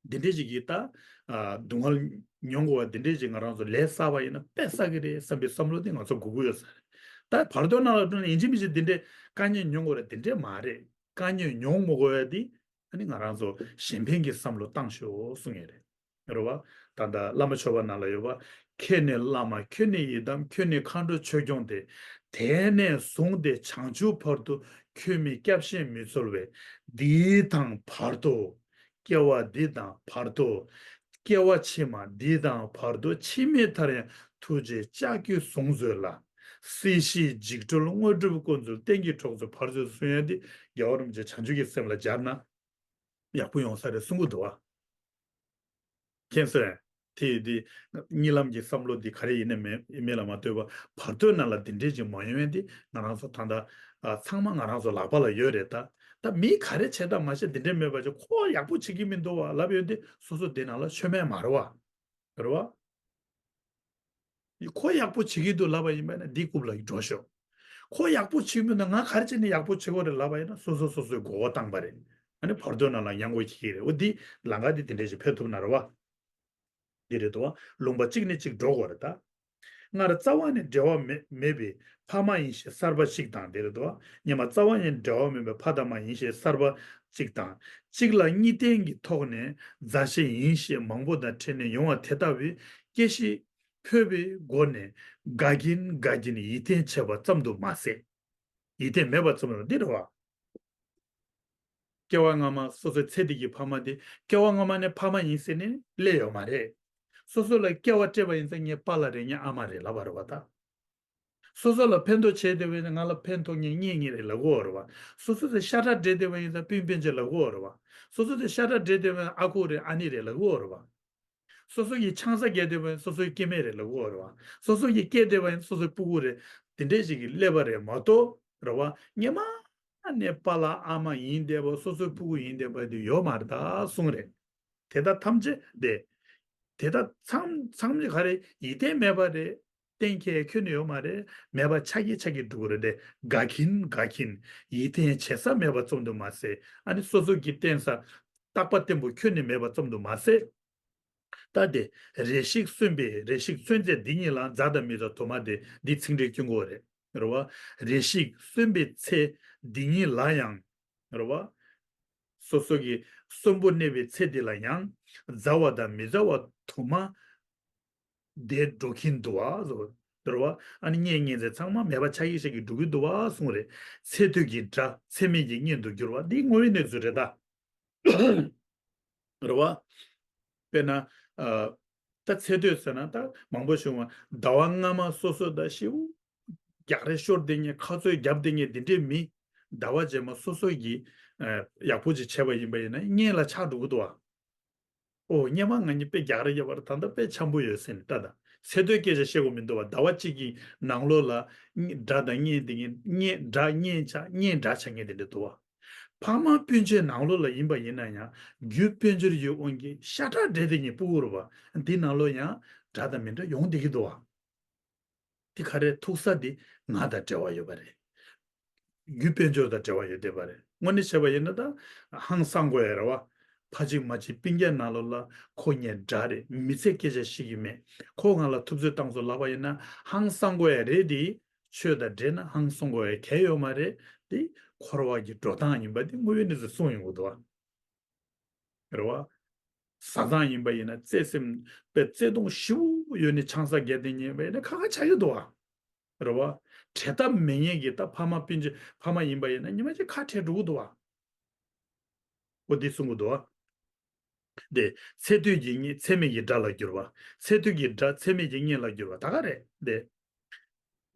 འདི་འདྲས་ཅིག་གིས་ད་ཨ་སྡུག་བསྔལ་མྱོང་དགོས་པ་འདི་འདྲས་ཅིག་ང་རང་ཚོ་ལས་བསགས་པ་ཡིན་ན་དཔེ་བསགས་ཀྱི་རེད་བསམ་པའི་བསམ་བློ་དེ་ང་ཚོ་དགོས་ཀྱི་ཡོད་ས་རེད། ད་བར་དོ་ནང་ལ་འགྲོ་ན་ཡིན་གཅིག་མིན་གཅིག་འདི་འདྲས་དཀའ་ངལ་མྱོང་དགོས་རེད། འདི་འདྲས་མ་རེད། དཀའ་ངལ་མྱོང་མ་དགོས་ཡ་འདི་ཨ་ནི་ང་རང་ཚོ་གཞན་ཕན་གྱི་བསམ་བློ་བཏང་ཤོག་གསུང་ཡས་རེད། རེད་བ། ད་ལྟ་བླ་མ་མཆོད་པ་ནང་ལ་ཡོད་པ། ཁྱེད་ནི་བླ་མ་ཁྱོད་ནི་ཡི་དམ། ཁྱོད་ནི་མཁའ་འགྲོ་ཆོས་སྐྱོང་སྟེ། དེ་ནས་བཟུང་སྟེ་བྱང་ཆུབ་བར་དུ། ཁྱོད་མི་སྐྱབས་གཞན་མི་འཚོལ་བས། འདི་དང་བར་དུ། སྐྱེ་བ་འདི་དང་བར་དུ། སྐྱེ་བ་ཕྱི་མ་འདི་དང་བར་དུ། འཆི་མེད་མཐར་ཡང་ཐུགས་རྗེའི་ལྕགས་ཀྱུས་བཟུང་མཛོད་ལ། སྲིད་ཞིའི་འཇིགས་སྒྲོལ་དངོས་གྲུབ་ཀུན་སྩོལ། རྟེན་གྱི་གྲོགས་མཛོད་ཕར་མཛོད་གསུང་ཡས་འདི་རྒྱལ་བ་རིན་པོ་ཆེ་བྱང་ཆུབ་ཀྱི་སེམས་ལ་སྦྱར་ན་ཡག་པོ་ཡོང་ས་རེད་གསུང་གི་འདུག་བ། མཁྱེན་སོང་། དེ་ཡིན་དུས་གཉིད་ལམ་གྱི་བསམ་བློ་འདི་ག་རེ་ཡིན་ནའི་མེད་མེད་ལ་མ་ལྟོས་པ། བར་དོའི་ནང་ལ་འདི་འདྲས་ཅིག་མ་ཡོང་ཡས་འདི་ང་རང་ཚོ་ད་ལྟ་ཨ་ཚང་མ་ང་རང་ཚོ་ལག་པ་ལ་ཡོད་རེད་ད། ད་མིས་ག་རེ་བྱས་དང་མ་བྱས་འདི་འདྲས་མེད་པ་ཅིག་ཁོ་ཡག་པོ་བྱེད་ཀྱི་མི་འདུག་བ་ལབ་ཡོང་དུས་སོ་སོ་འདི་ནང་ལ་ཆོས་མེད་མ་རེད་བ། རེད་བ། ཁོ་ཡག་པོ་བྱེད་ཀྱི་འདུག་ལབ་པ་ཡིན་པ་ན་འདི་རྐུབ་ལ་འགྲོ་ཤོག་ཁོ་ཡག་པོ་བྱེད་མི་འདུག་ང་ག་རེ་བྱས་ནས་ཡག་པོ་བྱེད་དགོས་རེད་ལབ་པ་ཡིན་ན་སོ་སོ་སོ་སོའི་མགོ་བོ་བཏང་པ་རེད། ཨ་ནི་བར་དོ་ནང་ལ་ཉམས་རྒུད་བྱེད་ཀྱི་རེད། འོ་འདི་ལམ་ཁ་འདི་དེ་འདྲས་ཞིག་ཕེབས་ཐུབ་ན་རེད་བ། འདི་རེད་དོ། ལུང་པ་གཅིག་ནས་གཅིག་འགྲོ་དགོས་རེད་ད། སྔར་རྩ་བ་ནས་འབྲེལ་བ་མེད་མེད་པའི་ཕ་མ་ཡིན་ཞེས་གསར་པ་ཞིག་དང་། འདི་རེད་དོ། སྔོན་མ་རྩ་བ་ནས་འབྲེལ་བ་མེད་པའི་ཕ་དང་མ་ཡིན་ཞེས་གསར་པ་གཅིག་དང་། གཅིག་ལ་གཉིས་བརྟེན་གྱི་ཐོག་ནས་མཛའ་བཤེས་ཡིན་ཞེས་མང་པོ་དང་འཕྲད་ནས་ཡོང་བ་དེ་ལྟ་བུའི་སྐྱེ་ཤི་འཕོས་པའི་སྒོ་ནས་དགའ་གིན་དགའ་གིན་ཡིད་བརྟན་བྱས་པ་ཙམ་དུ་མ་ཟད། ཡིད་བརྟན་མེད་པ་ཙམ་དུ་འདི་རེད་བ། སྐྱེ་བ་སྔ་མ་སོ་སོའི་ཚེ་འདི་གི་ཕ་མ་དེ་སྐྱེ་བ་སྔ་མ་ནས་ཕ་མ་ཡིན་ཟེར་ནས་སླེབས་ཡོད་མ་རེད། སོ་སོ་ལ་སྐྱེ་བ་སྤྲད་པ་ཡིན་ཙང་ངའི་པཱ་ལགས་རེད། ངའི་ཨ་མ་རེད་ལབ་པ་རེད་བ་ད། སོ་སོ་ལ་ཕན་ཐོགས་བྱས་བསྡད་པ་ཡིན་ན་ང་ལ་ཕན་ཐོགས་མཁན་གཉེན་ཉེ་རེད་ལབ་དགོས་རེད་བ། སོ་སོ་དེ་ཤ་ཁྲག་འདྲེས་བསྡད་པ་ཡིན་ཙང་སྤུན་སྤུན་མཆེད་ལབ་དགོས་རེད་བ། སོ་སོ་དེ་ཤ་ཁྲག་འདྲེས་བསྡད་པ་ཡིན་ན་ཨ་ཁུ་རེད་ཨ་ནེ་རེད་ལབ་དགོས་རེད་བ། སོ་སོ་ཡི་ཆང་ས་བརྒྱབ་བསྡད་པ་ཡིན་སོ་སོའི་སྐྱེ་དམན་རེད་ལབ་དགོས་རེད་བ། སོ་སོ་ཡི་སྐྱེས་བསྡད་པ་ཡིན་སོ་སོའི་སྤུ་གུ་རེད། དེ་འདྲས་ཞིག་གི་སླེབས་པ་རེད་མ་གཏོགས་རེད་བ། སྔོན་མ་ནས་པཱ་ལགས་ཨ་མ་ཡིན་བསྡད་པ་སོ་སོའི་སྤུ་གུ་ཡིན་བསྡད་པ་དེ་ཡོད་མ་རེད་ད་གསུངས་རེད། དེ་དག་ཐམས་ཅད་དེ། དེ་དག་ཚང་ཚང་མ་ག་རེ་ཡིད་བརྟན་མེད་པ་རེད། གཏན་འཁེལ་ཁྱོན་ནས་ཡོད་མ་རེད། མེད་པ་ཆགས་ཀྱི་ཆགས་ཀྱི་འགྲོ་གི་རེད་དེ། དགའ་གིན་དགའ་གིན་ཡིད་བརྟན་བྱེད་ས་མེད་པ་ཙམ་དུ་མ་ཟད། ཨ་ནི་སོ་སོ་གི་བརྟེན་ས་རྟག་པ་བརྟན་པོ་ཁྱོན་ནས་མེད་པ་ཙམ་དུ་མ་ཟད། ད་དེ་རེ་ཞིག་གསོན་པའི་རེ་ཞིག་གསོན་ཚེ་འདི་ཉིད་ལ་མཛའ་དང་མི་མཛའ་དུ་མ་སྟེ། འདི་ཚིག་འགྲེལ་སྐྱོན་དགོས་རེད། རེད་བ། རེ་ཞིག་གསོན་པའི་ཚེ་འདི་ཉིད་ལ་ཡང་། རེད་བ། སོ་སོ་གི་གསོན་པོ་གནས་པའི་ཚེ་འདི་ལ་ཡང་མཛའ་བ་དང་མི་མཛའ་བ་དུ་མ་བསྡད་འགྲོ་གིན་འདུག་བ། རེད་བ། ཨ་ནི་གཉེན་ཉེ་ཚན་ཚང་མ་མེད་པ་ཆགས་ཀྱི་ཆགས་ཀྱི་འགྲོ་གི་འདུག་བ་གསུངས་རེད། ཚེ་སྟོད་ཀྱི་དགྲ་ཚེ་སྨད་ཀྱི་གཉེན་དུ་གྱུར་བ་འདི་དངོས་ཡོད་གནས་ཚུལ་རེད་ད། རེད་བ། དཔེར་ན། ཨ། ད་ཚེ་སྟོད་ཟེར་ན་ད་མང་པོ་བྱུང་བ་ཟླ་བ་སྔ་མ་སོ་སོ་ད་ཞེ་པོ་རྒྱག་རེས་ཤོར་བསྡད་མཁན་ཁ་རྩོད་བརྒྱབ་བསྡད་མཁན་འདི་འདྲའི་མི། ཟླ་བ་རྗེས་མ་སོ་སོ་གིས་ཨ་ཡག་པོ་ཅིག་བྱས་པ་ཡིན་པ་ཡིན་ན་གཉེན་ལ་ཆགས་འགྲོ་གི་འདུག་བ། ཨོ་སྔོན་མ་ང་གཉིས་དཔེ་རྒྱག་རེས་བརྒྱབ་པ་རེད། ད་ལྟ་དཔེ་འཆམ་པོ་ཡོད་ཟེར་ནས་ད་ད་ཚེ་སྟོད་སྐད་ཆ་བཤད་དགོས་མི་འདུག་བ། ཟླ་བ་གཅིག་གི་ནང་ལོགས་ལ་དགྲ་དང་གཉེན་དེ་གཉེན་དགྲ་གཉེན་ཆགས་གཉེན་དགྲ་ཆགས་མཁན་དེ་འདྲ་འདུག་བ། ཕ་མ་སྤུན་མཆེད་ནང་ལོགས་ལ་ཡིན་པ་ཡིན་ན་ཡང་རྒྱུ་དཔལ་འབྱོར་གྱི་དབང་གིས་ཤ་ཁྲག་འདྲེས་དེ་གཉིས་སྤུ་གུ་རུ་བ་འདི་ནང་ལོགས་ཡང་དགྲ་དང་མི་འདྲ་ཡོང་བསྡད་ཀྱི་འདུག་བ། དེ་ག་རེ་ཐུག་ས་དེ་ང་དང་འབྲེལ་བ་ཡོད་པ་རེད། རྒྱུ་དཔལ་འབྱོར་དང་འབྲེལ་བ་ཡོད་བསྡད་པ་རེད། དངོས་གནས་བྱས་པ་ཡིན་ན་ད་ཧང་སང་དགོས་ཡ་རེད་བ། ཕ་གཅིག་མ་གཅིག་སྤུན་ཀྱག་ནང་ལོགས་ལ་ཁོ་ངའི་དགྲ་རེད། མི་ཚེ་སྐད་ཆ་བཤད་ཀྱི་མེད། ཁོ་ང་ལ་ཐུབ་ཚོད་བཏང་སོང་ལབ་པ་ཡིན་ན་ཧང་སང་དགོས་ཡ་རེད་དེ། ཆོས་དང་འབྲེལ་ན་ཧང་སང་དགོས་ཡ་གལ་ཡོད་མ་རེད་དེ། འཁོར་བ་གི་འགྲོ་སྟངས་ཡིན་པ་དེ་དངོས་ཡོད་གནས་ཚུལ་གསུངས་ཡོང་གི་འདུག་བ། རེད་བ། བཟའ་ཚང་ཡིན་པ་ཡིན་ན་བརྩེ་སེམས་དཔེ་བརྩེ་དུང་ཞེ་པོ་ཡོད་ནས་ཆང་ས་བརྒྱབ་བསྡད་མཁན་ཡིན་པ་ཡིན་ན་ཁ་ཁ་ཆགས་ཀྱི་འདུག་བ། རེད་བ། འབྲལ་ཐབས་མེད་མཁན་གྱི་ད་ཕ་མ་སྤུན་མཆེད་ཕ་མ་ཡིན་པ་ཡིན་ན་ཉི་མ་གཅིག་ཁ་བྲལ་འགྲོ་གི་འདུག་བ། འོ་འདི་གསུང་གི་འདུག་བ། དེ་ཚེ་སྟོད་ཀྱི་གཉེན་ཚེ་སྨད་ཀྱི་དགྲ་ལ་གྱུར་པ། ཚེ་སྟོད་ཀྱི་དགྲ་ཚེ་སྨད་ཀྱི་གཉེན་ལ་གྱུར་པ་ད་ག་རེད་དེ།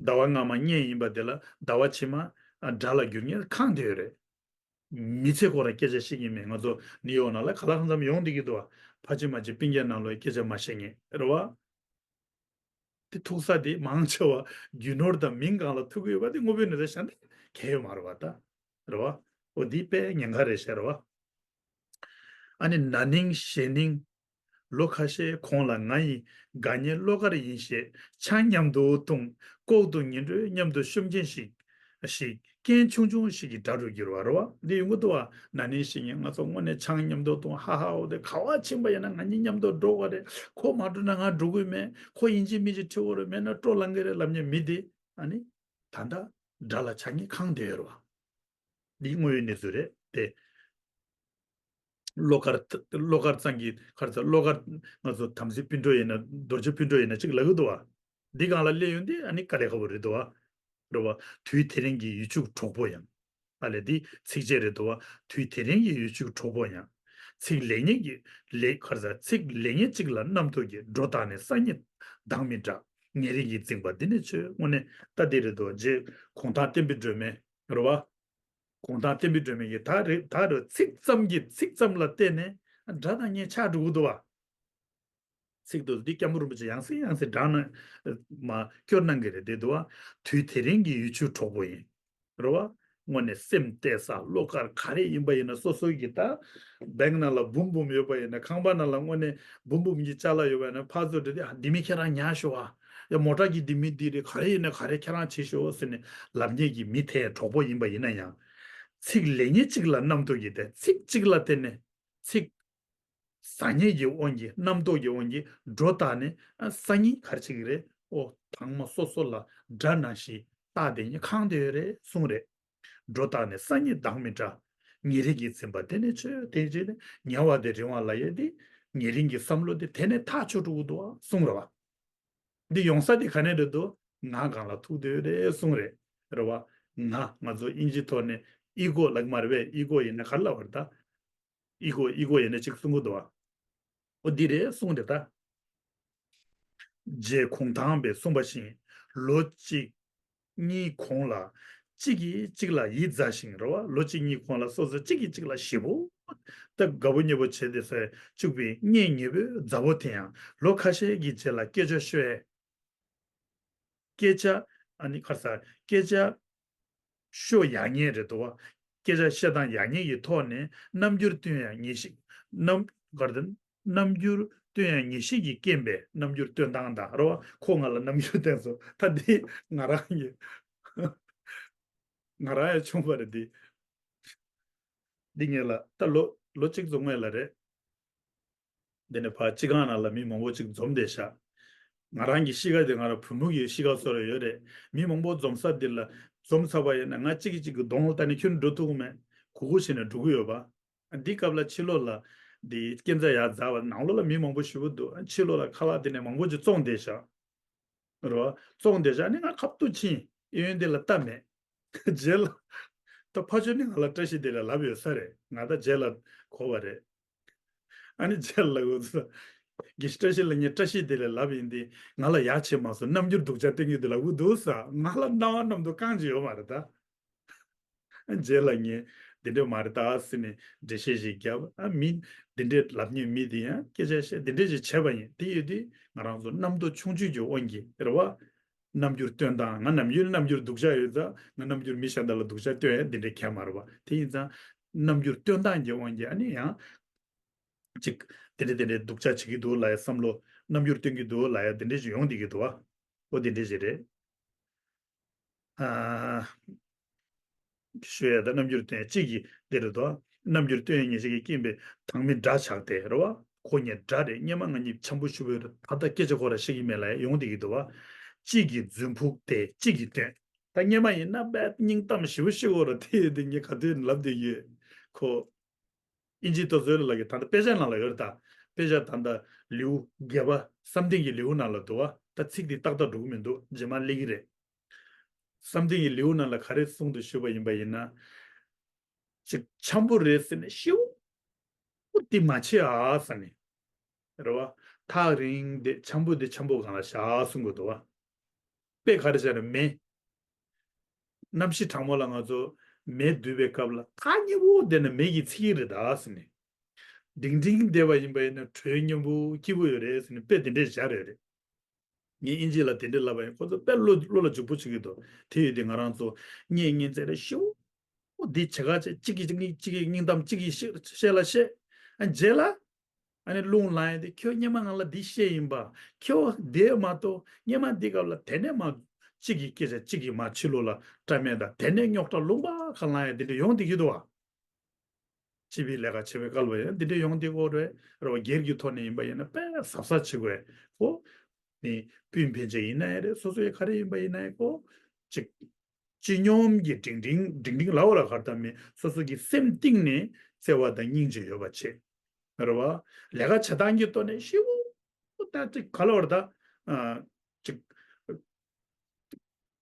ཟླ་བ་སྔ་མ་གཉེན་ཡིན་པ་དེ་ལ་ཟླ་བ་ཕྱི་མ་དགྲ་ལ་གྱུར་མཁན་གང་དེ་ཡོད་རེད། མི་ཚེ་སྐོར་ལ་སྐད་ཆ་བཤད་ཀྱི་མེད། ང་ཚོ་ནིའུ་ཡོག་ནང་ལ་ག་ལ་གང་འཚམ་ཡོང་བསྡད་ཀྱི་འདུག་བ། ཕ་ཆེ་མ་ཆེ་སྤུན་ཀྱག་ནང་ལོགས་སྐད་ཆ་མ་བཤད་མཁན་རེད་བ། དེ་ཐུག་ས་དེ་མང་ཆེ་བ་རྒྱུ་ནོར་དང་མིང་གང་ལ་ཐུག་གི་ཡོད་པ་དེ་དངོས་པོའི་གནས་ཚུལ་གཞན་དེ་གལ་ཡོད་མ་རེད་བ་ད། རེད་བ། འོ་འདི་དཔེ་ཉེན་ཁ་རེད་ཤག་རེད་བ། ཨ་ནི་ན་ནིང་གཞེས་ནིང་། ལོ་ཁ་ཤས་གོང་ལ་ང་ཡི་དགའ་ཉེ་བློ་དཀར་ཡིན་ཞེས་ཆང་མཉམ་དུ་འཐུང་། ལྐོག་ཏུ་ཉི་དྲོད་མཉམ་དུ་ཤོམ་མཁན་ཞིག་ཞིག་རྐྱེན་ཆུང་ཆུང་ཞིག་གི་དགྲ་རུ་གྱུར་བ་རེད་བ། འདི་ཡོང་གི་འདུག་བ། ན་ནིང་གཞེས་ནིང་ང་ཚོ་དངོས་གནས་ཆང་མཉམ་དུ་འཐུང་ཧ་ཧ་འོ་དེ་ག་བ་ཕྱིན་པ་ཡིན་ན་ང་གཉིས་མཉམ་དུ་འགྲོ་དགོས་རེད། ཁོ་མ་འགྲོ་ན་ང་འགྲོ་གི་མེད། ཁོ་ཡིན་གཅིག་མིན་གཅིག་ཁྲིད་དགོས་རེད། མེད་ན་སྤྲོ་ལངས་གི་རེད་ལབ་མཁན་མི་དེ་ཨ་ནི་ད་ལྟ་དགྲ་ལ་ཆགས་མཁན་གང་དེ་ཡོད་རེད་བ། འདི་དངོས་ཡོད་གནས་ཚུལ་རེད་དེ། བློ་དཀར་བློ་དཀར་ཚང་གི་གར་ཚ་བློ་དཀར་ང་ཚོ་དམ་ཚིག་སྤུན་གྲོགས་ཡིན་ན་རྡོ་རྗེ་སྤུན་གྲོགས་ཡིན་ན་གཅིག་ལབ་གི་འདུག་བ། འདི་སྒང་ལ་སླེབས་ཡོང་དུས་ཨ་ནི་དཀའ་ལས་ཁག་པོ་རེད་འདུག་བ། རེད་བ། དུས་དེ་རིང་གི་ཡུལ་ཕྱུག་གྲོགས་པོ་ཡང་། ཨ་ལས་འདི་ཚིགས་བཅད་རེད་འདུག་བ། དུས་དེ་རིང་གི་ཡུལ་ཕྱུག་གྲོགས་པོ་ཡང་། ཚིག་ལེགས་ཉེས་ཀྱི་ལེགས་གར་ཚ་ཚིག་ལེགས་ཉེས་གཅིག་ལ་རྣམ་རྟོག་གི་སྒྲོ་བཏགས་ནས་སང་ཉིན་མདངས་མི་འདྲ། ཉེ་རིང་གི་འཛིངས་པ་འདི་ནས་ཆོད་དངོས་གནས་ལྟ་འདི་རེད་འདུག་རྗེ་གུང་ཐང་བསྟན་པའི་སྒྲོན་མེ་རེད་བ། གུང་ཐང་བསྟན་པའི་སྒྲོན་མེ་ཡིས་ད་རེ་ད་རེ་ཚིག་ཙམ་གྱི་ཚིག་ཙམ་ལ་བརྟེན་ནས་དགྲ་དང་གཉེན་ཆགས་འགྲོ་གི་འདུག་བ། ཚིག་ཏུ་འདི་སྐྱབས་མགོན་རིན་པོ་ཆེ་ཡང་སེ་ཡང་སེ་བགྲངས་ན་མ་སྐྱོར་གནང་གི་རེད་དེ་འདུག་བ། དུས་དེ་རིང་གི་ཡུལ་ཕྱུག་གྲོགས་པོ་ཡིན། རེད་བ། དངོས་གནས་སེམས་གཏད་ས་བློ་དཀར་ག་རེ་ཡིན་པ་ཡིན་ན་སོ་སོའི་གི་ད་བེང་ནང་ལ་འབུམ་འབུམ་ཡོད་པ་ཡིན་ན་ཁང་པ་ནང་ལ་དངོས་གནས་འབུམ་འབུམ་གྱི་ཅ་ལག་ཡོད་པ་ཡིན་ན་ཕར་ཚུར་འདྲི་དེ་ཨ་འདི་མི་ཁྱེད་རང་ཉར་ཤོག་ཨ། ཡ་མོ་ཊ་གི་འདི་མི་འདི་རེད་ག་རེ་ཡིན་ན་ག་རེ་ཁྱེད་རང་བྱེད་ཤོག་ཟེར་ནས་ལབ་མཁན་གྱི་མི་དེ་གྲོགས་པོ་ཡིན་པ་ཡིན་ན་ཡང་། ཚིག་ལེགས་ཉེས་གཅིག་ལ་རྣམ་རྟོག་གི་དེ་ཚིག་གཅིག་ལ་བརྟེན་ནས་ཚིག་ཟ་ཉེས་ཀྱི་དབང་གིས་རྣམ་རྟོག་གི་དབང་གིས་སྒྲོ་བཏགས་ནས་ཨ་སང་ཉིན་ག་རེ་བྱེད་ཀྱི་རེད། ཨོ་དང་མ་སོ་སོ་ལ་དགྲ་ནང་བཞིན་བཏགས་བསྡད་མཁན་གང་དེ་ཡོད་རེད་གསུངས་རེད། སྒྲོ་བཏགས་ནས་སང་ཉིན་མདངས་མི་འདྲ། ཉེ་རིང་གི་འཛིངས་པ་དེ་ནས་ཆོད་དེ་རྗེས་ནས་ཉེ་བ་དེ་རིང་བ་ལ་ཡོད་དེ་ཉེ་རིང་གི་བསམ་བློ་དེ་དེ་ནས་ཐག་ཆོད་འགྲོ་གི་འདུག་ཨ་གསུངས་རེད་བ། འདི་ཡོང་ས་དེ་ག་ནས་རེད་འདུག་ང་སྒང་ལ་ཐུག་བསྡད་ཡོད་རེད་གསུངས་རེད། རེད་བ། ང་ང་ཚོ་དབྱིན་ཇིའི་ཐོག་ནས་ཨི་གོ་ལབ་ཀྱི་མ་རེད་པས། ཨི་གོ་ཡིན་ན་ག་རེ་ལབ་པ་རེད་ད། ཨི་གོ་ཨི་གོ་ཡིན་ན་ཅིག་གསུང་གི་འདུག་བ། ཨོ་འདི་རེད་གསུངས་རེད་ད། རྗེ་གུང་ཐང་པས་གསུངས་པ་བཞིན་ལོ་གཅིག་གཉིས་གོང་ལ་གཅིག་གིས་གཅིག་ལ་ཡིད་མཛའ་ཞིང་རེད་བ། ལོ་གཅིག་གཉིས་གོང་ལ་སོ་སོ་གཅིག་གིས་གཅིག་ལ་ཞེ་པོ་ད་དགའ་པོ་ཉེ་པོ་བྱས་ཏེ་ཟེར་བཅུག་པའི་གཉེན་ཉེ་པོའི་མཛའ་བོ་དེ་ཡང་ལོ་ཁ་ཤས་ཀྱི་རྗེས་ལ་སྐད་ཆ་ཤོད། སྐད་ཆ་ཨ་ནི་ཁར་ས་སྐད་ཆ་ཤོད་ཡག་ཉེས་རེད་དོ། སྐད་ཆ་བཤད་སྟངས་ཡག་ཉེས་ཀྱི་ཐོག་ནས་རྣམ་འགྱུར་སྟོན་ཡག་ཉེས་ཤིག་རྣམ་གར་དེ་རྣམ་འགྱུར་སྟོན་ཡག་ཉེས་ཤིག་གི་རྐྱེན་པས་རྣམ་འགྱུར་སྟོན་སྟངས་དང་རེད་བ། ཁོ་ང་ལ་རྣམ་འགྱུར་བསྟན་སོང་ད་འདི་ང་རང་གི་ང་རང་ཡང་བྱུང་བ་རེད་འདི། འདི་ངེད་ལ་ད་ལོ་ལོ་གཅིག་ཙམ་སྔོན་ལ་རེད། འདི་ནས་ཕར་སྤྱི་ཁང་ནང་ལ་མི་མང་པོ་ཅིག་འཛོམས་བསྡད་ཤག་ང་རང་གི་གཤིས་ཀ་དེ་ང་རང་བུ་མོ་གི་གཤིས་ཀ་བཟོ་འདྲ་ཡོད་རེད། མི་མང་པོ་འཛོམས་ས་འདི་ལ་འཛོམས་ཚར་བ་ཡིན་ན་ང་གཅིག་གིས་གཅིག་གི་གདོང་ལ་ལྟ་ནས་ཁྱོད་འགྲོ་ཐུབ་ཀྱི་མེད། གུག་གུག་བྱས་ནས་འགྲོ་གི་ཡོད་པ། འདི་སྐབས་ལ་ཕྱི་ལོགས་ལ་འདི་སྐས་འཛེག་ཡར་འཛེགས་པ་ནང་ལོགས་ལ་མི་མང་པོ་ཞེ་པོ་འདུག་ཕྱི་ལོགས་ལ་ཁ་ལག་དེ་ནས་མང་པོ་ཅིག་བཙོངས་བསྡད་ཤག་རོ། བཙོངས་བསྡད་ཤག་ནི་ང་ཁ་ཐུག་ཕྱིན་གཡས་གཡོན་དེ་ལ་ལྟ་མེད། རྗེས་ལ་ད་ཕ་ཆོས་ནི་ང་ལ་བཀྲ་ཤིས་བདེ་ལེགས་ལབ་ཡོད་ས་རེད། ང་ད་རྗེས་ལ་གོ་བ་རེད། ཨ་ནི་རྗེས་ལ་འུ་ཚོ་དགེ་བཤེས་བཀྲ་ཤིས་ལ་ངས་བཀྲ་ཤིས་བདེ་ལེགས་ལབ་ཡིན་དེ་ང་ལ་ཡག་བྱེད་མ་སོང་། རྣམ་འགྱུར་སྡུག་ཅག་སྟོན་གྱི་འདུག་ལབ་གི་འདུག་ས། ང་ལ་སྣང་བ་རྣམ་དུ་གང་ཅི་ཡོད་མ་རེད་ད། རྗེས་ལ་ངས་འདི་འདྲ་མ་རེད་ད་ཟེར་ནས་འགྲེལ་བཤད་ཞིག་བརྒྱབ། ཨ་མི་འདི་འདྲས་ལབ་མཁན་མི་འདི་ཡང་སྐད་ཆ་བཤད་འདི་འདྲས་ཞིག་བྱས་པ་ཡིན། དེ་ཡོད་དུས་ང་རང་ཚོ་རྣམ་རྟོག་ཆུང་ཆུང་གི་དབང་གིས་རེད་བ། རྣམ་འགྱུར་སྟོན་སྟངས་ང་ནམ་རྒྱུན་རྣམ་འགྱུར་སྡུག་ཅག་ཡོད་ཙང་ང་རྣམ་འགྱུར་མི་གཞན་དག་ལ་སྡུག་ཅག་སྟོན་ཡ་འདི་འདྲས་གལ་མ་རེད་བ། དེ་ཡིན་ཙང་རྣམ་འགྱུར་སྟོན་སྟངས་ཀྱི་དབང་གིས་ཨ་ནི་ཡང་ཅིག་འདི་འདྲས་འདི་འདྲས་སྡུག་ཅག་བྱེད་ཀྱི་འདུག་ལབ་ཡ་བསམ་བློ་རྣམ་འགྱུར་སྟོན་གྱི་འདུག་ལབ་ཡ་འདི་འདྲས་ཞིག་ཡོང་བསྡད་ཀྱི་འདུག་བ། འོ་འདི་འདྲས་ཞིག་རེད། ཨ། ཞུ་ཡ་ད་རྣམ་འགྱུར་སྟོན་གཅིག་གིས་འདི་རེད་དོ། རྣམ་འགྱུར་སྟོན་ཡ་ཉེས་ཤིག་གི་རྐྱེན་པས་དང་མི་འདྲ་ཆགས་ཏེ་རེད་བ། ཁོ་གཉིས་དགྲ་རེད། སྔོན་མ་ང་གཉིས་འཆམ་པོ་ཞེ་པོ་ཡོད་རེད། ད་ལྟ་སྐད་ཆ་ཁོ་ར་བཤད་ཀྱི་མེད་ལབ་ཡ་ཡོང་བསྡད་ཀྱི་འདུག་བ། གཅིག་གིས་རྫུན་ཕུག་སྟེ་གཅིག་གིས་སྟོན། ད་སྔོན་མ་ཡིན་ན་རྦད་སྙིང་གཏམ་ཞེ་པོ་བཤད་ཀྱི་ཡོད་རེད། དེ་ཡིན་དུས་ངས་ག་དུས་ལབ་བསྡད་ཡོད་ཁོ། ཨིན་ཇི་ཏོ་ཛོལ་ལགས་ཀྱི་ད་ལྟ་དཔེ་ཆ་ནང་ལ་ཡོད་རེད་ད། དཔེ་ཆ་ད་ལྟ་ལེའུ་བརྒྱད་པ་བསམ་གཏན་གྱི་ལེའུ་ནང་ལ་འདུག་བ། ད་ཚིག་འདི་ཏག་ཏག་འགྲོ་གི་མི་འདུག་རྗེས་མ་སླེབས་ཀྱི་རེད། བསམ་གཏན་གྱི་ལེའུ་ནང་ལ་ག་རེ་གསུངས་འདུག་ཞུས་པ་ཡིན་པ་ཡིན་ན། ཅིག་འཆམ་པོ་རེད་ཟེར་ནས་ཤེའུ་འདི་མ་བྱེད་ཨ་ཟེར་ནས། རེད་བ། ཐག་རིང་དེ་འཆམ་པོ་དེ་འཆམ་པོ་སྒང་ལ་བཞག་གསུང་གི་འདུག་བ། དཔེ་ག་རེ་བྱས་ན་མེ། གནམ་གཤིས་གྲང་མོ་ལ་ང་ཚོ་མེ་སྡུད་པའི་སྐབས་ལ་ཐག་ཉེ་པོ་བསྡད་ན་མེ་གིས་འཚིག་གི་རེད་ད་ཟེར་ནས། ལྡིང་ལྡིང་བསྡད་པ་ཡིན་པ་ཡིན་ན་དྲོད་སྙོམས་པོ་སྐྱིད་པོ་ཡོད་རེད་ཟེར་ནས་དཔེ་དེ་འདྲས་བཞག་རེད་རེད། ངས་དབྱིན་ཇི་ལ་དེ་འདྲ་ལབ་པ་ཡིན། ཁོ་ཚོ་དཔེ་བློ་བློ་ལ་འཇུག་པོ་བྱེད་ཀྱི་འདུག་དེ་ཡོད་དུས་ང་རང་ཚོ་གཉེན་ཉེ་ཚན་རེ་ཞེ་པོ་འདི་བྱེད་ག་བྱེད། གཅིག་གིས་གཅིག་གཉིས་གཅིག་གིས་སྙིང་གཏམ་གཅིག་གིས་བཤད་བཤད་ལ་བཤད། ཨ་རྗེས་ལ་ཨ་ནི་རླུང་ལངས་ཡས་དེ། ཁྱོད་སྔོན་མ་ང་ལ་འདི་བཤད་ཡིན་པ། ཁྱོད་དེ་མ་གཏོགས་སྔོན་མ་འདི་སྐབས་ལ་དེ་ནས་མ་གཅིག་གི་སྐད་ཆ་གཅིག་གིས་མ་ཕྱི་ལོགས་ལ་བཀྲམ་མེད་ད། དེ་ནས་རྙོག་དྲ་ལུང་པ་གང་ལངས་ཡས་དེ་འདྲ་ཡོང་བསྡད་ཀྱི་འདུག་བ། སྤྱི་པའི་ལས་ཀ་བྱེད་པའི་སྐབས་ལ་ཡང་འདི་འདྲ་ཡོང་བསྡད་ཀྱི་ཡོད་རེད། རེད་བ། སྒེར་གྱི་ཐོག་ནས་ཡིན་པ་ཡིན་ན་དཔེ་གཟབ་གཟབ་བྱེད་དགོས་ཀོ། ནི་སྤུན་ཕན་ཆད་ཡིན་ན་ཡང་རེད། སོ་སོའི་ག་རེ་ཡིན་པ་ཡིན་ན་ཡང་ཀོ། ཅིག་སྤྱི་སྙོམས་ཀྱི་སྒྲིང་སྒྲིང་སྒྲིང་སྒྲིང་ལབ་པ་ལ་ག་རེ་ལབ་མིན། སོ་སོ་གི་སེམས་གཏིང་ནས་བརྩེ་བ་དང་སྙིང་རྗེ་ཡོད་པ་བྱེད། རེད་བ། ལས་ཀ་བྱེད་སྟངས་ཀྱི་ཐོག་ནས་ཤི་བོ་ད་ཅིག་ག་ལ་བར་ད། ཨ། ཅིག་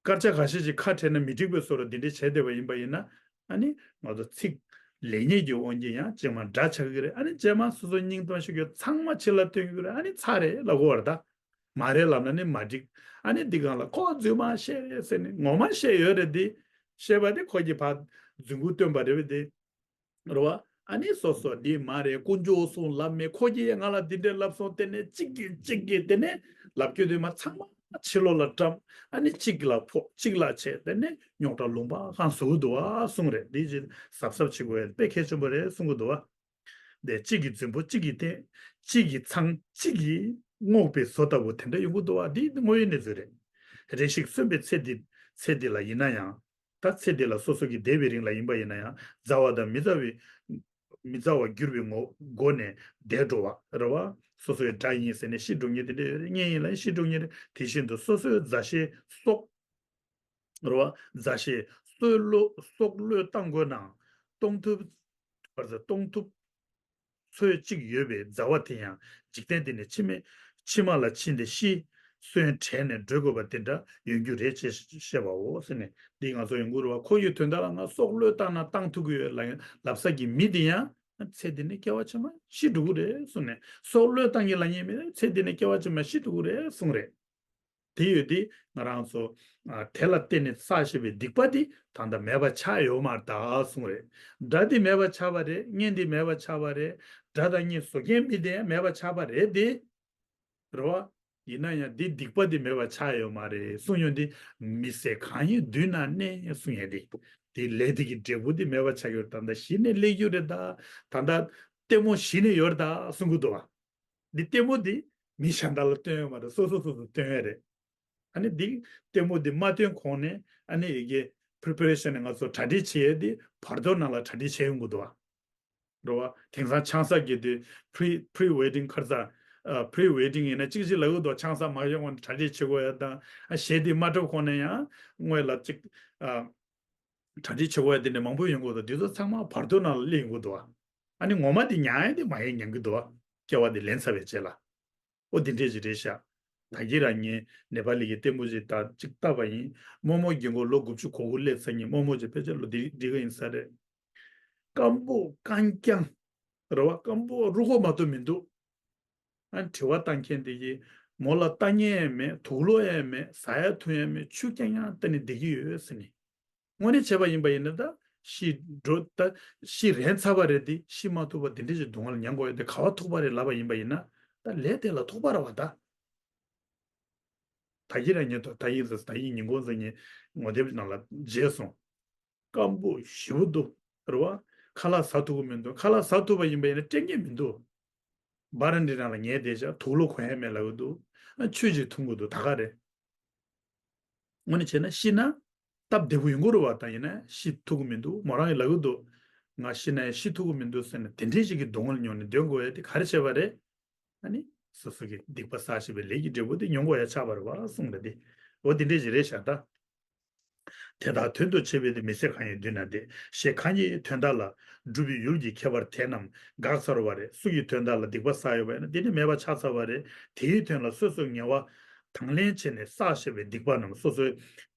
སྐར་ཆ་ཁ་ཤས་ཤིག་ཁ་བྲལ་ན་མི་འགྲིག་པའི་བཟོ་འདྲ་འདི་འདྲ་བྱས་བསྡད་པ་ཡིན་པ་ཡིན་ན། ཨ་ནི་ང་ཚོ་ཚིག་ལེགས་ཉེས་ཀྱི་དབང་གིས་ཡང་རྗེས་མ་འདྲ་ཆགས་ཀྱི་རེད། ཨ་ནི་རྗེས་མ་སོ་སོ་སྙིང་གཏམ་ཤོད་རྒྱུ་ཚང་མ་ཕྱི་ལ་སྟོན་གྱི་རེད། ཨ་ནི་ཚར་རེད་ལབ་དགོས་པ་རེད་ད། མ་རེད་ལབ་ན་ནི་མ་འགྲིག་ཨ་ནི་འདི་སྒང་ལ་ཁོ་རྫུན་མ་བཤད་རེད་ཟེར་ནས། ངོ་མ་བཤད་ཡོད་རེད་དེ། བཤད་པ་དེ་ཁོ་གིས་ཕར་རྫུན་མགོ་སྟོན་པ་རེད་པས་དེ། རེད་བ། ཨ་ནི་སོ་སོ་འདི་མ་རེད། དཀོན་མཆོག་གསུམ་ལབ་མེད། ཁོ་གིས་ཡང་ང་ལ་འདི་འདྲ་ལབ་སོང་། དེ་ནས་གཅིག་གིས་གཅིག་གིས་དེ་ནས་ལབ་རྒྱུ་དེ་མ་ཚང་མ་ཕྱི་ལོགས་ལ་བཀྲམ། ཨ་ནི་གཅིག་ལ་ཕོག་གཅིག་ལ་བྱས། དེ་ནས་རྙོག་དྲ་ལུང་པ་གང་བཟོ་གི་འདུག་བ་གསུངས་རེད། འདི་ཅིག་གཟབ་གཟབ་བྱེད་དགོས་དཔེ་གལ་ཆེན་པོ་རེད་གསུང་གི་འདུག་བ། དེ་གཅིག་གི་རྫུན་པོ་གཅིག་གིས་བསྟན། གཅིག་གིས་ཚང་གཅིག་གིས་རྔོག་པའི་བཟོ་ལྟ་བུ་དེ་འདྲ་ཡོང་གི་འདུག་བ། འདི་དངོས་ཡོད་གནས་ཚུལ་རེད། རེ་ཞིག་གསོན་པའི་ཚེ་འདི་ཚེ་འདི་ལ་ཡིན་ན་ཡང་། ད་ཚེ་འདི་ལ་སོ་སོ་གི་འདས་པའི་རིང་ལ་ཡིན་པ་ཡིན་ན་ཡང་། མཛའ་བ་དང་མི་མཛའ་བའི་མི་མཛའ་བར་གྱུར་པའི་ངོ་སྒོ་ནས་འདས་འགྲོ་བ་རེད་བ། སོ་སོའི་དགྲ་ཡིན་ཟེར་ནས་ཤི་འགྲོ་མཁན་དེ་འདྲ་ཡོད་རེད། གཉེན་ཡིན་ལ་ཤི་འགྲོ་མཁན་རེད། དེ་བཞིན་དུ་སོ་སོའི་མཛའ་བཤེས་སྲོག་རེད་བ། མཛའ་བཤེས་སྲོག་བློས་སྲོག་བློས་བཏང་དགོས་ནའང་གཏོང་ཐུབ། བར་ཟ་གཏོང་ཐུབ་ཚོད་ཅིག་ཡོད་པའི་མཛའ་བ་དེ་ཡང་འཇིག་རྟེན་འདི་ནས་ཕྱི་མ་ཕྱི་མ་ལ་ཕྱིན་ཏེ་ཤི་གསོན་བྲལ་ནས་འགྲོ་དགོས་པ་དེ་འདྲ་ཡོང་རྒྱུ་རེད་ཅེས་བཤད་པའོ་ཟེར་ནས། འདི་ང་ཚོ་ཡོང་གི་རེད་བ། ཁོ་ཡི་དོན་དག་ལ་ང་སྲོག་བློས་བཏང་ན་བཏང་ཐུབ་ཀྱི་ཡོད་ལབ་ལབ་ས་གི་མི་དེ་ཡང་ཚེ་འདི་ནས་སྐྱེ་བ་ཕྱི་མ་ཤི་འགྲོ་གི་རེད་གསུངས་ནས། སྲོག་བློས་བཏང་གི་ལབ་མཁན་མི་དེ་ཚེ་འདི་ནས་སྐྱེ་བ་ཕྱི་མ་ཤི་འགྲོ་གི་རེད་གསུངས་རེད། དེ་ཡོད་དེ་ང་རང་ཚོ་ཨ་དེ་ལ་བརྟེན་ནས་བསགས་བཞག་པའི་སྡིག་པ་དེ་ད་ལྟ་མེད་པ་ཆགས་ཡོད་མ་རེད་ད་གསུངས་རེད། དགྲ་དེ་མེད་པ་ཆགས་པ་རེད། གཉེན་དེ་མེད་པ་ཆགས་པ་རེད། དགྲ་དང་གཉེན་བཟོ་མཁན་མི་དེ་ཡང་མེད་པ་ཆགས་པ་རེད་དེ། རེད་བ། ཡིན་ན་ཡང་དེ་སྡིག་པ་དེ་མེད་པ་ཆགས་ཡོད་མ་རེད་གསུངས་ཡོང་དེ། མི་ཚེ་གང་ཡིན་མདུན་ན་གནས་གསུངས་ཡོད་དེ། དེ་ལས་དེ་གི་འབྲས་བུ་དེ་མེད་པ་ཆགས་ཡོད། ད་ལྟ་གཞི་ནས་སླེབས་རྒྱུ་རེད་ད། ད་ལྟ་ལྟད་མོ་གཞི་ནས་ཡོད་རེད་ད་གསུང་གི་འདུག་བ། འདི་ལྟད་མོ་འདི་མི་གཞན་དག་ལ་སྟོན་ཡོད་མ་རེད། སོ་སོ་སོ་སོ་སྟོན་ཡོད་རེད། ཨ་ནི་འདི་ལྟད་མོ་འདི་མ་སྟོན་གོང་ནས་ཨ་ནི་ཡི་གེ་preparation ནས་ང་ཚོ་གྲ་སྒྲིག་བྱེད་ཡས་འདི་བར་དོ་ནང་ལ་གྲ་སྒྲིག་བྱེད་ཡོང་གི་འདུག་བ། རེད་བ། དེང་སང་ཆང་ས་གི་དུས་pre pre wedding ཁར་ས་pre wedding ཡིན་ན་གཅིག་གཅིག་ལབ་གི་འདུག་ཆང་ས་མ་ཡོང་གོང་ནས་གྲ་སྒྲིག་བྱེད་དགོས་ཡ་དང་། ཨ་གཞས་འདི་མ་གྲུབ་གོང་ནས་ཡང་དངོས་ལ་གཅིག་ཨ། གྲ་སྒྲིག་བྱེད་དགོས་ཡ་དེ་འདྲ་མང་པོ་ཡོང་གི་འདུག་འདི་ཚོ་ཚང་མ་བར་དོ་ནང་ལ་སླེབས་ཡོང་གི་འདུག་ཨ་ནི་ངོ་མ་དེ་ཉར་ཡ་དེ་མ་ཡེ་ཉན་གི་འདུག་སྐྱེ་བ་དེ་ལེན་ཚར་བའི་རྗེས་ལ། ཨོ་དེ་འདྲས་ཅིག་རེད་ཤག་ད་གིན་རང་ངས་ནེ་པ་ལི་གི་ལྟད་མོ་ཅིག་ད་ཅིག་བལྟས་པ་ཡིན། རྨོ་མོ་རྒན་གོག་ལོ་དགུ་བཅུ་གོ་དགུ་སླེབས་ཚར་མཁན་རྨོ་མོ་ཅིག་ཕལ་ཆེར་ལོ་འདི་འདི་ག་ཡིན་ས་རེད། སྐམ་པོ་རྐང་རྐྱང་། རེད་བ། སྐམ་པོ་རུ་ཁོག་མ་གཏོགས་མི་འདུག་ཨ་དྲི་བ་བཏང་མཁན་དེ་གིས་མོ་ལ་ལྟ་མཁན་ཡང་མེད། དུག་ལོག་ཡང་མེད། ཟ་ཡ་འཐུང་ཡ་མེད། ཆུ་རྐྱང་རྐྱང་བལྟས་ནས་བསྡད་ཀྱི་ཡོད་ཟེར་ནས། དངོས་གནས་བྱས་པ་ཡིན་པ་ཡིན་ན་ད་ཤི་འགྲོ་ད་ཤི་རན་ཚར་བ་རེད་དེ། ཤི་མ་ཐུབ་པ་དེ་འདྲ་ཞིག་སྡུག་བསྔལ་མྱང་དགོས་ཡ་དེ་ག་བ་ཐུག་པ་རེད་ལབ་པ་ཡིན་པ་ཡིན་ན། ད་ལས་དེ་ལ་ཐུག་པ་རེད་བ་ད། ད་ཡིན་ར་ཉེ་དོ་ད་ཡིན་ཟེར། ད་ཡིན་ཉིན་གུང་ཟེར་ཉིན་ངོ་དེབ་ནང་ལ་མཇལ་སོང་། སྐམ་པོ་ཞེ་པོ་འདུག་རེད་བ། ཁ་ལག་ཟ་ཐུབ་ཀྱི་མི་འདུག་ཁ་ལག་ཟ་ཐུབ་པ་ཡིན་པ་ཡིན་ན་སྐྲན་གྱི་མི་འདུག་བ་ར་འདི་ནང་ལ་ཉལ་བསྡད་ཤག་དུག་ལོག་གོན་ཡ་མེད་ལབ་ཀྱི་འདུག་ཨ་ཆུ་ཅིག་འཐུང་དགོས་འདུག་ད་ག་རེད། དངོས་གནས་བྱས་ན་ཤི་ན་སྟབས་བདེ་པོ་ཡོང་གི་རེད་བ། ད་ཡིན་ན་ཤི་ཐུབ་ཀྱི་མི་འདུག་མོ་རང་གིས་ལབ་ཀྱི་འདུག་ང་ཤི་ན་ཡང་ཤི་ཐུབ་ཀྱི་མི་འདུག་ཟེར་ནས། དེ་འདྲའི་ཞིག་གི་སྡུག་བསྔལ་མྱོང་ནས་འདོན་དགོས་ཡ་དེ་ག་རེ་བྱས་པ་རེད། ཨ་ནི་སོ་སོ་གི་སྡིག་པ་བསགས་བཞག་པའི་ལས་ཀྱི་འབྲས་བུ་དེ་མྱོང་དགོས་ཡ་ཆགས་པ་རེད་བ་གསུངས་པ་དེ། འོ་དེ་འདྲའི་ཞིག་རེད་ཤག་ད། དེ་དག་དོན་དུ་བྱས་པའི་དེ། མི་ཚེ་གང་ཡིན་མདུན་ན་འདས། ཞེས་གང་ཉིད་དོན་དག་ལ་སྒྲུབ་པའི་ཡུལ་གྱི་ཁྱད་པར་དེ་རྣམས་འགག་ཚར་བ་རེད། སུ་ཡི་དོན་དག་ལ་སྡིག་པ་བསགས་ཡོད་པ་ཡིན་ན་དེ་ནི་མེད་པ་ཆགས་ཚར་བ་རེད། དེའི་དོན་ལ་སོ་སོས་ངལ་བ་དང་ལེན་བྱས་ནས་བསགས་བཞག་པའི་སྡིག་པ་རྣམས། སོ་སོས་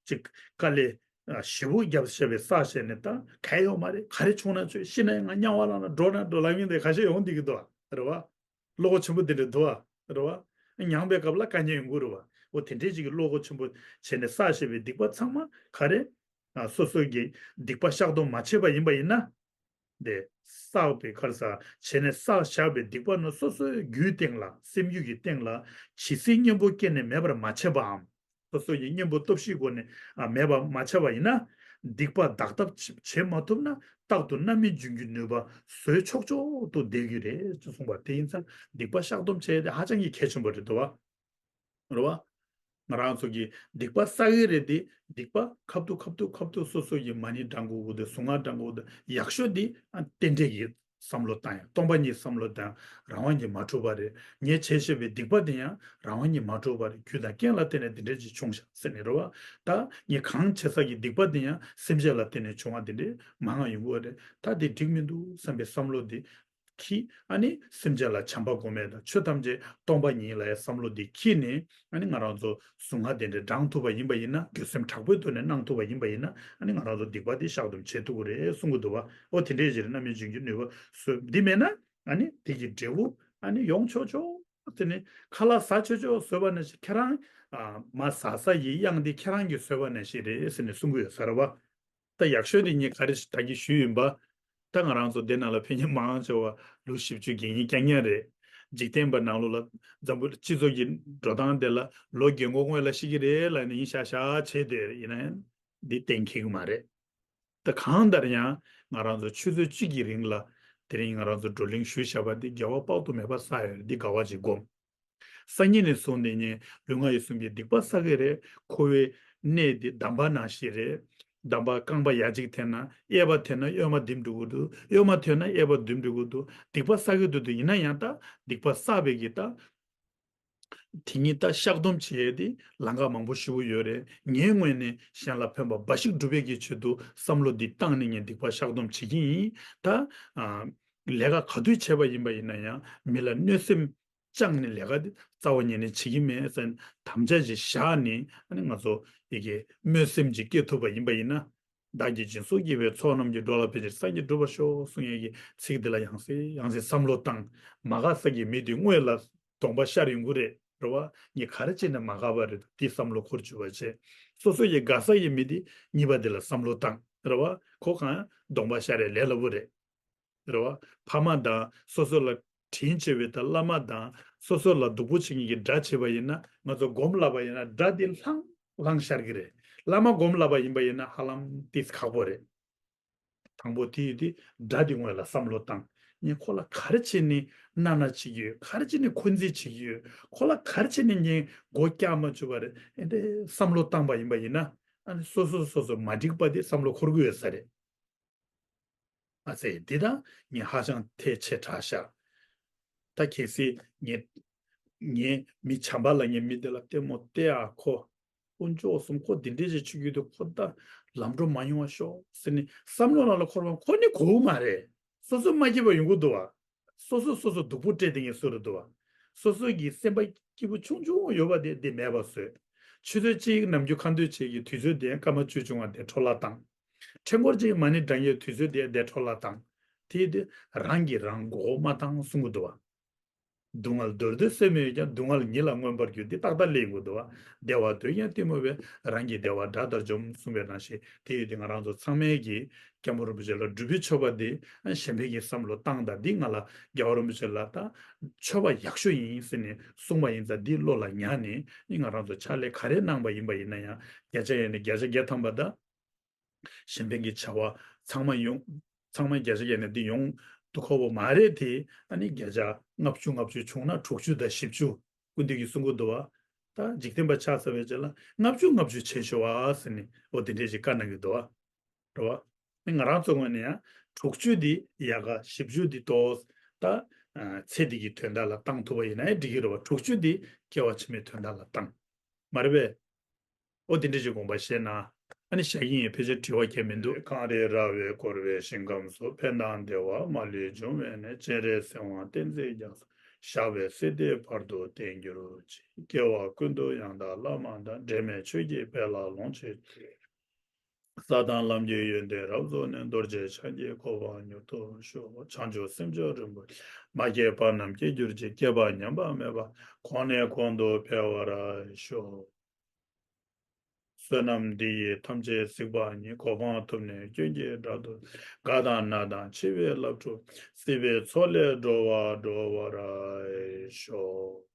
ཅིག་དཀའ་ལས་ཞེ་པོ་བརྒྱབ་བཞག་པའི་བསགས་བཞག་ནས་ད་གལ་ཡོད་མ་རེད། ག་རེ་བྱུང་ན་ཆོག་ཤི་ན་ཡང་ང་དམྱལ་བ་ལ་ན་འགྲོ་ན་འགྲོ་ལབ་མཁན་དེ་ཁ་ཤས་ཡོང་བསྡད་ཀྱི་འདུག་རེད་བ། བློ་ཁོག་ཆེན་པོ་དེ་འདྲ་འདུག་བ། རེད་བ། མྱངས་པའི་སྐབས་ལ་དཀའ་ངལ་ཡོང་གི་རེད་བ། འོ་དེ་འདྲའི་ཅིག་གི་བློ་ཁོག་ཆེན་པོ་བྱས་ནས་བསགས་བཞག་པའི་སྡིག་པ་ཚང་མ་ག་རེ། ཨ་སོ་སོ་གི་སྡིག་པ་བཤགས་སྡོམ་མ་བྱས་པ་ཡིན་པ་ཡིན་ན། དེ་བསགས་པའི་ཁར་ས་བྱས་ནས་བསགས་བཞག་པའི་སྡིག་པ་ནི་སོ་སོའི་རྒྱུད་སྟེང་ལ་སེམས་རྒྱུད་ཀྱི་སྟེང་ལ་ཇི་སྲིད་གཉེན་པོ་སྐྱེས་ནས་མེད་པར་མ་བྱས་པའམ། སོ་སོ་ཡི་གཉེན་པོ་སྟོབས་བཞིའི་སྒོ་ནས་ཨ་མེད་པར་མ་བྱས་པ་ཡིན་ན། སྡིག་པ་དག་ཐབས་བྱེད་མ་ཐུབ་ན་རྟག་ཏུ་རྣམ་སྨིན་འབྱུང་རྒྱུའི་ནུས་པ་ཟོས་ཆོག་ཆོག་ཏུ་བསྡད་རྒྱུ་རེད་ཅེས་གསུངས་པ་དེ་ཡིན་ཙང་སྡིག་པ་བཤགས་སྡོམ་བྱས་ཏེ་ཧ་ཅང་གི་གལ་ཆེན་པོ་རེད་འདུག་བ། རེད་བ། ང་རང་ཚོ་གི་སྡིག་པ་བསགས་ཀྱི་རེད་དེ་སྡིག་པ་ཁ་ཐུག་ཁ་ཐུག་ཁ་ཐུག་སོ་སོ་ཡི་མ་ཎི་བགྲང་དགོས་ཀྱི་འདུག་གཟུངས་སྔགས་བགྲང་དགོས་ཀྱི་འདུག་ཡག་ཤོས་དེ་ཨ་རྟེན་འབྲེལ་གྱི་བསམ་བློ་བཏང་ཡང་སྟོང་པ་ཉིད་བསམ་བློ་བཏང་རང་དབང་གིས་མ་གྲུབ་པ་རེད། ངས་བྱས་བཞིན་པའི་སྡིག་པ་དེ་ཡང་རང་དབང་གིས་མ་གྲུབ་པ་རེད། རྒྱུ་དང་རྐྱེན་ལ་བརྟེན་ནས་འདི་འདྲ་ཅིག་བྱུང་ཤག་ཟེར་ནས་རེད་བ། ད་ངས་གང་བྱས་ས་ཀྱི་སྡིག་པ་དེ་ཡང་སེམས་ཅན་ལ་བརྟེན་ནས་བྱུང་བ་འདི་འདྲའི་མང་ང་ཡོང་གི་རེད། ད་དེ་འགྲིག་མི་འདུག་བསམ་པའི་བསམ་བློ་དེ་གིས་ཨ་ནི་སེམས་ཅན་ལ་བྱམས་པ་སྒོམ་ཡས་དང་ཆོས་ཐམས་ཅད་སྟོང་པ་ཉིད་ལ་ཡ་བསམ་བློ་འདི་གིས་ནི་ཨ་ནི་ང་རང་ཚོ་གཟུངས་སྔགས་དེ་འདྲ་བགྲང་ཐུབ་པ་ཡིན་པ་ཡིན་ན་འགྱོད་སེམས་དྲག་པོའི་ཐོག་ནས་གནང་ཐུབ་པ་ཡིན་པ་ཡིན་ན་ཨ་ནི་ང་རང་ཚོ་སྡིག་པ་དེ་བཤགས་སྡོམ་བྱེད་ཐུབ་ཀྱི་རེད་གསུང་གི་འདུག་བ། ཨོ་དེ་འདྲའི་ཞིག་རེད། རྣམ་སྨིན་འབྱུང་རྒྱུའི་ནུས་པ་ཟོས་འདི་མེད་ན་ཨ་ནི་དེ་གི་འབྲས་བུ་ཨ་ནི་ཡོང་ཆོག་ཆོག་དེ་ནི་ཁ་ལག་ཟ་ཆོག་ཆོག་ཟོས་པ་ནང་བཞིན་ཁྱེད་རང་ཨ་མ་ཟ་ས་ཡི་གཡང་འདི་ཁྱེད་རང་གིས་ཟོས་པ་ནང་བཞིན་རེད་ཟེར་ནས་གསུང་གི་ཡོད་ས་རེད་བ། ད་ཡག་ཤོས་དེ་ངས་ག་རེ་ཞིག་ད་གིན་ཞུས་ཡིན་པ། ད་ང་རང་ཚོ་འདི་ནང་ལ་ཕེབས་མཁན་མང་ཆེ་བ་ལོ་བཞི་བཅུ་བརྒལ་མཁན་རྐྱང་རྐྱང་རེད། འཇིག་རྟེན་པ་ནང་ལོགས་ལ་འཛམ་བུ་སྤྱི་ཚོགས་ཀྱི་འགྲོ་སྟངས་དེ་ལ་ལོ་རྒན་གོག་དངོས་ལ་ཤི་གི་རེད་ལབ་ནས་ཡིན་ཤག་ཤག་བྱས་བསྡད་ཡིན་ན་ཡང་འདི་གཏན་འཁེལ་གི་མ་རེད། ད་གང་ལྟར་ཡང་ང་རང་ཚོ་ཆུ་ཚོད་གཅིག་གི་རིང་ལ་དེ་རིང་ང་རང་ཚོ་བགྲོ་གླེང་ཞུས་བཞག་པ་འདི་དགེ་བ་དཔག་ཏུ་མེད་པ་བསགས་ཡོད་རེད། འདི་དགའ་བ་ཅིག་སྒོམ། སང་ཉིན་ནས་བཟུང་སྟེ་ངས་ལུས་ངག་ཡིད་གསུམ་གྱི་སྡིག་པ་བསགས་ཀྱི་རེད། འཁོར་བའི་གནས་འདི་འདམ་པ་ནང་བཞིན་རེད། འདམ་པ་རྐང་པ་ཡ་གཅིག་འཐེན་ན་གཡས་པ་འཐེན་ན་གཡོན་མ་ལྡེམ་འགྲོ་གི་འདུག་གཡོན་མ་འཐེན་ན་གཡས་པ་ལྡེམ་འགྲོ་གི་འདུག་སྡིག་པ་བསགས་ཀྱི་འདུག་འདུག་ཡིན་ན་ཡང་ད་སྡིག་པ་བསགས་པའི་གི་ད་དེ་ཉིད་ད་བཤགས་སྡོམ་བྱེད་ཡས་དེ་ལམ་ཁ་མང་པོ་ཞེ་པོ་ཡོད་རེད། ངའི་ངོས་ནས་གཞན་ལ་ཕན་པ་འབའ་ཞིག་སྒྲུབ་པའི་གི་ཆེད་དུ་བསམ་བློ་འདི་བཏང་ནས་ངས་སྡིག་པ་བཤགས་སྡོམ་བྱེད་ཀྱི་ཡིན། ད་ཨ་ལས་ཀ་ག་དུས་བྱས་པ་ཡིན་པ་ཡིན་ན་ཡང་མི་ལ་གནོད་སེམས་བཅངས་ནས་ལས་ཀ་འདི་རྩ་བ་ཉིད་ནས་བྱེད་ཀྱི་མེད་ཟེར་དམ་བཅའ་ཞིག་བཞག་ནས་ཨ་ནི་ང་ཚོ་ཡི་གེ་སྨོན་སེམས་ཅིག་སྐྱེ་ཐུབ་པ་ཡིན་པ་ཡིན་ན། བདག་གིས་སྦྱིན་སོགས་བགྱིས་པའི་ཚོགས་རྣམས་ཀྱིས། འགྲོ་ལ་ཕན་ཕྱིར་སངས་རྒྱས་འགྲུབ་པར་ཤོག་གསུང་ཡས་ཀྱི་ཚིག་འདི་ལ་ཡང་སེ་ཡང་སེ་བསམ་བློ་བཏང་། མ་དགའ་ས་ཀྱི་མི་དེ་དངོས་ལ་གདོང་པ་ཤར་ཡོང་གི་རེད་རེད་བ། ངས་ག་རེ་བྱས་ནས་མ་དགའ་བ་རེད་འདི་བསམ་བློ་འཁོར་བཅུག་པ་བྱས། སོ་སོ་ཡི་དགའ་ས་ཡི་མི་དེ་གཉིས་པ་དེ་ལ་བསམ་བློ་བཏང་རེད་བ། ཁོ་གང་གདོང་པ་ཤར་ཡས་ལས་སླ་པོ་རེད། རེད་བ། ཕ་མ་དང་སོ་སོ་ལ་དྲིན་ཆེ་བའི་ད་བླ་མ་དང་སོ་སོ་ལ་སྡུག་པོ་བྱེད་མཁན་གྱི་དགྲ་བྱེད་པ་ཡིན་ན་ང་ཚོ་སྒོམ་ལབ་པ་ཡིན་ན་དགྲ་དེ་ལྷང་ལྷང་ཤར་གི་རེད། བླ་མ་སྒོམ་ལབ་པ་ཡིན་པ་ཡིན་ན་ཧ་ལམ་ཏིས་ཁག་པོ་རེད། དང་པོ་དེ་ཡོད་དེ་དགྲ་དེ་དངོས་ལ་བསམ་བློ་བཏང་། ངས་ཁོ་ལ་ག་རེ་བྱས་ནས་གནོད་ན་བྱེད་ཀྱི་ཡོད། ག་རེ་བྱས་ནས་འཁོན་འཛིན་བྱེད་ཀྱི་ཡོད། ཁོ་ལ་ག་རེ་བྱས་ནས་ངས་མགོ་བཀྱག་མ་བཅུག་པ་རེད། ཨེ་འདྲའི་བསམ་བློ་བཏང་པ་ཡིན་པ་ཡིན་ན་ཨ་ནི་སོ་སོ་སོ་སོ་མ་འགྲིག་པ་དེ་བསམ་བློ་འཁོར་གི་ཡོད་ས་རེད། ཨ་ཙེ་འདི་དང་ངས་ཧ་ཅང་ཐལ་ཆེ་དྲགས་ཤག་ད་གལ་སྲིད་ངས་ངས་མི་བྱམས་པ་ལ་ངས་མི་འདི་ལ་ལྟད་མོ་བལྟས་ཨ་ཁོ་དཀོན་མཆོག་གསུམ་ཁོ་འདི་འདྲས་ཅིག་བྱེད་ཀྱི་འདུག་ཁོ་ད་ལམ་འགྲོ་མ་ཡོང་བ་ཤོག་ཟེར་ནས་བསམ་བློ་ནང་ལ་འཁོར་བ་ཁོ་ནི་གོ་གི་མ་རེད། སོ་སོ་མ་སྐྱིད་པ་ཡོང་གི་འདུག་བ། སོ་སོ་སོ་སོ་སྡུག་པོ་སྤྲད་དེ་ངས་སུ་རུ་འདུག་བ། སོ་སོ་གི་སེམས་པ་སྐྱིད་པོ་ཆུང་ཆུང་ཡོད་པ་དེ་དེ་མེད་པ་བཟོས། ཆུ་ཚོད་གཅིག་ནམ་རྒྱུན་ཁ་འདོན་བྱེད་ཀྱི་དུས་ཚོད་དེ་སྐར་མ་བཅུ་བྱུང་བ་དེ་འཕྲོ་བརླག་བཏང་། ཕྲེང་སྐོར་གཅིག་མ་ཎི་བགྲང་ཡས་དུས་ཚོད་དེ་དེ་འཕྲོ་བརླག་བཏང་། དེ་དེ་རང་གིས་རང་མགོ་སྐོར་མ་བཏང་གསུང་གི་འདུག་བ། སྡུག་བསྔལ་འདོར་འདོད་སེམས་མེད་ཀྱང་། སྡུག་བསྔལ་ཉིད་ལ་མངོན་པར་གྱུར། འདི་ཏག་ཏག་ལེན་དགོས་འདུག་བ། བདེ་བ་འདོད་ཀྱང་གཏི་མུག་པས། རང་གི་བདེ་བ་དགྲ་ལྟར་འཇོམས་གསུངས་པའི་ནང་བཞིན་དེ་ཡོད་དེ་ང་རང་ཚོ་ཚང་མས་ཀྱིས་སྐྱབས་མགོན་རིན་པོ་ཆེ་ལ་སྒྲུབ་པའི་མཆོད་པ་འདི་གཞན་ཕན་གྱི་བསམ་བློ་བཏང་དང་འདི་ང་ལ་རྒྱལ་བ་རིན་པོ་ཆེ་ལ་ད་མཆོད་པ་ཡག་ཤོས་ཡིན་ཟེར་ནས་གསུངས་པ་ཡིན་ཙང་འདི་བློ་ལ་ཉར་ནས་ང་རང་ཚོ་ཕྱག་ལས་ག་རེ་གནང་པ་ཡིན་པ་ཡིན་ན་ཡང་བརྒྱ་ཆ་ཡས་ནས་བརྒྱ་ཆ་བརྒྱ་ཐམ་པ་དང་། གཞན་ཕན་གྱི་བྱ་བ་ཚང་མ་ཡོང་། ཚང་མ་བརྒྱ་ཆ་བརྒྱ་ནས་འདི་ཡོང་དུ་ཁོ་བོ་མ་རེད་དེ་ཨ་ནི་བརྒྱ་ཆ་ལྔ་བཅུ་ལྔ་བཅུ་བྱུང་ན་དྲུག་ཅུ་དང་བཞི་བཅུ་སྐུ་མདུན་གྱིས་གསུང་གི་འདུག་བ། ད་འཇིག་རྟེན་པ་ཆགས་ཚར་བའི་རྗེས་ལ་ལྔ་བཅུ་ལྔ་བཅུ་བྱེད་ཤོག་ཨ་ཟེར་ནས་འོ་དེ་འདྲས་ཞིག་བཀའ་གནང་གི་འདུག་བ། རེད་བ། ང་རང་ཚོ་ངོས་ནས་ཡང་དྲུག་ཅུ་འདི་ཡག་ག་བཞི་བཅུ་འདི་ཏོག་ད་ཚེ་འདི་གི་དོན་དག་ལ་བཏང་ཐུབ་པ་ཡིན་ན་ཡང་འགྲིག་གི་རེད་བ། དྲུག་ཅུ་འདི་སྐྱེ་བ་ཕྱི་མའི་དོན་དག་ལ་བཏང་། མ་རེད་པས། ཨོ་དེ་འདྲ་ཞིག་དགོངས་པ་བཞེས་ན། ཨ་ནི་བཞག་གི་ཡིན། ཕལ་ཆེར་དྲི་བ་གང་མི་འདུག་གངས་རི་ར་བས་བསྐོར་བའི་ཞིང་ཁམས་སུ། ཕན་དང་བདེ་བ་མ་ལུས་འབྱུང་བའི་གནས། སྤྱན་རས་གཟིགས་དབང་བསྟན་འཛིན་རྒྱ་མཚོ། ཞབས་པད་སྲིད་མཐའི་བར་དུ་བརྟན་གྱུར་ཅིག་སྐྱེ་བ་ཀུན་ཏུ་ཡང་དག་བླ་མ་དང་། འབྲལ་མེད་ཆོས་ཀྱི་དཔལ་ལ་ལོངས་སྤྱོད་ཅིག་ས་དང་ལམ་གྱི་ཡོན་ཏན་རབ་རྫོགས་ནས། རྡོ་རྗེ་འཆང་གི་གོ་འཕང་མྱུར་ཐོབ་ཤོག་བྱང་ཆུབ་སེམས་མཆོག་རིན་པོ་ཆེ། མ་སྐྱེས་པ་རྣམས་སྐྱེ་གྱུར་ཅིག་སྐྱེས་པ་ཉམས་པ་མེད་པ། གོང་ནས་གོང་དུ་འཕེལ་བར་ཤོག་བསོད་ནམས་འདི་ཡིས་ཐམས་ཅད་གཟིགས་པ་ཉིད། གོ་འཕང་ཐོབ་ནས་སྐྱོན་གྱི་དགྲ་བདུད། དགའ་དང་ན་དང་འཆི་བའི་སླར་འཁྲུགས། སྲིད་པའི་མཚོ་ལས་འགྲོ་བ་སྒྲོལ་བར་ཤོག།